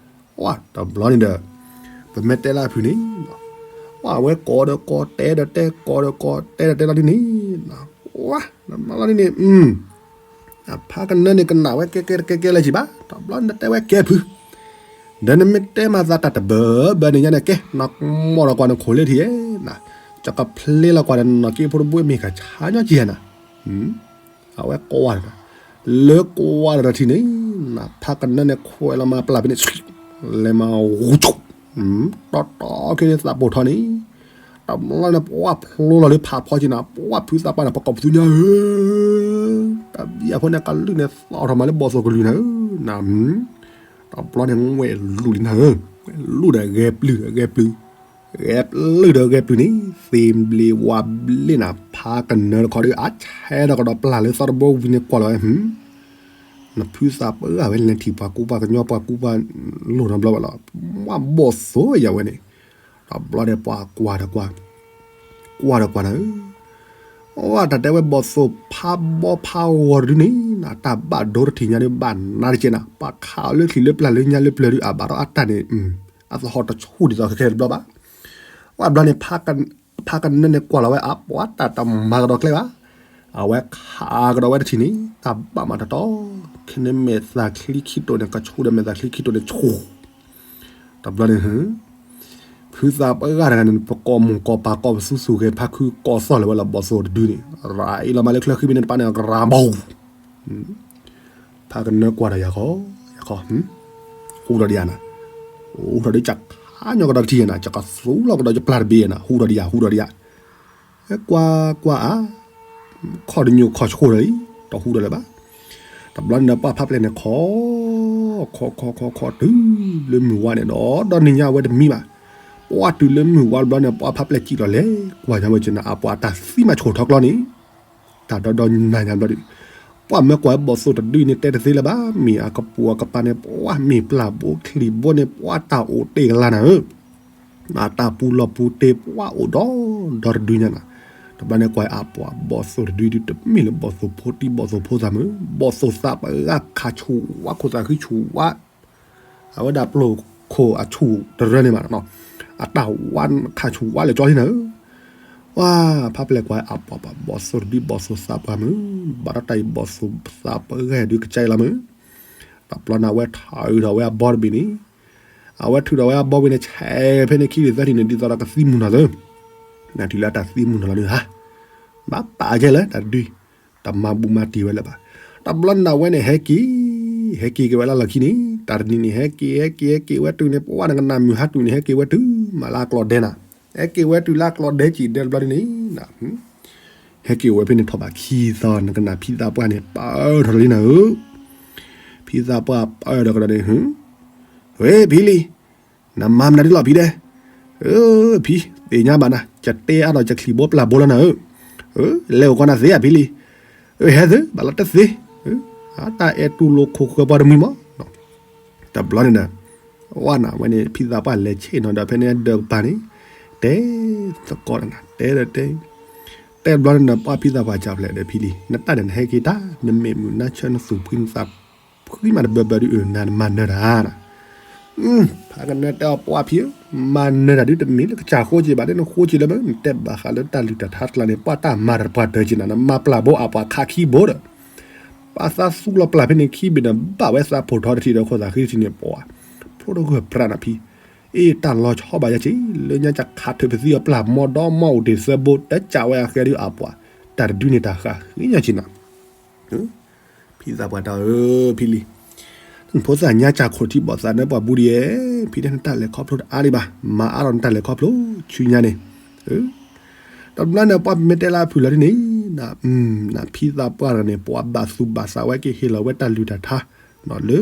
ဝါ တဘျီန့ၣ်ဒီး ပမ့ၢ်တဲလၢအဖုန့ၣ်, ဝါ အဝဲကိးဒီးကိး တဲဒီးတဲ ကိးဒီးကိး တဲဒီးတဲလီၤဒ်န့ၣ်, ဝါ တဘျီလီၤဒ်န့ၣ်, ဖးကနၢန့ၣ်ကနၣ်ဝဲကဲကဲတကဲကဲလၢၤဘၣ်, တဘျီန့ၣ်တဲဝဲကဲဖု ဒီးနမ့ၢ်တဲမၤသးတၢ်တဘၢဘၢန့ၣ်ညါန့ၣ် ကဲ နမီၢ်ဒီးကွၢ်နခိၣ်လၢထံၣ်ဧါ, ကဖျ့လီၤကွၢ်ဒီးနနီၢ်က့ဖိတဘိမ့ၢ်ကဆါညီက့ဧါနၤ, အဝဲကိးဝဲ, လၢကိးဝဲဒီးထံၣ်န့ၣ်, ဖးကနၢန့ၣ်ခွဲးလီၤမၤပျၢ်ဖဲန့ၣ်, လဲၤမၤဂူၤဆိၣ်, တီတီခဲန့ၣ်သးပိာ်ထီန့ၣ်, တဘျီန့ၣ် ပှၢ်ဖျိလီၤလၢဖးဖီက့ၤနၤ ပှၢ်ဖုသးပှၢ်န့ၣ် ပကိာ်ပသူညါဧၢ, တဘျီအဖိန့ၣ်ကလုၢ်န့ၣ်သီၣ်ထီၣ်မးလၢဘီၣ်သိၣ်ကလုၢ်နၤဧၢ, နၤ တဘျီန့ၣ်ဝဲလူၤလံနၤဧၢ, ဝဲလူၤဒီးဂဲၤပျုၢ်ဂဲၤပျုၢ်, ဂဲၤပျုၢ်ဒီးဂဲၤပျုၢ်န့ၣ် သ့ၣ်ဘျ့ဝါဘျ့နၤ ဖးကနၢတခီဒီး အါဆဲးဒီးကဒီးပျၢ်လၢသီတဘိဝံၤန့ၣ်ကွၢ်လီၤဝဲ, နဖုသးပှၢ်ဝဲလဲၤထံၣ်ပှၤကူပှၤကညီပှၤကူပှၤလိၣ်နီတဘျီဘၣ်လီၤ, မ့ၢ်ဘီၣ်သိၣ်ယၤဝဲန့ၣ်, တဘျီဒီးပှၤကွၢ်ဒီးကွၢ်, ကွၢ်ဒီးကွၢ်နၤဧၢ, အတၢ်တဲဝဲဘီၣ်သိၣ်ဖးဘီဖးဂီၤတဒုန့ၣ် တၢ်ဘၣ်ဒိတထံၣ်ညါဒုးဘၣ်နါတကဲနၤ ပှၤခးအီၤလၢချံးလၢပျၢ်လၢညါလၢပျၢၤဒုး အဘၣ်ဒီးအတၢ်န့ၣ်, အသဟီၣ်တဆူၣ်ဒ်သိးခဲခဲတဘျီဘၣ်. ဝဲဘျီန့ၣ် ဖးကနၢန့ၣ်ကွၢ်လီၤဝဲအပှၤတၢ်တမၤကဒီးကျဲဘၣ်. အဝဲခးကဒီးဝဲတထံၣ်န့ၣ် တၢ်ဘၣ်မးတတီၤ, ခဲန့ၣ်မဲာ်သၣ်ချံခံတိာ်န့ၣ် ကဆူၣ်ဒီးမဲာ်သၣ်ချံခံတိာ်န့ၣ်ဆူၣ် တဘျီန့ၣ် ဖုသးပှၢ်တဂၤန့ၣ် ပကိာ်မုၢ်ကိာ်ပၤကိာ်ပသူစူၢ်ဂဲၤဖးခုကိးသီၣ်လၢၤဝဲလီၤ ဘီၣ်သိၣ်တဒုန့ၣ် ရၤအ့လီၤမးလၢချၢဃံဘ့ၣ်န့ၣ်တပၤန့ၣ် ရၤဘီၣ် ဖးကနၢကွၢ်ဒီးယၤခီ, ယၤခီ, ဟူထီၣ်ဒံးယၤနၤ, ဟူထီၣ်ဒံးကခါညီကဒီးကထံၣ်ယၤနၤ, ကကသူလီၤကဒီးယပျၢ်တဘ့ၣ်ယၤနၤ, ဟူထီၣ်ဒံးယၤ, ဟူထီၣ်ဒံးယၤ, ကွၢ်ကွၢ်အါ, ခီၣ်တညိၣ်ခီၣ်ဆှိၣ်ဒီးအံၤ, တဟူထီၣ်လၢၤဘၣ်. တဘျီန့ၣ်ဒီးပှၢ်ဖးပျဲၢ်န့ၣ်ခီ, ခီခီခီခီတုၤလၢမုၢ်ဝါန့ၣ်ဒီး ဒီနံၤညါအဝဲတမံဘၣ်. ပှၢ်တုၤလၢမုၢ်ဝါတဘျီန့ၣ် ပှၢ်ဖးပျဲၢ်စံၣ်လီၤလဲၤကွၢ်ညါဝဲကနၤ အပှၤတၢ်သံမၤဆူၣ်ထီၣ်ကျီန့ၣ် တၢ်ဒီဒီနၤညါဘျီဒီး ပှၢ်မၢကွၢ်ဘီၣ်သိၣ်တဒုန့ၣ်တဲတသ့လၢၤဘၣ်, မ့ၢ်အကပိာ်အကပၤန့ၣ် ပှၢ်မ့ၢ်ပျၢ်ဘိချံၣ်ဘိန့ၣ် ပှၢ်တၢ်အိၣ်တ့ၢ်ကလါနၤဧၢ, အတၢ်ပူၤလီၢ်ပူၤတ့ၢ်ပှၢ်အိၣ်ဒီဒီတဒုညါနၤ. တဘျီန့ၣ်ကွၢ်အပှၤဘီၣ်သိၣ်တဒုဒုတမ့ၢ်လၢဘီၣ်သိၣ်ဖိတံၢ်ဘီၣ်သိၣ်ဖိသးမုၢ်, ဘီၣ်သိၣ်သးပှၢ်ဂၤခးဆူၣ်ဝါခိၣ်သးဃံဆူၣ်ဝါ အဝဲဒၣ်ပျိၢ်ခိၣ်အဆူၣ်တရၢန့ၣ်မး, အတၢ်ဝါခးဆူၣ်ဝါလၢာ်ကၠီလံနၤဧၢ. ပှၢ်ဖးပျဲၢ်ကွၢ်အပှၤပှၤဘီၣ်သိၣ်တဒုဘီၣ်သိၣ်သးပှၢ်မုၢ်, ဘၣ်ဒီးတၢ်အံၤဘီၣ်သိၣ်သးပှၢ်ဂၤဒုကစၢ်အံၤလီၤမုၢ်. တဘျီန့ၣ်အဝဲထုးထီၣ်ဝဲအဘီတဘ့ၣ်န့ၣ်, အဝဲထုးထီၣ်ဝဲအဘီဝံၤန့ၣ် ဆဲးဖဲန့ၣ်ခံဒုသၢထံၣ်န့ၣ် ဒ်သိးဒီးကသံမုၢ်နီၢ်သၢ နထံၣ်လၢတၢ်သံမုၢ်နီၢ်လီၤဒုးဧါ, ဘၣ်ပာ်ကဲလၢတၢ်တဒု, တမၤဘူးမၤတံၢ်ဝဲလၢၤဘၣ်. တဘျီန့ၣ်အဝဲန့ၣ်ဟဲက့ၤ, ဟဲက့ၤက့ၤဝဲလၢလီၢ်ခံန့ၣ် တၢ်တနံၤန့ၣ် ဟဲက့ၤ ဟဲက့ၤ ဟဲက့ၤဝဲတုၤန့ၣ် ပှၢ်နကနၣ်မုၢ်ဟါတုၤန့ၣ် ဟဲက့ၤဝဲတုၤ မၤလၢအကျီၢ်ဒဲနၤ, ဟဲက့ၤဝဲတုၤလၢအကျီၢ်ဒဲကံၣ်ဒဲတဘျီန့ၣ် ဟဲက့ၤအိၣ်ဝဲဖဲန့ၣ်ထီၣ်ဘးခံသီ နကနၣ်ဖံသးပှၢ်န့ၣ် ပၢၢ်ထီၣ်လံနၤဧၢ. ဖံသးပှၢ်ပၢၢ်ဒီးကဒီးန့ၣ်, ဝဲဖံလံၤ, နမၤမနုၤဒ်လီၤဖံဒဲး, ဖံ, သ့ၣ်ညါဘၣ်နၤ ကတဲအါထီၣ်ကချံၣ်ဘိပျၢ်ဘိလီၤနၤဧၢ, လဲၤအိၣ်ကီးနၤသ့ဧါဖံလံၤ, ဟဲသု ဘၣ်လီၤတသ့, အတၢ်အဲၣ်တူၢ်လိာ်ခိၣ်ဃၢၤပှၤတမှံၤမး တဘျီန့ၣ်ဒီး, ဝဲနၤဝဲန့ၣ် ဖံသးပှၢ်လဲၤဆ့ၣ်နီၤဒီးဖဲန့ၣ်ဒၢးကပၤန့ၣ်, တဲသကိးနၤ တဲဒီးတဲ, တဲတဘျီန့ၣ်ဒီး ပှၢ်ဖံသးပှၢ်ကၢ်ဖျဲးဒီးဖံလံၤ နတၢ်ဒီးနဟဲက့ၤတၢ် နမ့ၢ်မုၢ်နါဆၢနသူၣ်ဖှံနသးဖှံမးတဘၢဘၢဒုး နၤနမၤနၢၤတၢ်နၤ ဖးကနၢတဲအီၤပှၢ်ဖံဧၢ, မၤနၢၤတၢ်ဒုးတမ့ၢ်လၢကစၢ်ဃိက့ၤဘၣ် နဃိက့ၤလၢမ့ၢ် နတဲဘၣ်ဃးလၢတၢ်လုၢ်တၢ်ထါတကျါန့ၣ် ပှၢ်တၢ်မၤတၢ်တပှၢ်တၢၢ်က့ၤနၤ နမၤပျၢ်ဘိအပှၤခးခံဘိဒီး ပှၢ်သးသူလီၤပျၢ်ဖဲန့ၣ်ခံဘ့ၣ်ဒီး ဘၣ်ဝဲသးဖိၣ်ထီတထံၣ်ဒီးခိၣ်သးဃံတထံၣ်န့ၣ် ပှၢ်ဖျိတဂၢၢ်ပြးနၤဖံ, အ့ၣ် တၢ်လီၤဆီဘၣ်ယၤက့ၤ လၢညါကခးထုးပသံအပျၢ် မီၢ်ဒီမီၢ်အိၣ်တ့ၢ်သၢဘိ တကးဝဲအဃဲဒုးအပှၤ တၢ်တဒုန့ၣ်တၢ်ဃၣ်ဃ့ညါက့ၤနၤ ဖံသးပှၢ်တၢ်ဧၢ ဖံလံၤ, နဖိသၣ်ညါစၢ်ခိၣ်ထံဘီၣ်သးနၢပှၤဘူးဒ်ယဲ, ဖံန့ၣ်နတၢ်လဲၤခီဖျိတအါဒံးဘၣ်, မၤအါထီၣ်နတၢ်လဲၤခီဖျိ ဆူညါန့ၣ်, တဘျီန့ၣ် ပှၤမ့ၢ်တဲလၢအဖုၣ်လီၤဒ်န့ၣ်, နဖံသးပှၢ်တဂၤန့ၣ် ပှၤဘၣ်သူၣ်ဘၣ်သးဝဲက့ၤဟ့ၣ်လီၤဝဲတၢ်လုၢ်တၢ်ထါ, လၢ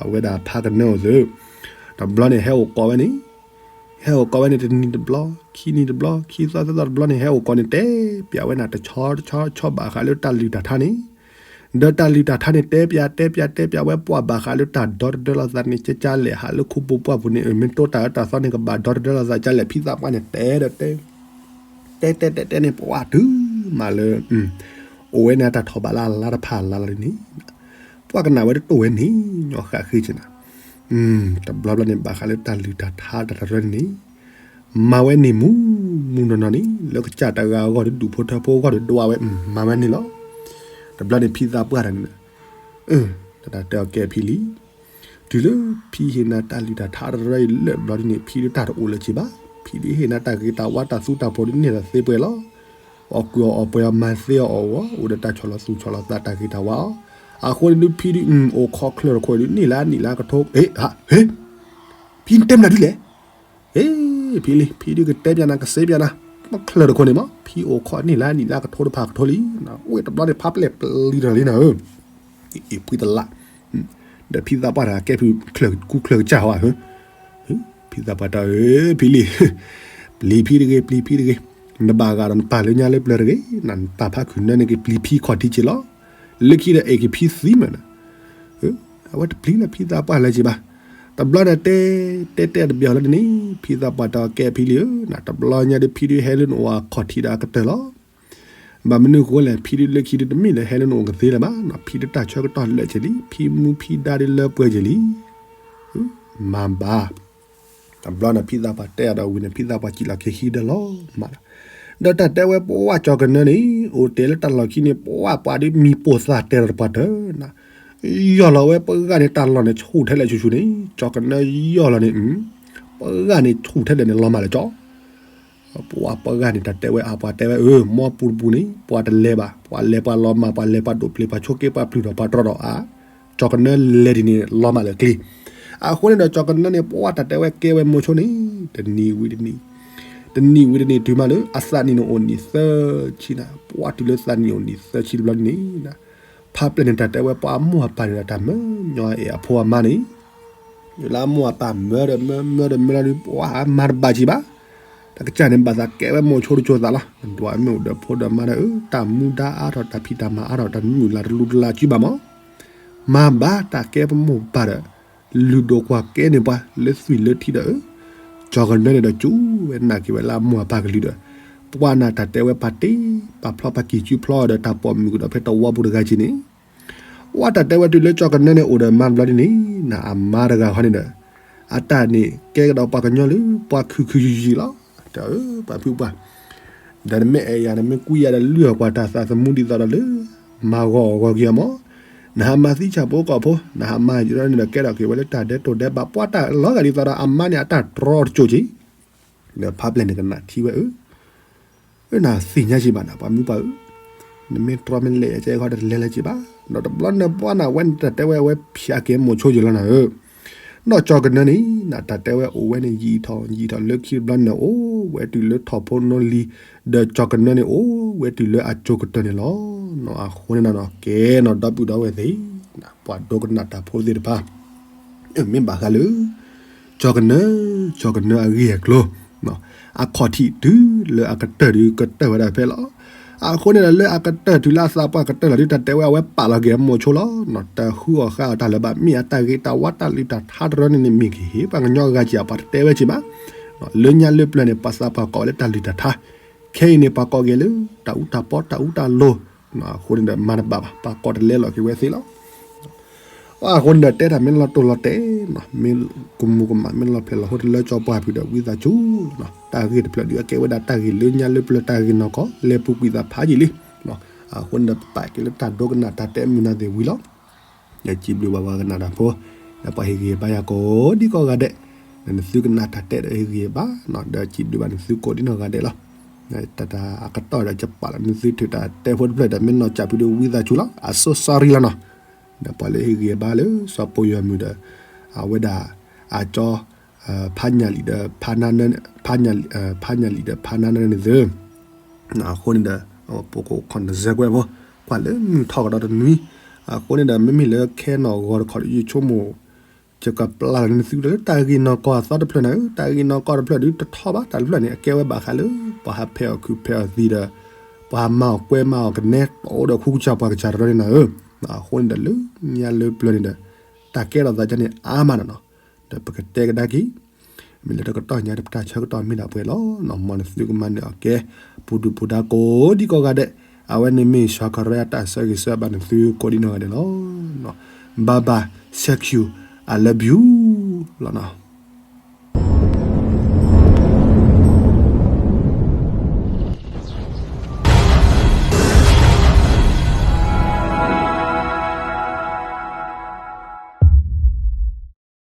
အဝဲဒၣ်ဖးကနၢအိၣ်သု, တဘျီန့ၣ် ဟဲအိၣ်ကိးဝဲန့ၣ် ဟဲအိၣ်ကိးဝဲန့ၣ် တနံၤတဘျီ, ခံနံၤတဘျီ, ခံသီသၢသီတဘျီန့ၣ် ဟဲအိၣ်ကိးန့ၣ် တဲပျးဝဲနၤ တဆီတဆီဆီဘၣ်ဃးလၢတၢ်လုၢ်တၢ်ထါန့ၣ်, ဒီးတၢ်လုၢ်တၢ်ထါန့ၣ် တဲပျး တဲပျး တဲပျးဝဲ ပှၤဘၣ်ဃးလၢတၢ်ဒီတဒၢလိာ်သးန့ၣ် ကကလဲာ်ဟးလၢခိပူၤပှၢ်ပူၤန့ၣ် အမ့ၢ်တိတၢ်အၢတၢ်သီန့ၣ် ကဘၣ်ဒီတဒၢလိာ်သးကလဲာ် ဖံသးပှၢ်န့ၣ် တဲဒီးတဲ တဲတဲတဲတဲန့ၣ် ပှၤတုၤမးလၢ အိၣ်ဝဲန့ၣ် အတၢ်ထီၣ်ဘးလၢအလါတဖၣ်အလါလီၤန့ၣ်, ပှၤကနၣ်ဝဲတတိၢ်ဝဲန့ၣ် ညီဃၣ်ဃ့က့ၤနၤ, တဘျီဘျီန့ၣ် ဘၣ်ဃးလၢတၢ်လုၢ်တၢ်ထါတၢ်တရၢန့ၣ်န့ၣ်, မၤဝဲန့ၣ်မူမူနီၢ်နီၢ်န့ၣ် လၢကစၢ်တဂၤအဂီၢ်ဒီး ဒူၣ်ဖိထၢဖိအဂီၢ်ဒီး ဒွးဝဲ မၤဝဲန့ၣ်လီၤ. တဘျီန့ၣ် ဖံသးပှၢ်တဂၤန့ၣ် တၢ်တဲအီၤကဲဖံလံၤ, တုၤလၢဖံဟ့ၣ်နၤတၢ်လုၢ်တၢ်ထါတရၢအံၤလၢာ်ဘျီဒ်န့ၣ် ဖံဒုးတၢ်တအိၣ်လၢၤက့ၤဘၣ်, ဖံဒုးဟ့ၣ်နၤတၢ်ဂ့ၤတၢ်ဝါတၢ်သူတၢ်ပိာ်ဒုးန့ၢ်လီၤသ့ပှဲၤလီၤ. အီၣ်ကုၢ်အီၣ်အီၣ်ပှဲၤအီၤ မၤသ့အီၣ်အီၣ်ဝီ အိၣ်ဒီးတၢ်ဆီၣ်လီၤသူၣ်ဆီၣ်လီၤသးတၢ်ဂ့ၤတၢ်ဝါအီၤ, အဃိန့ၣ်ဒုးဖံဒုး အိၣ်ခိးချၢၣ်တခိၣ်ဒုးန့ၢ်လၢအနံၣ်လၢကထိ, ဟ့ ဖံနတဲမနုၤဒ်လဲၣ် ဟ့ ဖံလံၤ ဖံဒုးကတဲပျးနၤ ကစ့ပျးနၤ, ပချၢၣ်တခိၣ်န့ၣ်မး ဖံအိၣ်ခိးန့ၢ်လၢအနံၣ်လၢကထိတဖၣ်ကထိလံ, အိၣ်တဘျီန့ၣ် ဖးပျဲၢ်ပျံၤတၢ်လံနၤဧၢ, အ့ၣ် ဖှံတလး, ဒီးဖံသးပှၢ်တဂၤကဲဖုး ကူချၢၣ်ကစၢ်ဝဲဧၢ, ဖံသးပှၢ်တၢ်ဧၢ ဖံလံၤ, ပျံၤဖံတဂ့ၤ ပျံၤဖံတဂ့ၤ, နဘၣ်ဂာ်ဒီးနပၢ်လၢညါလၢပျၢၤတဂ့ၤ, နတၢ်ဖးခုၣ်နၢန့ၣ်က့ၤပျံၤဖံခီၣ်ထံးက့ၤလီၤ, လၢခံဒီးအဲၣ်က့ၤဖံသံမးနၤ အဝဲတပျံၤလၢဖံသးပှၢ်လၢက့ၤဘၣ်, တဘျီန့ၣ်တဲ တဲတဲတဘျီလၢတန့ၣ် ဖံသးပှၢ်တၢ်ကဲဖံလံၤဧၢ, တဘျီညါဒုးဖံဒုးဟဲလၢနအိၣ်အခီၣ်ထံးဒီးအကတၢၢ်လီၤ. ဘၣ်မနုၤဃိလဲၣ် ဖံဒုးလၢခံဒုးတမ့ၢ်လၢဟဲလၢနအိၣ်ကသ့လၢၤဘၣ်, ဖံဒုးတၢ်ဆၢကတီၢ်လၢာ်က့ၤလံ, ဖံမူဖံဒါဒုးလၢပှဲၤက့ၤလံ မၤဘၣ်, တဘျီန့ၣ် ဖံသးပှၢ်တဲအီၤဒီးဝံၤန့ၣ် ဖံသးပှၢ်စံၣ်လီၤခဲခံဒီးလီၤမးလီၤ, ဒီးတၢ်တဲဝဲပဝဲကၠီကနၢန့ၣ် အိၣ်တ့ၢ်လၢတၢ်လီၢ်ခံန့ၣ် ပဝဲပှၤဒုးမံၤပိာ်သၣ်တဲလီၤတပှၢ်တၢၢ်နၤ, ယီၢ်လီၤဝဲပဂာ်န့ၣ်တၢ်လီၢ်န့ၣ်ဆူၣ်ထဲလဲၣ်ဆူၣ်ဆူၣ်န့ၣ် ကၠီကနၢယီၢ်လီၤန့ၣ်, ပဂာ်န့ၣ်ဆူၣ်ထဲလဲၣ်န့ၣ်လီၤမးလၢကၠီ ပှၤပှၤဂၤန့ၣ် တၢ်တဲဝဲအါ ပှၤတဲဝဲအၢ မီပူၤတပူၤန့ၣ် ပှၤတလဲၤဘၣ် ပှၤလဲၤပှၤလီၤမၢ် ပှၤလဲၤပှၤဒိးပျ့ၤ ပှၤဆိးက့ ပှၤပျုၢ်ထီၣ် ပှၤတြီထီၣ်အါ, ကၠီကနၢလဲၤဒ်န့ၣ် လီၤမၢ်လၢကျ့, အဃိန့ၣ်ဒီး ကၠီကနၢန့ၣ် ပှၤတၢ်တဲဝဲကဲဝဲမိၤဆိန့ၣ် တနံၤဝံၤတနံၤ, တနံၤဝံၤတနံၤတုၤမးလၢ အသးနံၣ်န့ၣ်အိၣ်နံၣ်သၢဆံနၤ, ပှၤတုၤလၢသးနံၣ်အိၣ်နံၣ်သၢဆံတဘျီန့ၣ် ဖးပျဲၢ်န့ၣ် တၢ်တဲဝဲပှၤအမိၢ်အပၢ်န့ၣ်ဒီး တၢ်မၢညီအဲၣ်အဖိအမါန့ၣ် လၢအမိၢ်အပၢ်မၢဒီးမၢမၢဒီးမၢလီၤဒုး ပှၤမၤတဘၣ်က့ၤဘၣ်, တၢ်ကစၢ်န့ၣ် ဘၣ်သးကဲဝဲမိၤဆိတကၠိသးလီၤ, နဒွးမ့ၢ်အိၣ်ဒီးဖိဒီးမါဒီး တၢ်မူဒါအါထီၣ် တၢ်ဖံးတၢ်မၤအါထီၣ် တၢ်မုၢ်လၢ်တလူတလၢ်စုဘၣ်မး, မၤဘၣ်တၢ်ကဲပမိၢ်ပၢ်ဒီး လုၢ်ဒိၣ်ကွၢ်ကဲန့ၢ်ပှၤ လၢသွံၣ်လၢထံဒီး ကၠီကနၢန့ၣ်ဒီး ကၠူဝဲနာ်က့ၤဝဲလၢအမိၢ်အပၢ်ကလုၢ်ဒီး ပှၤနၢ်တၢ်တဲဝဲပာ်တ့ၢ် ပာ်ဖျီပာ်ကံၢ်စုဖျီဒီး တၢ်ပိာ်မုၣ်ကဒီးဖဲတဝီပူၤတဂၤက့ၤန့ၣ် ပှၤတၢ်တဲဝဲတုၤလၢကၠီကနၢန့ၣ် အိၣ်ဒီးမါတဘျီဒ်န့ၣ် နအမါတဂၤဃီန့ၣ်ဒီး အတၢ်န့ၣ် ကဲကဒီးပှၤကညီလၢ ပှၤခုၣ်ခုၣ်ယံာ်ယံာ်လီၤ. တၢ်ဧၢ ပှၤဖုပှၢ်, ဒီးနမ့ၢ်အဲၣ်ယၤ နမ့ၢ်ကွံယၤဒီး လုၢ်အီၣ်ကွၢ်တၢ်သးသမူဒ်သိးဒီးလၢ မၤဂီၤအီၤဂီၤက့ၤအီၤမး, နဟးမၤသံဆၣ်ဖိကီၢ်ဖိ နဟးမၤယံၤန့ၣ်ဒီး ကဲထီၣ်က့ၤဝဲလၢတၢ်ဒဲးတိၢ်ဒဲးဘး ပှၤတၢ်လီၤဂာ်ဒ်သိးဒီး အမါန့ၣ်အတၢ်တြီတကၠိက့ၤ ဒီးဖးပျဲၢ်န့ၣ်ကနၣ်ထံဝဲအၢ နသ့ၣ်ညါက့ၤဘၣ်နၤ ပှၤမုၢ်ပှၢ်ဧၢ, နမ့ၢ်တြီမ့ၢ်လဲၣ်အကဲခီဒီးတလဲၤလၢၤက့ၤဘၣ်, ဒီးတဘျီနၢ်ပှၤနၤဝဲန့ၣ် တၢ်တဲဝဲအဝဲဖျါက့ၤမိၤဆိယံၤလီၤနၤဧၢ, နီၢ်ကၠီကနၢန့ၣ် နတၢ်တဲဝဲအိၣ်ဝဲန့ၣ်ယံာ်ထီၣ်ယံာ်ထီၣ်လၢခံတဘျီန့ၣ် အိၣ်ဝဲတုၤလၢထီၣ်ဖိနီၢ်လံၤ, ဒီးကၠီကနၢန့ၣ်အိၣ်ဝဲတုၤလၢအကၠိကတၢၢ်န့ၣ်လီၤ. နီၢ်အဃိန့ၣ်နၤနီၢ်ကဲနီၢ်ဒီပုၢ်ဒီဝဲၢ်သ့ၣ် ပှၤဒိကနၣ်တၢ်ဖိသ့ၣ်တဖၣ် မ့ၢ်ဘၣ်ဃးလၢ ကၠီကနၢ ကၠီကနၢအဂ့ၢ်အကျိၤ အခီၣ်ထံးတုၤလၢအကတၢၢ်ဒုးကတၢၢ်ဝဲဒၣ်ဖဲလီၤ. အဃိန့ၣ်ဒီးလၢအကတၢၢ်တုၤလၢအသးပှၢ်ကတၢၢ်လီၤဒုး တၢ်တဲဝဲအဝဲပာ်လီၤက့ၤအမိၤဆိလီၤ. တၢ်ဃုအီၣ်ဃါအီၣ်တၢ်လၢၤဘၣ် မ့ၢ်အတၢ်ဂ့ၤတၢ်ဝါတၢ်လုၢ်တၢ်ထါတရၢန့ၣ်န့ၣ် မ့ၢ်ကဟ့ၣ်ပှၤကညီဂၤစံးအပှၤတတဲဝဲစ့ၢ်ဘၣ်. လၢညါလၢပျၢၤန့ၣ် ပှၤသးပှၢ်ကိးဝဲလၢတၢ်လုၢ်တၢ်ထါ, ခဲအံၤန့ၣ် ပှၤကိးက့ၤလၢ တၢ်အူတၢ်ပီတၢ်အူတၢ်လိၤ အဃိန့ၣ်ဒီးမၤတဘၣ်ဘၣ် ပှၤကိးတလဲလီၤက့ၤဝဲသ့လီၤ. အဃိန့ၣ်ဒီးတဲတၢ်မ့ၢ်လီၤတိၢ်လီၤတဲာ်, မ့ၢ်ကမူၤကမၣ် မ့ၢ်လီၤဖျဲးလီၤဟိတလၢကၠီပှၢ်ဖုးဒီးဝံသးစူၤ, တၢ်ဂ့ၢ်တဖျၢၣ်ဒုးအကဲဝဲဒၣ်တၢ်ဂ့ၢ်လၢညါလၢပျၢၤတၢ်ဂ့ၢ်နီၢ်ကီၢ် လဲၤပူၤကွံာ်သးဖးယံာ်လံ. အဃိန့ၣ်ဒီးပပာ်က့ၤလၢတၢ်ဒိကနၣ်တၢ်တဲမုာ်နၤသ့ၣ်ဝံၤလီၤ. ယစံးဘျုးဘၣ်ပှၤကနၣ်တၢ်ဖိ, ဒီးပှၤဟ့ၣ်ဂံၢ်ဟ့ၣ်ဘါယၤကိးဒံကိးဂၤဒဲး, နသုကနၣ်တၢ်တဲဒီးဟ့ၣ်ဂံၢ်ဘါနီၤ ဒီးစံးဘျုးဘၣ်နသုကိးဒံနီၢ်ဂၤဒဲးလီၤ. တၢ်အကတီၢ်ဒီး ယပာ်လီၤနသုထုးတၢ်တဲဖိတဖျၢၣ်ဒီး မ့ၢ်နီၢ်ကၠးဖုဒီး ဝံသးစူၤလီၤ အ so sorry လီၤနီၤ. ဒီးပှၤလၢဟ့ၣ်ဂံၢ်ဘါလၢစီၤပီယီၤမုၢ်ဒီး အဝဲဒၣ် အကၠီ ဖးညၣ်လံာ်ဒီး ဖးညၣ်လံာ်ဒီးဖးနါနၢန့ၣ်သု အဃိန့ၣ်ဒီး ပကခိၣ်နၢ်စဲကွဲးဖိ ကွၢ်လၢမုၢ်ထီၣ်ကဒီးတနွံ အဃိန့ၣ်ဒီး မ့မ့ၢ်လၢခဲနီၣ်ဂီၤတခီဒီး ယဆိကမိၣ် ယကပျၢ်လီၤန့ၢ်သုကဒီးလၢတၢ်ဂ့ၢ်နီၢ်ကီၢ်အသီတဖျၢၣ်နၤဧၢ, တၢ်ဂ့ၢ်နီၢ်ကီၢ်တဖျၢၣ်ဒုးတထီဘၣ်, တၢ်တဖျၢၣ်န့ၣ် အကဲဝဲဘၣ်ဃးလၢ ပှၤဟးဖဲးအီၣ်ခုးဖဲးအီၣ်သံဒီး ပှၤဟးမၤအီၣ်ကွဲမၤအီၣ်ကနဲ တအိၣ်ဒီးဃုကစၢ်ပှၤကစၢ်တရၢန့ၣ်နၤဧၢ. အဃိန့ၣ်ဒီးလၢညါလၢပျၢၤန့ၣ်ဒီး တၢ်ကဲထီၣ်သးဒ်န့ၣ်အါမးနီၤနီၤ, ဒီးပကတဲကဒါက့ၤ မ့ၢ်လၢတကတီၢ်ညါတပတၢ်ဆၢကတီၢ်မ့ၢ်ဒၣ်ပှဲၤလီၤ. မ်နသုကမၤနၢၤအီၤကဲ ပူၤဒုၣ်ပူၤဒါကိးဒံကိးဂၤဒဲး, အဝဲန့ၣ်မ့ၢ်စှၤကရၢအတၢ်ဆၢဂ့ၤဆၢဝါဘၣ်နသုကိးဒံနီၢ်ဂၤဒဲးလီၤ. Bye bye, thank you, I love you လီၤနီၤ.